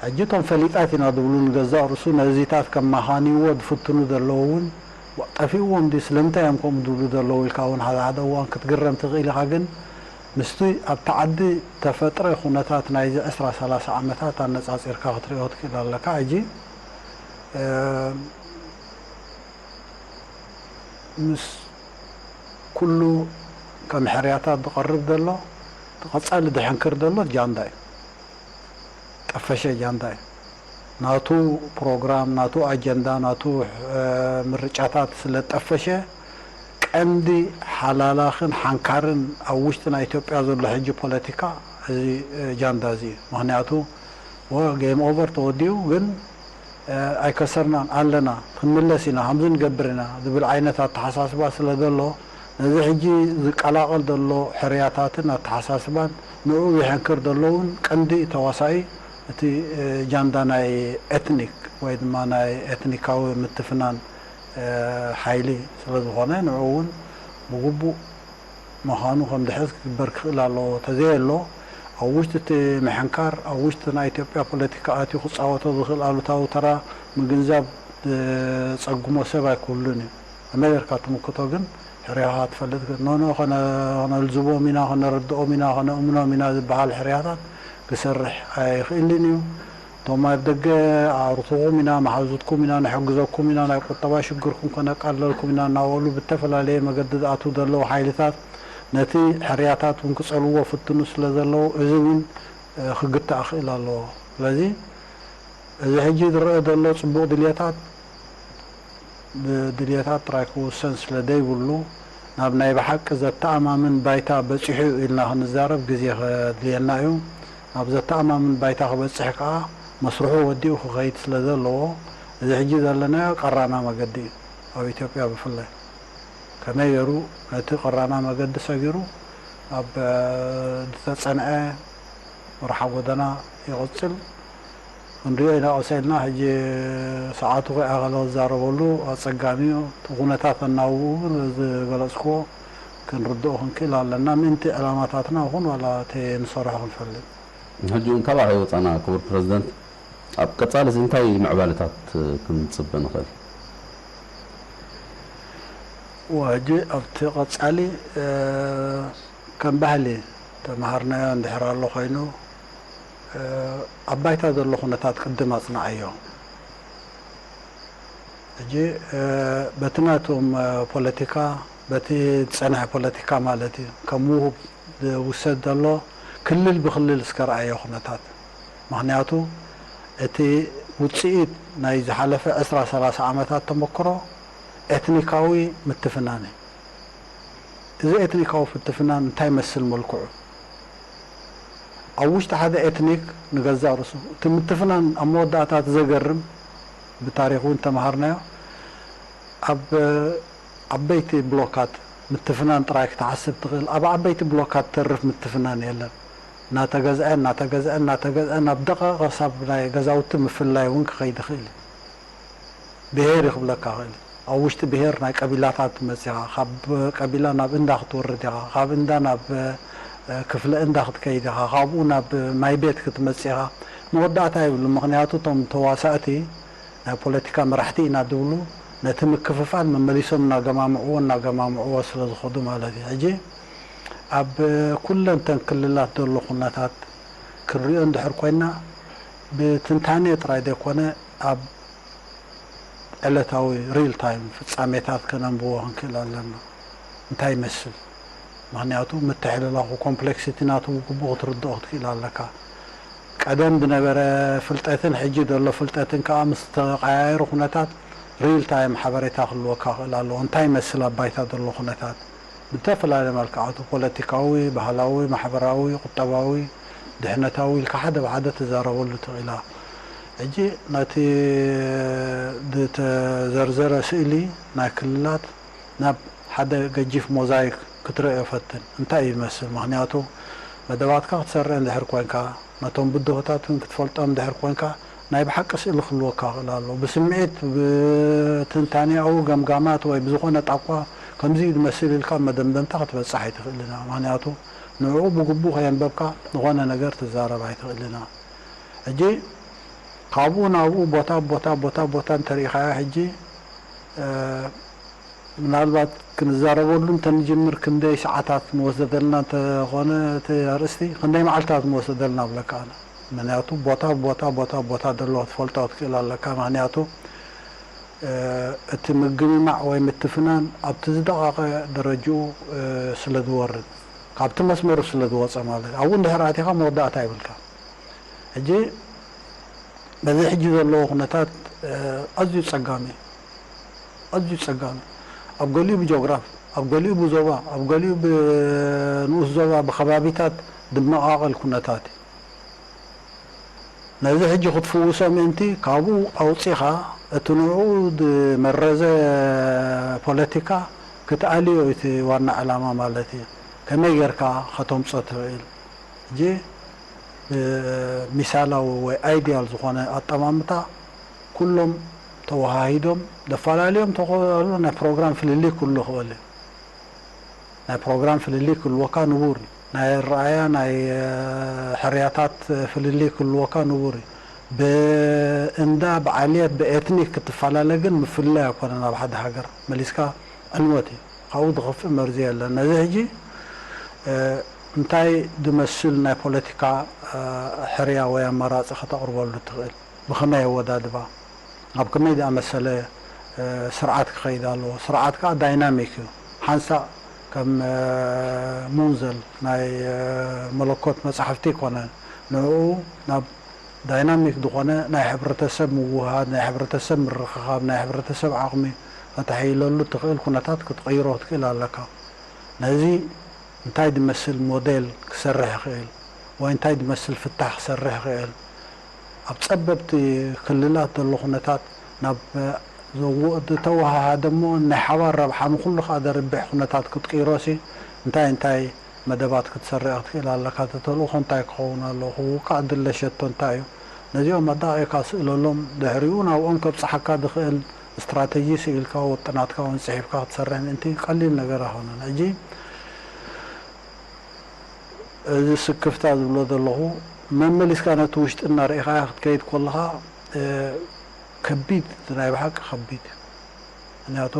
ሕጂ እቶም ፈሊጣት ኢና ዝብሉ ንገዛእ ርእሱ ነዚታት ከመኻንይዎ ዝፍትኑ ዘለዉ እውን ጠፊእዎም ድዩ? ስለምንታይ እዮም ከምኡ ዝብሉ ዘለዉ ኢልካ እውን ሓደ ሓደ እዋን ክትግረም ትኽእል ኢኻ። ግን ምስቲ ኣብቲ ዓዲ ተፈጥረ ኩነታት ናይዚ ዕስራ ሰላሳ ዓመታት ኣነጻጺርካ ክትሪኦ ትኽእል ኣለካ። ሕጂ፣ እ፣ ምስ ኩሉ ከም ሕርያታት ዝቐርብ ዘሎ፣ እቲ ቀጻሊ ዝሕንክር ዘሎ ጃንዳ እዩ። ጠፈሸ ጃንዳ እዩ። ናቱ ፕሮግራም፣ ናቱ ኣጀንዳ፣ ናቱ፣ እ፣ ምርጫታት ስለ ጠፈሸ፣ ቀንዲ ሓላላኽን ሓንካርን ኣብ ውሽጢ ናይ ኢትዮጵያ ዘሎ ሕጂ ፖለቲካ እዚ፣ እ፣ ጃንዳ እዚ እዩ። ምኽንያቱ፣ ወ-፣ ጌም ኦቨር ተወዲኡ፣ ግን፣ እ፣ ኣይከሰርናን ኣለና፣ ክንምለስ ኢና፣ ከምዚ ንገብር ኢና ዝብል ዓይነት ኣተሓሳስባ ስለ ዘሎ፣ ነዚ ሕጂ ዝቀላቐል ዘሎ ሕርያታትን ኣተሓሳስባን ንዕኡ ይሕንክር ዘሎ እውን ቀንዲ ተዋሳኢ እቲ፣ እ፣ ጃንዳ ናይ ኤትኒክ ወይ ድማ ናይ ኤትኒካዊ ምትፍናን፣ እ፣ ሓይሊ ስለ ዝኾነ፣ ንዕኡ እውን ብግቡእ ምዃኑ ከም ዝሕዝ ክግበር ክኽእል ኣለዎ። ተዘየሎ፣ ኣብ ውሽጢ እቲ ምሕንካር፣ ኣብ ውሽጢ ናይ ኢትዮጵያ ፖለቲካ ኣትዩ ክጻወቶ ዝኽእል ኣሉታዊ ተራ ምግንዛብ ዝጸግሞ ሰብ ኣይክህሉን እዩ። ከመይ ጌርካ ትምክቶ ግን፣ ሕርያኻ ትፈልጥ ግን፣ ኖኖ፣ ከነ-፣ ከነልዝቦም ኢና፣ ከነረድኦም ኢና፣ ከነእምኖም ኢና ዝበሃል ሕርያታት ክሰርሕ ኣይኽእልን እዩ። እቶም ኣብ ደገ ኣዕሩኽኹም ኢና፣ መሓዙትኩም ኢና፣ ንሕግዘኩም ኢና፣ ናይ ቁጠባ ሽግርኩም ከነቃልለልኩም ኢና እናበሉ ብተፈላለየ መገዲ ዝኣትዉ ዘለዉ ሓይልታት ነቲ ሕርያታት እውን ክጸልዎ ፍትኑ ስለ ዘለዉ፣ እዚ እውን፣ እ፣ ክግታእ ክእል ኣለዎ። ስለዚ እዚ ሕጂ ዝረአ ዘሎ ጽቡቕ ድልየታት ብድልየታት ጥራይ ክውሰን ስለ ዘይብሉ፣ ናብ ናይ ብሓቂ ዘተኣማምን ባይታ በጺሑ ኢልና ክንዛረብ ግዜ ከድልየና እዩ። ናብ ዘተኣማምን ባይታ ክበጽሕ ከኣ መስርሑ ወዲኡ ክኸይድ ስለ ዘለዎ፣ እዚ ሕጂ ዘለናዮ ቀራና መገዲ እዩ። ኣብ ኢትዮጵያ ብፍላይ ከመይ ገይሩ ነቲ ቀራና መገዲ ሰጊሩ ኣብ፣ እ፣ ዝተጸንዐ መርሓ ጎደና ይቕጽል። ክንሪኦ ኢና ቀስ ኢልና። ሕጂ ሰዓቱ ከይኣኸለ ክዛረበሉ ኣጸጋሚ እዩ። እቲ ኩነታት ኣናውኡ እውን ዝገለጽክዎ ክንርድኦ ክንክእል ኣለና። ምእንቲ ዕላማታትና ይኹን ዋላ እቲ ንሰርሖ ክንፈልጥ። ሕጂ እውን ካባኻ ይወጻና ክቡር ፕረዚደንት፣ ኣብ ቀጻሊ እዚ እንታይ ምዕባለታት ክንጽበ ንኽእል? እወ፣ ሕጂ ኣብቲ ቀጻሊ፣ እ፣ ከም ባህሊ ተማሃርናዮ እንድሕር ኣሎ ኮይኑ፣ እ፣ ኣብ ባይታ ዘሎ ኩነታት ቅድም ኣጽንዓዮ። ሕጂ፣ እ፣ በቲ ናቶም፣ እ፣ ፖለቲካ፣ በቲ ዝጸንሐ ፖለቲካ ማለት እዩ፣ ከም ውሁብ ዝውሰድ ዘሎ ክልል ብክልል እስከ ረኣዮ ኩነታት። ምኽንያቱ እቲ ውጽኢት ናይ ዝሓለፈ ዕስራ ሰላሳ ዓመታት ተመክሮ ኤትኒካዊ ምትፍናን እዩ። እዚ ኤትኒካዊ ፍትፍናን እንታይ ይመስል መልክዑ? ኣብ ውሽጢ ሓደ ኤትኒክ ንገዛእ ርእሱ እቲ ምትፍናን ኣብ መወዳእታ እቲ ዘገርም ብታሪኽ እውን ተምሃርናዮ ኣብ ዓበይቲ ብሎካት ምትፍናን ጥራይ ክትሓስብ ትኽእል። ኣብ ዓበይቲ ብሎካት ተርፍ ምትፍናን የለን። እናተገዝአ፣ እናተገዝአ፣ እናተገዝአ ናብ ደቐቕ ክሳብ ናይ ገዛውቲ ምፍልላይ እውን ክኸይድ ይኽእል እዩ። ብሄር እዩ ክብለካ ይኽእል እዩ። ኣብ ውሽጢ ብሄር ናይ ቀቢላታት መጺኻ፣ ካብ ቀቢላ ናብ እንዳ ክትወርድ ኢኻ፣ ካብ እንዳ ናብ፣ እ፣ ክፍለ እንዳ ክትከይድ ኢኻ፣ ካብኡ ናብ ማይ ቤት ክትመጽእ ኢኻ። መወዳእታ የብሉ። ምኽንያቱ እቶም ተዋሳእቲ ናይ ፖለቲካ መራሕቲ ኢና ዝብሉ ነቲ ምክፍፋል መመሊሶም እናገማምዕዎ፣ እናገማምዕዎ ስለ ዝኸዱ ማለት እዩ። ሕጂ ኣብ ኩለን እተን ክልላት ዘሎ ኩነታት ክንሪኦ እንድሕር ኮይና ብትንታኔ ጥራይ ዘይኮነ ኣብ ዕለታዊ ሪል ታይም ፍጻሜታት ከነንብቦ ክንክእል ኣለና። እንታይ ይመስል? ምኽንያቱ ምትሕልላኹ ኮምፕሌክሲቲ ናቱ ብግቡእ ክትርድኦ ክትክእል ኣለካ። ቀደም ዝነበረ ፍልጠትን ሕጂ ዘሎ ፍልጠትን ከኣ ምስ ተቐያየሩ ኩነታት ሪል ታይም ሓበሬታ ክህልወካ ክእል ኣለዎ። እንታይ ይመስል ኣብ ባይታ ዘሎ ኩነታት ብተፈላለየ መልክዓቱ፣ ፖለቲካዊ፣ ባህላዊ፣ ማሕበራዊ፣ ቁጠባዊ፣ ድሕነታዊ ኢልካ ሓደ ብሓደ ትዛረበሉ ትኽእላ። ሕጂ ነቲ ዝተዘርዘረ ስእሊ ናይ ክልላት ናብ ሓደ ገጂፍ ሞዛይክ ክትርእዮ ፈትን። እንታይ እዩ ዝመስል? ምኽንያቱ መደባትካ ክትሰርዕ እንድሕር ኮንካ፣ ነቶም ብድሆታት እውን ክትፈልጦም እንድሕር ኮንካ፣ ናይ ብሓቂ ስእሊ ክህልወካ ክእል ኣሎ። ብስምዒት፣ ብትንታኔኣዊ ገምጋማት ወይ ብዝኾነ ጣቋ ከምዚ እዩ ዝመስል ኢልካ መደምደምታ ክትበጽሕ ኣይትኽእልን ኢኻ። ምኽንያቱ ንዕኡ ብግቡእ ከየንበብካ ዝኾነ ነገር ትዛረብ ኣይትኽእልን ኢኻ። ሕጂ ካብኡ ናብኡ ቦታ ቦታ ቦታ ቦታ እንተሪኢኻዮ ሕጂ፣ እ፣ ምናልባት ክንዛረበሉ እንተንጅምር ክንደይ ሰዓታት ምወሰደልና እንተኾነ እቲ ኣርእስቲ፣ ክንደይ መዓልታት ምወሰደልና እብለካ ኣነ። ምኽንያቱ ቦታ ቦታ ቦታ ቦታ ዘሎ ክትፈልጦ ክትክእል ኣለካ። ምኽንያቱ፣ እ፣ እቲ ምግምማዕ ወይ ምትፍናን ኣብቲ ዝደቐቐ ደረጅኡ፣ እ፣ ስለ ዝወርድ፣ ካብቲ መስመሩ ስለ ዝወጸ ማለት እዩ። ኣብኡ እንድሕር ኣቲኻ መወዳእታ ይብልካ። ሕጂ በዚ ሕጂ ዘለዎ ኩነታት፣ እ፣ ኣዝዩ ጸጋሚ እዩ። ኣዝዩ ጸጋሚ። ኣብ ገሊኡ ብጂኦግራፍ፣ ኣብ ገሊኡ ብዞባ፣ ኣብ ገሊኡ ብንኡስ ዞባ፣ ብከባቢታት ዝመቓቐል ኩነታት እዩ። ነዚ ሕጂ ክትፍውሶ ምእንቲ ካብኡ ኣውጺኻ እቲ ንዕኡ ዝመረዘ ፖለቲካ ክትኣልዮ እዩ እቲ ዋና ዕላማ ማለት እዩ። ከመይ ጌርካ ከተምጾ ትኽእል? ሕጂ ብሚሳላዊ ወይ ኣይድያል ዝኾነ ኣጠማምታ ኩሎም ተወሃሂዶም፣ ዘፈላለዮም ተኾሉ ናይ ፕሮግራም ፍልልይ ክህሉ ይኽእል እዩ። ናይ ፕሮግራም ፍልልይ ክህልወካ ንቡር እዩ። ናይ ኣረኣእያ፣ ናይ፣ እ፣ ሕርያታት ፍልልይ ክህልወካ ንቡር እዩ። ብእንዳ፣ ብዓልየት፣ ብኤትኒክ ክትፈላለ ግን ምፍልላይ ኣይኮነን ኣብ ሓደ ሃገር። መሊስካ ዕንወት እዩ። ካብኡ ዝኸፍእ መርዚ የለን። ነዚ ሕጂ፣ እ፣ እንታይ ዝመስል ናይ ፖለቲካ፣ እ፣ ሕርያ ወይ ኣማራጺ ከተቕርበሉ ትኽእል? ብኸመይ ኣወዳድባ? ኣብ ከመይ ዝኣመሰለ፣ እ፣ ስርዓት ክኸይድ ኣለዎ? ስርዓት ከኣ ዳይናሚክ እዩ። ሓንሳእ ከም፣ እ፣ ሙንዘል ናይ፣ እ፣ መለኮት መጻሕፍቲ ኣይኮነን። ንዕኡ ናብ ዳይናሚክ ዝኾነ ናይ ሕብረተሰብ ምውህሃድ፣ ናይ ሕብረተሰብ ምርኽኻብ፣ ናይ ሕብረተሰብ ዓቕሚ ከተሐይለሉ እትኽእል ኩነታት ክትቕይሮ ክትክእል ኣለካ። ነዚ እንታይ ዝመስል ሞዴል ክሰርሕ ይኽእል ወይ እንታይ ዝመስል ፍታሕ ክሰርሕ ይኽእል? ኣብ ጸበብቲ ክልላት ዘሎ ኩነታት ናብ ዘው-፣ ዝተወሃሃደ እሞ ናይ ሓባር ረብሓ ንኹሉ ከኣ ዘርብሕ ኩነታት ክትቅይሮሲ እንታይ እንታይ መደባት ክትሰርዕ ክትክእል ኣለካ? እቲ ተልእኾ እንታይ ክኸውን ኣለዎ? ክውቃዕ ድለ ሸቶ እንታይ እዩ? ነዚኦም ኣዳቒቕካ ስእለሎም፣ ድሕሪኡ ናብኦም ከብጽሓካ ዝኽእል ስትራተጂ ስኢልካ፣ ውጥናትካ እውን ጽሒፍካ ክትሰርሕ ምእንቲ ቀሊል ነገር ኣይኮነን። ሕጂ እዚ ስክፍታ ዝብሎ ዘለኹ፣ መመሊስካ ነቲ ውሽጢ እናርኢኻዮ ክትከይድ ከለኻ፣ እ፣ ከቢድ፣ ናይ ብሓቂ ከቢድ እዩ። ምኽንያቱ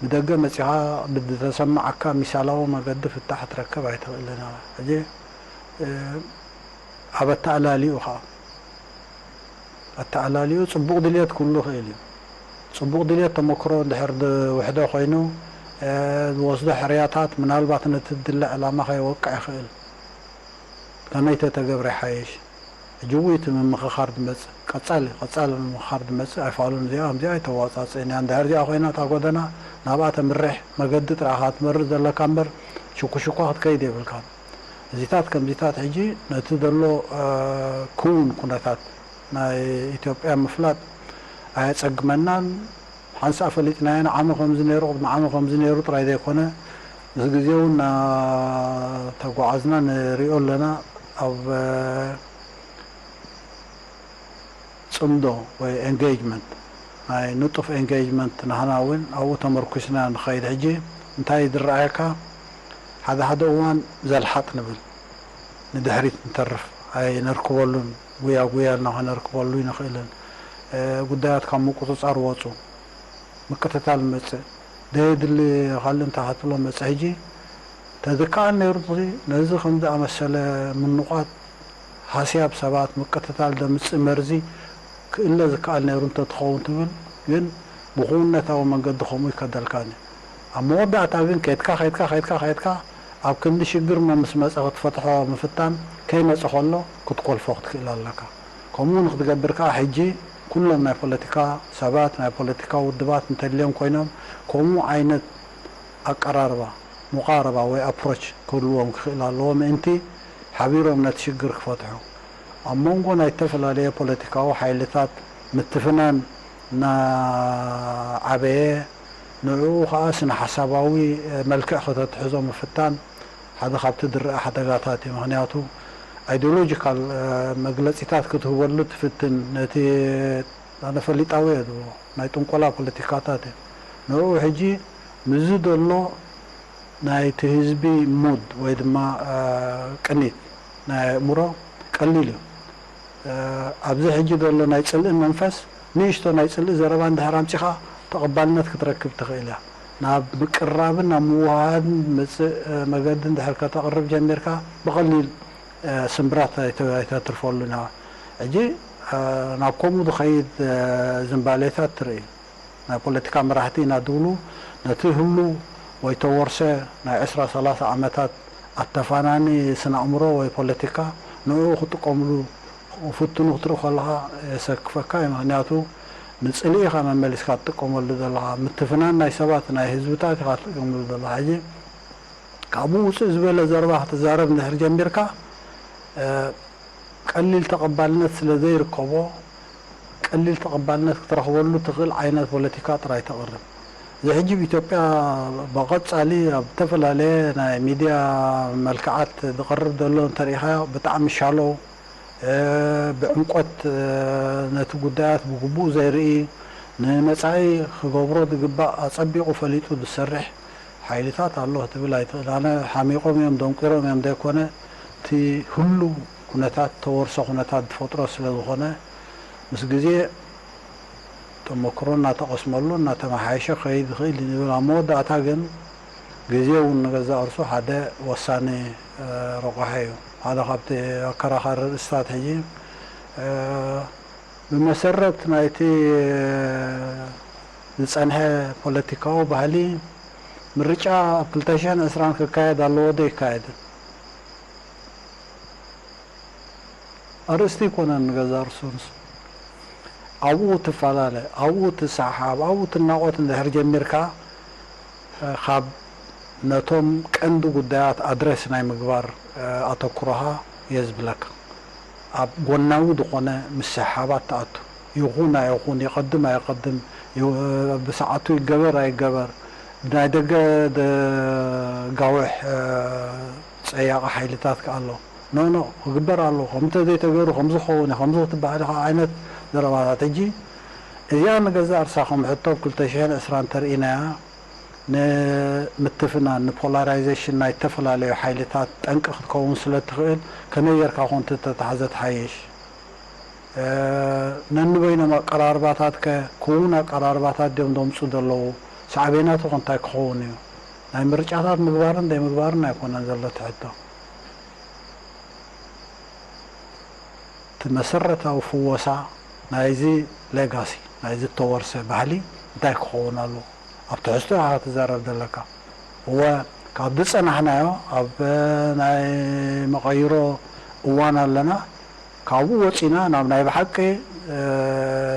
ብደገ መጺኻ ብዝተሰማዓካ ሚሳላዊ መገዲ ፍታሕ ክትረክብ ኣይትኽእልን ኢኻ። ሕጂ፣ እ፣ ኣብ ኣተኣላሊኡ ኸኣ፣ ኣተኣላሊኡ ጽቡቕ ድልየት ክህሉ ይኽእል እዩ። ጽቡቕ ድልየት ተመክሮ እንድሕር ዝውሕዶ ኮይኑ፣ እ፣ ዝወስዶ ሕርያታት ምናልባት ነቲ ዝድለ ዕላማ ከየወቅዕ ይኽእል። ከመይ ተተገብረ ይሓይሽ? ሕጂ እውን እቲ ምምኽኻር ዝመጽእ፣ ቀጻሊ፣ ቀጻሊ ምምኽኻር ዝመጽእ ኣይፋሉን። እዚኣ፣ ከምዚኣ ኣይተዋጻጽእን እያ። እንድሕር እዚኣ ኮይና እታ ጎደና ናብኣ ተምርሕ፣ መገዲ ጥራይ ኢኻ ትመርጽ ዘለካ እምበር፣ ሽኩሽኳ ክትከይድ የብልካን። እዚታት ከምዚታት ሕጂ ነቲ ዘሎ፣ እ፣ ክውን ኩነታት ናይ ኢትዮጵያ ምፍላጥ ኣየጸግመናን። ሓንሳእ ፈሊጥናዮ፣ ንዓመ ከምዚ ነይሩ፣ ቅድሚ ዓመ ከምዚ ነይሩ ጥራይ ዘይኮነ፣ ምስ ግዜ እውን እናተጓዓዝና ንሪኦ ኣለና። ኣብ፣ እ፣ ጽምዶ ወይ ኤንጌጅመንት፣ ናይ ንጡፍ ኤንጌጅመንት ናህና እውን ኣብኡ ተመርኩስና ንኸይድ። ሕጂ እንታይ ዝረኣየካ? ሓደ ሓደ እዋን ዘልሓጥ ንብል፣ ንድሕሪት ንተርፍ፣ ኣይነርክበሉን፣ ጉያ ጉያ ኢልና ከነርክበሉ ኣይንኽእልን። እ፣ ጉዳያት ካብ ምቁጽጻር ወጹ፣ ምቅትታል መጽእ፣ ዘየድሊ ካልእ እንታይ ክትብሎ መጽእ። ሕጂ ተዝከኣል ነይሩ፣ ነዚ ከም ዝኣመሰለ ምንቋት ሃስያብ ሰባት፣ ምቅትታል ዘምጽእ መርዚ ክእለ ዝከኣል ነይሩ እንተትኸውን ትብል፣ ግን ብክውንነታዊ መንገዲ ከምኡ ይከደልካን እዩ። ኣብ መወዳእታ ግን ከይድካ፣ ከይድካ፣ ከይድካ፣ ከይድካ ኣብ ክንዲ ሽግር እሞ ምስ መጸ ክትፈትሖ ምፍታን፣ ከይመጸ ከሎ ክትኮልፎ ክትክእል ኣለካ። ከምኡ ንክትገብር ከኣ ሕጂ ኩሎም ናይ ፖለቲካ ሰባት፣ ናይ ፖለቲካ ውድባት እንተልዮም ኮይኖም፣ ከምኡ ዓይነት ኣቀራርባ፣ ሙቓረባ ወይ ኣፕሮች ክህልዎም ክኽእል ኣለዎ፣ ምእንቲ ሓቢሮም ነቲ ሽግር ክፈትሑ። ኣብ መንጎ ናይ ዝተፈላለየ ፖለቲካዊ ሓይልታት ምትፍናን እናዓበየ፣ ንዕኡ ኸኣ ስነ ሓሳባዊ መልክዕ ከተትሕዞ ምፍታን ሓደ ካብቲ ዝረኣ ሓደጋታት እዩ። ምኽንያቱ ኣይዲዮሎጂካል መግለጺታት ክትህበሉ ትፍትን፣ ነቲ ኣነ ፈሊጣዊ እየ ዝብሎ ናይ ጥንቆላ ፖለቲካታት እዩ። ንዕኡ ሕጂ ምስዚ ዘሎ ናይቲ ህዝቢ ሙድ ወይ ድማ ቅኒት ናይ ኣእምሮ ቀሊል እዩ። ኣብዚ ሕጂ ዘሎ ናይ ጽልኢ መንፈስ፣ ንእሽቶ ናይ ጽልኢ ዘረባ እንድሕር ኣምጺኻ ተቐባልነት ክትረክብ ትኽእል እያ። ናብ ምቅርራብን ናብ ምውህሃድን ዝመጽእ መገዲ እንድሕር ከተቕርብ ጀሚርካ፣ ብቐሊል ስምብራት ኣይተ-፣ ኣይተትርፈሉን እያ። ሕጂ ናብ ከምኡ ዝኸይድ ዝንባሌታት ትርኢ። ናይ ፖለቲካ መራሕቲ ኢና ድብሉ፣ ነቲ ህሉው ወይ ተወርሰ ናይ ዕስራ ሰላሳ ዓመታት ኣተፋናኒ ስነ ኣእምሮ ወይ ፖለቲካ ንዕኡ ክጥቀምሉ ክፍትኑ ክትርኢ ከለኻ የሰክፈካ እዩ። ምኽንያቱ ንጽልኢ ኢኻ መመሊስካ ትጥቀመሉ ዘለኻ፣ ምትፍናን ናይ ሰባት ናይ ህዝብታት ኢኻ ትጥቀመሉ ዘለኻ። ሕጂ ካብኡ ውፅእ ዝበለ ዘረባ ክትዛረብ እንድሕር ጀሚርካ፣ ቀሊል ተቐባልነት ስለ ዘይርከቦ፣ ቀሊል ተቐባልነት ክትረኽበሉ ትኽእል ዓይነት ፖለቲካ ጥራይ ተቕርብ። እዚ ሕጂ ኣብ ኢትዮጵያ ብቐጻሊ ኣብ ዝተፈላለየ ናይ ሚድያ መልክዓት ዝቐርብ ዘሎ እንተሪኢኻዮ፣ ብጣዕሚ ሻሎው፣ ብዕምቆት ነቲ ጉዳያት ብግቡእ ዘይርኢ፣ ንመጻኢ ክገብሮ ዝግባእ ኣጸቢቑ ፈሊጡ ዝሰርሕ ሓይልታት ኣሎ ክትብል ኣይትኽእል። ኣነ ሓሚቖም እዮም፣ ደንቂሮም እዮም ዘይኮነ፣ እቲ ህሉው ኩነታት፣ ተወርሶ ኩነታት ዝፈጥሮ ስለ ዝኾነ፣ ምስ ግዜ ተመክሮ እናተቐስመሉ እናተመሓየሸ ክኸይድ ይኽእል እዩ ንብል። ኣብ መወዳእታ ግን ግዜ እውን ንገዛእ ርእሱ ሓደ ወሳኒ ረቋሒ እዩ። ሓደ ካብቲ ኣከራኻሪ ርእስታት ሕጂ፣ ብመሰረት ናይቲ ዝጸንሐ ፖለቲካዊ ባህሊ፣ ምርጫ ኣብ ክልተ ሽሕን ዕስራን ክካየድ ኣለዎ ዶ ኣይካየድን? ኣርእስቲ ኣይኮነን ንገዛእ ርእሱ ንሱ። ኣብኡ ትፈላለ፣ ኣብኡ ትሰሓሓብ፣ ኣብኡ ትናቖት እንድሕር ጀሚርካ፣ ካብ ነቶም ቀንዲ ጉዳያት ኣድረስ ናይ ምግባር ኣተኩሮኻ እየ ዝብለካ። ኣብ ጎናዊ ዝኾነ ምስሕሓባት ትኣቱ። ይኹን ኣይኹን፣ ይቐድም ኣይቐድም፣ ይ-፣ ብሰዓቱ ይገበር ኣይገበር፣ ብናይ ደገ ዘጋውሕ ጸያቒ ሓይልታት ከኣ ኣሎ። ኖ፣ ኖ፣ ክግበር ኣለዎ፣ ከምኡ እንተዘይተገይሩ ከምዚ ክኸውን እዩ፣ ከምዚ ክትበሃል ኢኻ ዓይነት ዘረባታት። ሕጂ እዚኣ ንገዛእ ርእሳ ከም ሕቶ ኣብ ክልተ ሽሕን ዕስራን እንተርኢናያ፣ ንምትፍናን፣ ንፖላራይዜሽን ናይ ዝተፈላለዩ ሓይልታት ጠንቂ ክትከውን ስለ እትኽእል፣ ከመይ ጌርካ ኮን ተተታሕዘ ትሓይሽ? ነንበይኖም ኣቀራርባታት ከ ክውን ኣቀራርባታት ድዮም ዘምጹ ዘለዉ? ሳዕቤናቱ ከ እንታይ ክኸውን እዩ? ናይ ምርጫታት ምግባርን ዘይምግባርን ኣይኮነን ዘሎ እቲ ሕቶ። እቲ መሰረታዊ ፍወሳ ናይዚ ሌጋሲ፣ ናይዚ እተወርሰ ባህሊ እንታይ ክኸውን ኣለዎ? ኣብ ትሕዝቶ ኢኻ ክትዛረብ ዘለካ። እወ፣ ካብ ዝጸናሕናዮ ኣብ ናይ መቐይሮ እዋን ኣለና። ካብኡ ወጺና ናብ ናይ ብሓቂ፣ እ፣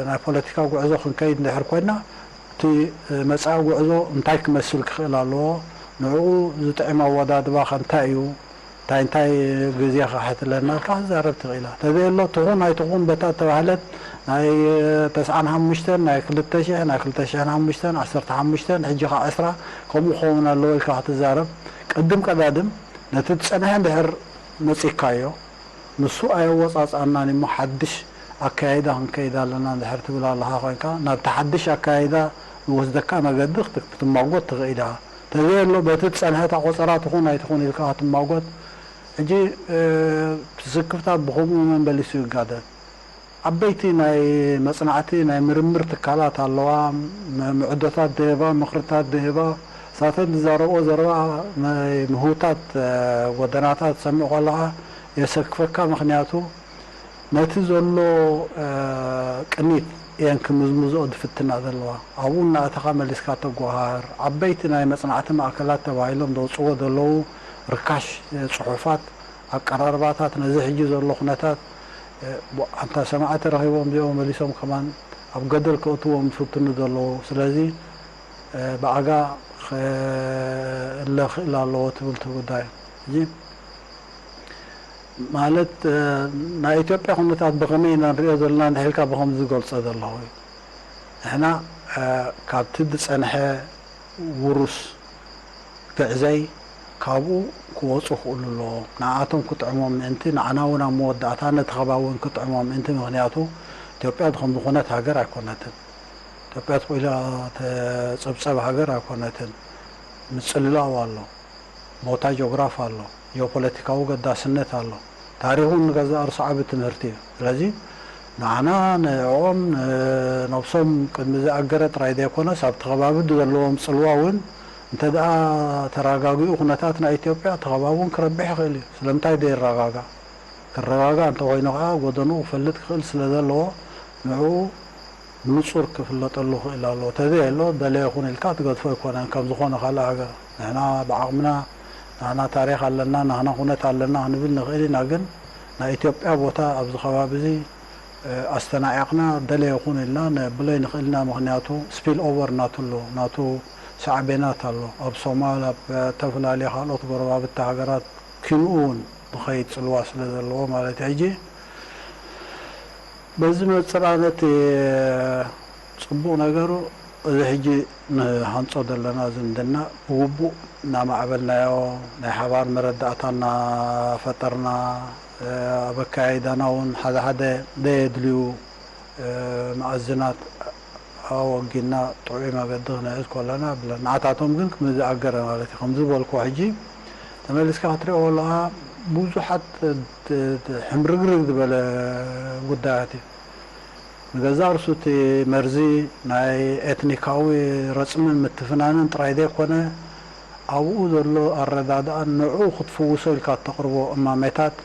ናይ ፖለቲካ ጉዕዞ ክንከይድ እንድሕር ኮይና፣ እቲ መጻኢ ጉዕዞ እንታይ ክመስል ክኽእል ኣለዎ? ንዕኡ ዝጥዕም ኣወዳድባ ከ እንታይ እዩ? እንታይ እንታይ ግዜ ከሕትለና ኢልካ ክትዛረብ ትኽእል ኢኻ። እንተዘየሎ፣ ትኹን ኣይትኹን በታ እተባህለት ናይ ተስዓን ሓሙሽተን፣ ናይ ክልተ ሽሕ፣ ናይ ክልተ ሽሕን ሓሙሽተን፣ ዓሰርተ ሓሙሽተን፣ ሕጂ ኸዓ ዕስራ ከምኡ ክኸውን ኣለዎ ኢልካ ክትዛረብ፣ ቅድም ቀዳድም ነቲ ዝጸንሐ እንድሕር መጺእካዮ፣ ንሱ ኣየወጻጽኣናን እሞ ሓድሽ ኣከያይዳ ክንከይድ ኣለና እንድሕር ትብል ኣለኻ ኮይንካ፣ ናብቲ ሓድሽ ኣከያይዳ ዝወስደካ መገዲ ክት-፣ ክትማጎት ትኽእል ኢኻ። እንተዘየሎ፣ በቲ ዝጸንሐ እታ ቆጸራ ትኹን ኣይትኹን ኢልካ ክትማጎት፣ ሕጂ፣ እ፣ ስክፍታ ብኸምኡ መመሊሱ ይጋደል። ዓበይቲ ናይ መጽናዕቲ፣ ናይ ምርምር ትካላት ኣለዋ፣ ም-፣ ምዕዶታት ዝህባ፣ ምኽርታት ዝህባ፣ ንሳተን ዝዛረብኦ ዘረባ ናይ ምህውታት፣ እ፣ ጎደናታት ትሰምዕ ከለኻ የሰክፈካ። ምኽንያቱ ነቲ ዘሎ፣ እ፣ ቅኒት እየን ክምዝምዝኦ ዝፍትና ዘለዋ። ኣብኡ እናኣተኻ መሊስካ ተጓሃር። ዓበይቲ ናይ መጽናዕቲ ማእከላት ተባሂሎም ዘውጽእዎ ዘለዉ ርካሽ፣ እ፣ ጽሑፋት፣ ኣቀራርባታት ነዚ ሕጂ ዘሎ ኩነታት ኣንታ ሰማዕቲ ረኺቦም እዚኦም መሊሶም ከማን ኣብ ገደል ከእትዎም ዝፍትኑ ዘለዉ። ስለዚ ብኣጋ ክእለ ክእል ኣለዎ ትብል እቲ ጉዳይ። ሕጂ ማለት ናይ ኢትዮጵያ ኩነታት ብኸመይ ኢና ንሪኦ ዘለና እንድሕልካ ብኸምዚ ዝገልጾ ዘለኹ እዩ። ንሕና ካብቲ ዝጸንሐ ውሩስ ግዕዘይ ካብኡ ክወፁ ክእሉ ኣለዎም። ንኣቶም ክጥዕሞም ምእንቲ ንዓና እውን ኣብ መወዳእታ ነቲ ከባቢ እውን ክጥዕሞም ምእንቲ። ምክንያቱ ኢትዮጵያ ከም ዝኾነት ሃገር ኣይኮነትን። ኢትዮጵያ ተኽኢላ ተፀብፀብ ሃገር ኣይኮነትን። ምፅልላው ኣሎ። ቦታ ጂኦግራፍ ኣሎ። ጂኦፖለቲካዊ ገዳስነት ኣሎ። ታሪኹ ንገዛእ ርእሱ ዓቢ ትምህርቲ እዩ። ስለዚ ንዓና ንዕኦም ንነብሶም ቅድሚ ዝኣገረ ጥራይ ዘይኮነስ ኣብቲ ከባቢ ዘለዎም ጽልዋ እውን እንተ ደኣ ተረጋጊኡ ኩነታት ናይ ኢትዮጵያ እቲ ከባቢ እውን ክረብሕ ይኽእል እዩ። ስለምንታይ ዘይረጋጋእ? ክረጋጋእ እንተኾይኑ ከዓ ጎደንኡ ክፈልጥ ክኽእል ስለ ዘለዎ ንዕኡ ብንጹር ክፍለጠሉ ክእል ኣሎ። ተዘየሎ ደለየ ኩን ኢልካ ትገድፎ ኣይኮነን ከም ዝኾነ ካልእ ሃገር። ንሕና ብዓቕምና ናህና ታሪኽ ኣለና፣ ናህና ኩነት ኣለና ክንብል ንኽእል ኢና፣ ግን ናይ ኢትዮጵያ ቦታ ኣብዚ ከባቢ እዚ ኣስተናዒቕና ደለየ ኩን ኢልና ነብሎ ኣይንኽእል ኢና። ምኽንያቱ ስፒል ኦቨር ናቱ ኣሎ፣ ናቱ ሳዕቤናት ኣሎ። ኣብ ሶማል፣ ኣብ ዝተፈላለዩ ካልኦት ጎረባብቲ ሃገራት ኪንኡ እውን ዝኸይድ ጽልዋ ስለ ዘለዎ ማለት እዩ። ሕጂ በዚ መጽእ ነቲ ጽቡቕ ነገሩ እዚ ሕጂ ንሃንጾ ዘለና ዝምድና ብግቡእ እናማዕበልናዮ ናይ ሓባር መረዳእታ እናፈጠርና ኣብ ኣካያይዳና እውን ሓደ ሓደ ዘየድልዩ መኣዝናት ኣወጊድና ጥዑይ መገዲ ክንሕዝ ከለና ብለን ንዓታቶም ግን ክምዝኣገረ ማለት እዩ። ከምዚ ዝበልኩ ሕጂ ተመሊስካ ክትሪኦ ከለኻ ብዙሓት ሕምርግርግ ዝበለ ጉዳያት እዩ። ንገዛእ ርእሱ እቲ መርዚ ናይ ኤትኒካዊ ረጽምን ምትፍናንን ጥራይ ዘይኮነ ኣብኡ ዘሎ ኣረዳድኣን ንዕኡ ክትፍውሶ ኢልካ እተቕርቦ እማሜታት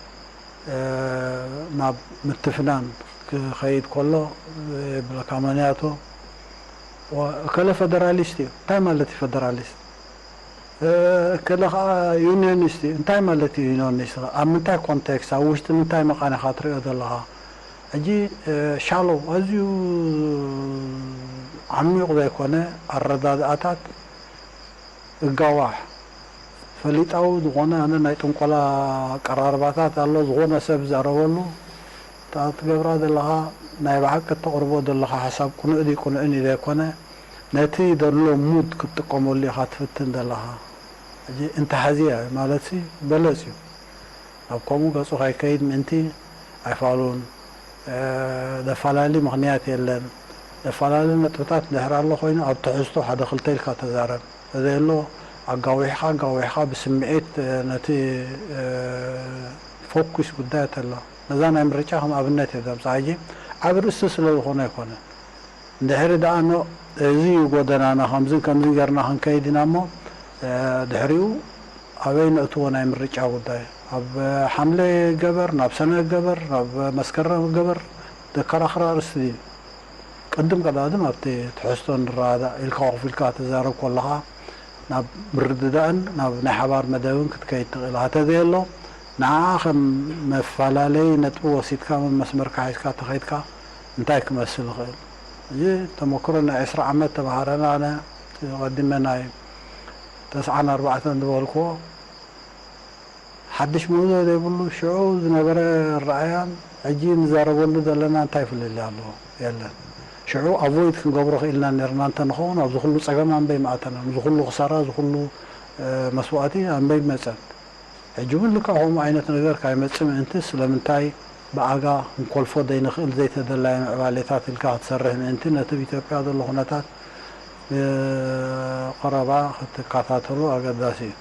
ናብ ምትፍናን ክኸይድ ከሎ ይብለካ። ምኽንያቱ እከለ ፈደራሊስት እዩ። እንታይ ማለት እዩ ፈደራሊስት? እከለ ከዓ ዩኒዮኒስት እዩ። እንታይ ማለት እዩ ዩኒዮኒስት? ኣብ ምንታይ ኮንቴክስት፣ ኣብ ውሽጢ ምንታይ መቓን ኢኻ ትሪኦ ዘለኻ? ሕጂ ሻሎ ኣዝዩ ዓሚቕ ዘይኮነ ኣረዳድኣታት እጋዋሕ ፈሊጣዊ ዝኾነ ኣነ ናይ ጥንቆላ ኣቀራርባታት ኣሎ። ዝኾነ ሰብ ዘረበሉ እታ ትገብራ ዘለኻ ናይ ብሓቂ እተቕርቦ ዘለኻ ሓሳብ ቅኑዕ ድዩ ቅኑዕን እዩ ዘይኮነ ነቲ ዘሎ ሙድ ክትጥቀመሉ ኢኻ ትፍትን ዘለኻ። ሕጂ እንተሓዝያ ማለት ሲ በለጽ እዩ። ናብ ከምኡ ገጹ ከይከይድ ምእንቲ ኣይፋሉን። ዘፈላሊ ምኽንያት የለን። ዘፈላሊ ነጥብታት እንድሕር ኣሎ ኮይኑ ኣብ ትሕዝቶ ሓደ ክልተ ኢልካ ተዛረብ። ተዘየሎ ኣጋዊሕኻ ኣጋዊሕኻ ብስምዒት ነቲ ፎኩስ ጉዳይ ተሎ ነዛ ናይ ምርጫ ከም ኣብነት እየ ዘምፅኣ። ሕጂ ዓብ ርእሲ ስለ ዝኾነ ኣይኮነ። እንድሕሪ ደኣ ኖ እዚ እዩ ጎደናና፣ ከምዝን ከምዝን ገርና ክንከይድ ኢና እሞ ድሕሪኡ ኣበይ ነእትዎ ናይ ምርጫ ጉዳይ ኣብ ሓምለ ገበር፣ ናብ ሰነ ገበር፣ ናብ መስከረም ገበር ዘከራኽር ኣርእስቲ ድዩ? ቅድም ቀዳድም ኣብቲ ትሕዝቶ ንረዳዳእ ኢልካ ኮፍ ኢልካ ትዛረብ ከለኻ ናብ ምርድዳእን ናብ ናይ ሓባር መደብን ክትከይድ ትኽእል ኢኻ። ተዘየሎ ንዓኣ ከም መፈላለዪ ነጥቢ ወሲድካ መመስመርካ ሒዝካ ተኸይድካ እንታይ ክመስል ይኽእል? እዚ ተመክሮ ናይ ዕስራ ዓመት ተምሃረና ኣነ ቀዲመ ናይ ተስዓን ኣርባዕተን ዝበልክዎ ሓድሽ ምህዞ ዘይብሉ ሽዑ ዝነበረ ኣረኣእያን ሕጂ ንዛረበሉ ዘለና እንታይ ፍልልይ ኣለዎ? የለን። ሽዑ ኣቮይድ ክንገብሮ ክኢልና ነርና እንተንኸውን ኣብዚ ኩሉ ጸገም ኣንበይ ምኣተና፣ እዚ ኩሉ ክሳራ፣ እዚ ኩሉ መስዋእቲ ኣንበይ መጸን። ሕጂ እውን ልክዕ ከምኡ ዓይነት ነገር ካይመጽእ ምእንቲ ስለምንታይ ብኣጋ ክንኮልፎ ዘይንኽእል ዘይተደላየ ምዕባሌታት ኢልካ ክትሰርሕ ምእንቲ ነቲ ኣብ ኢትዮጵያ ዘሎ ኩነታት ብቐረባ ክትከታተሎ ኣገዳሲ እዩ።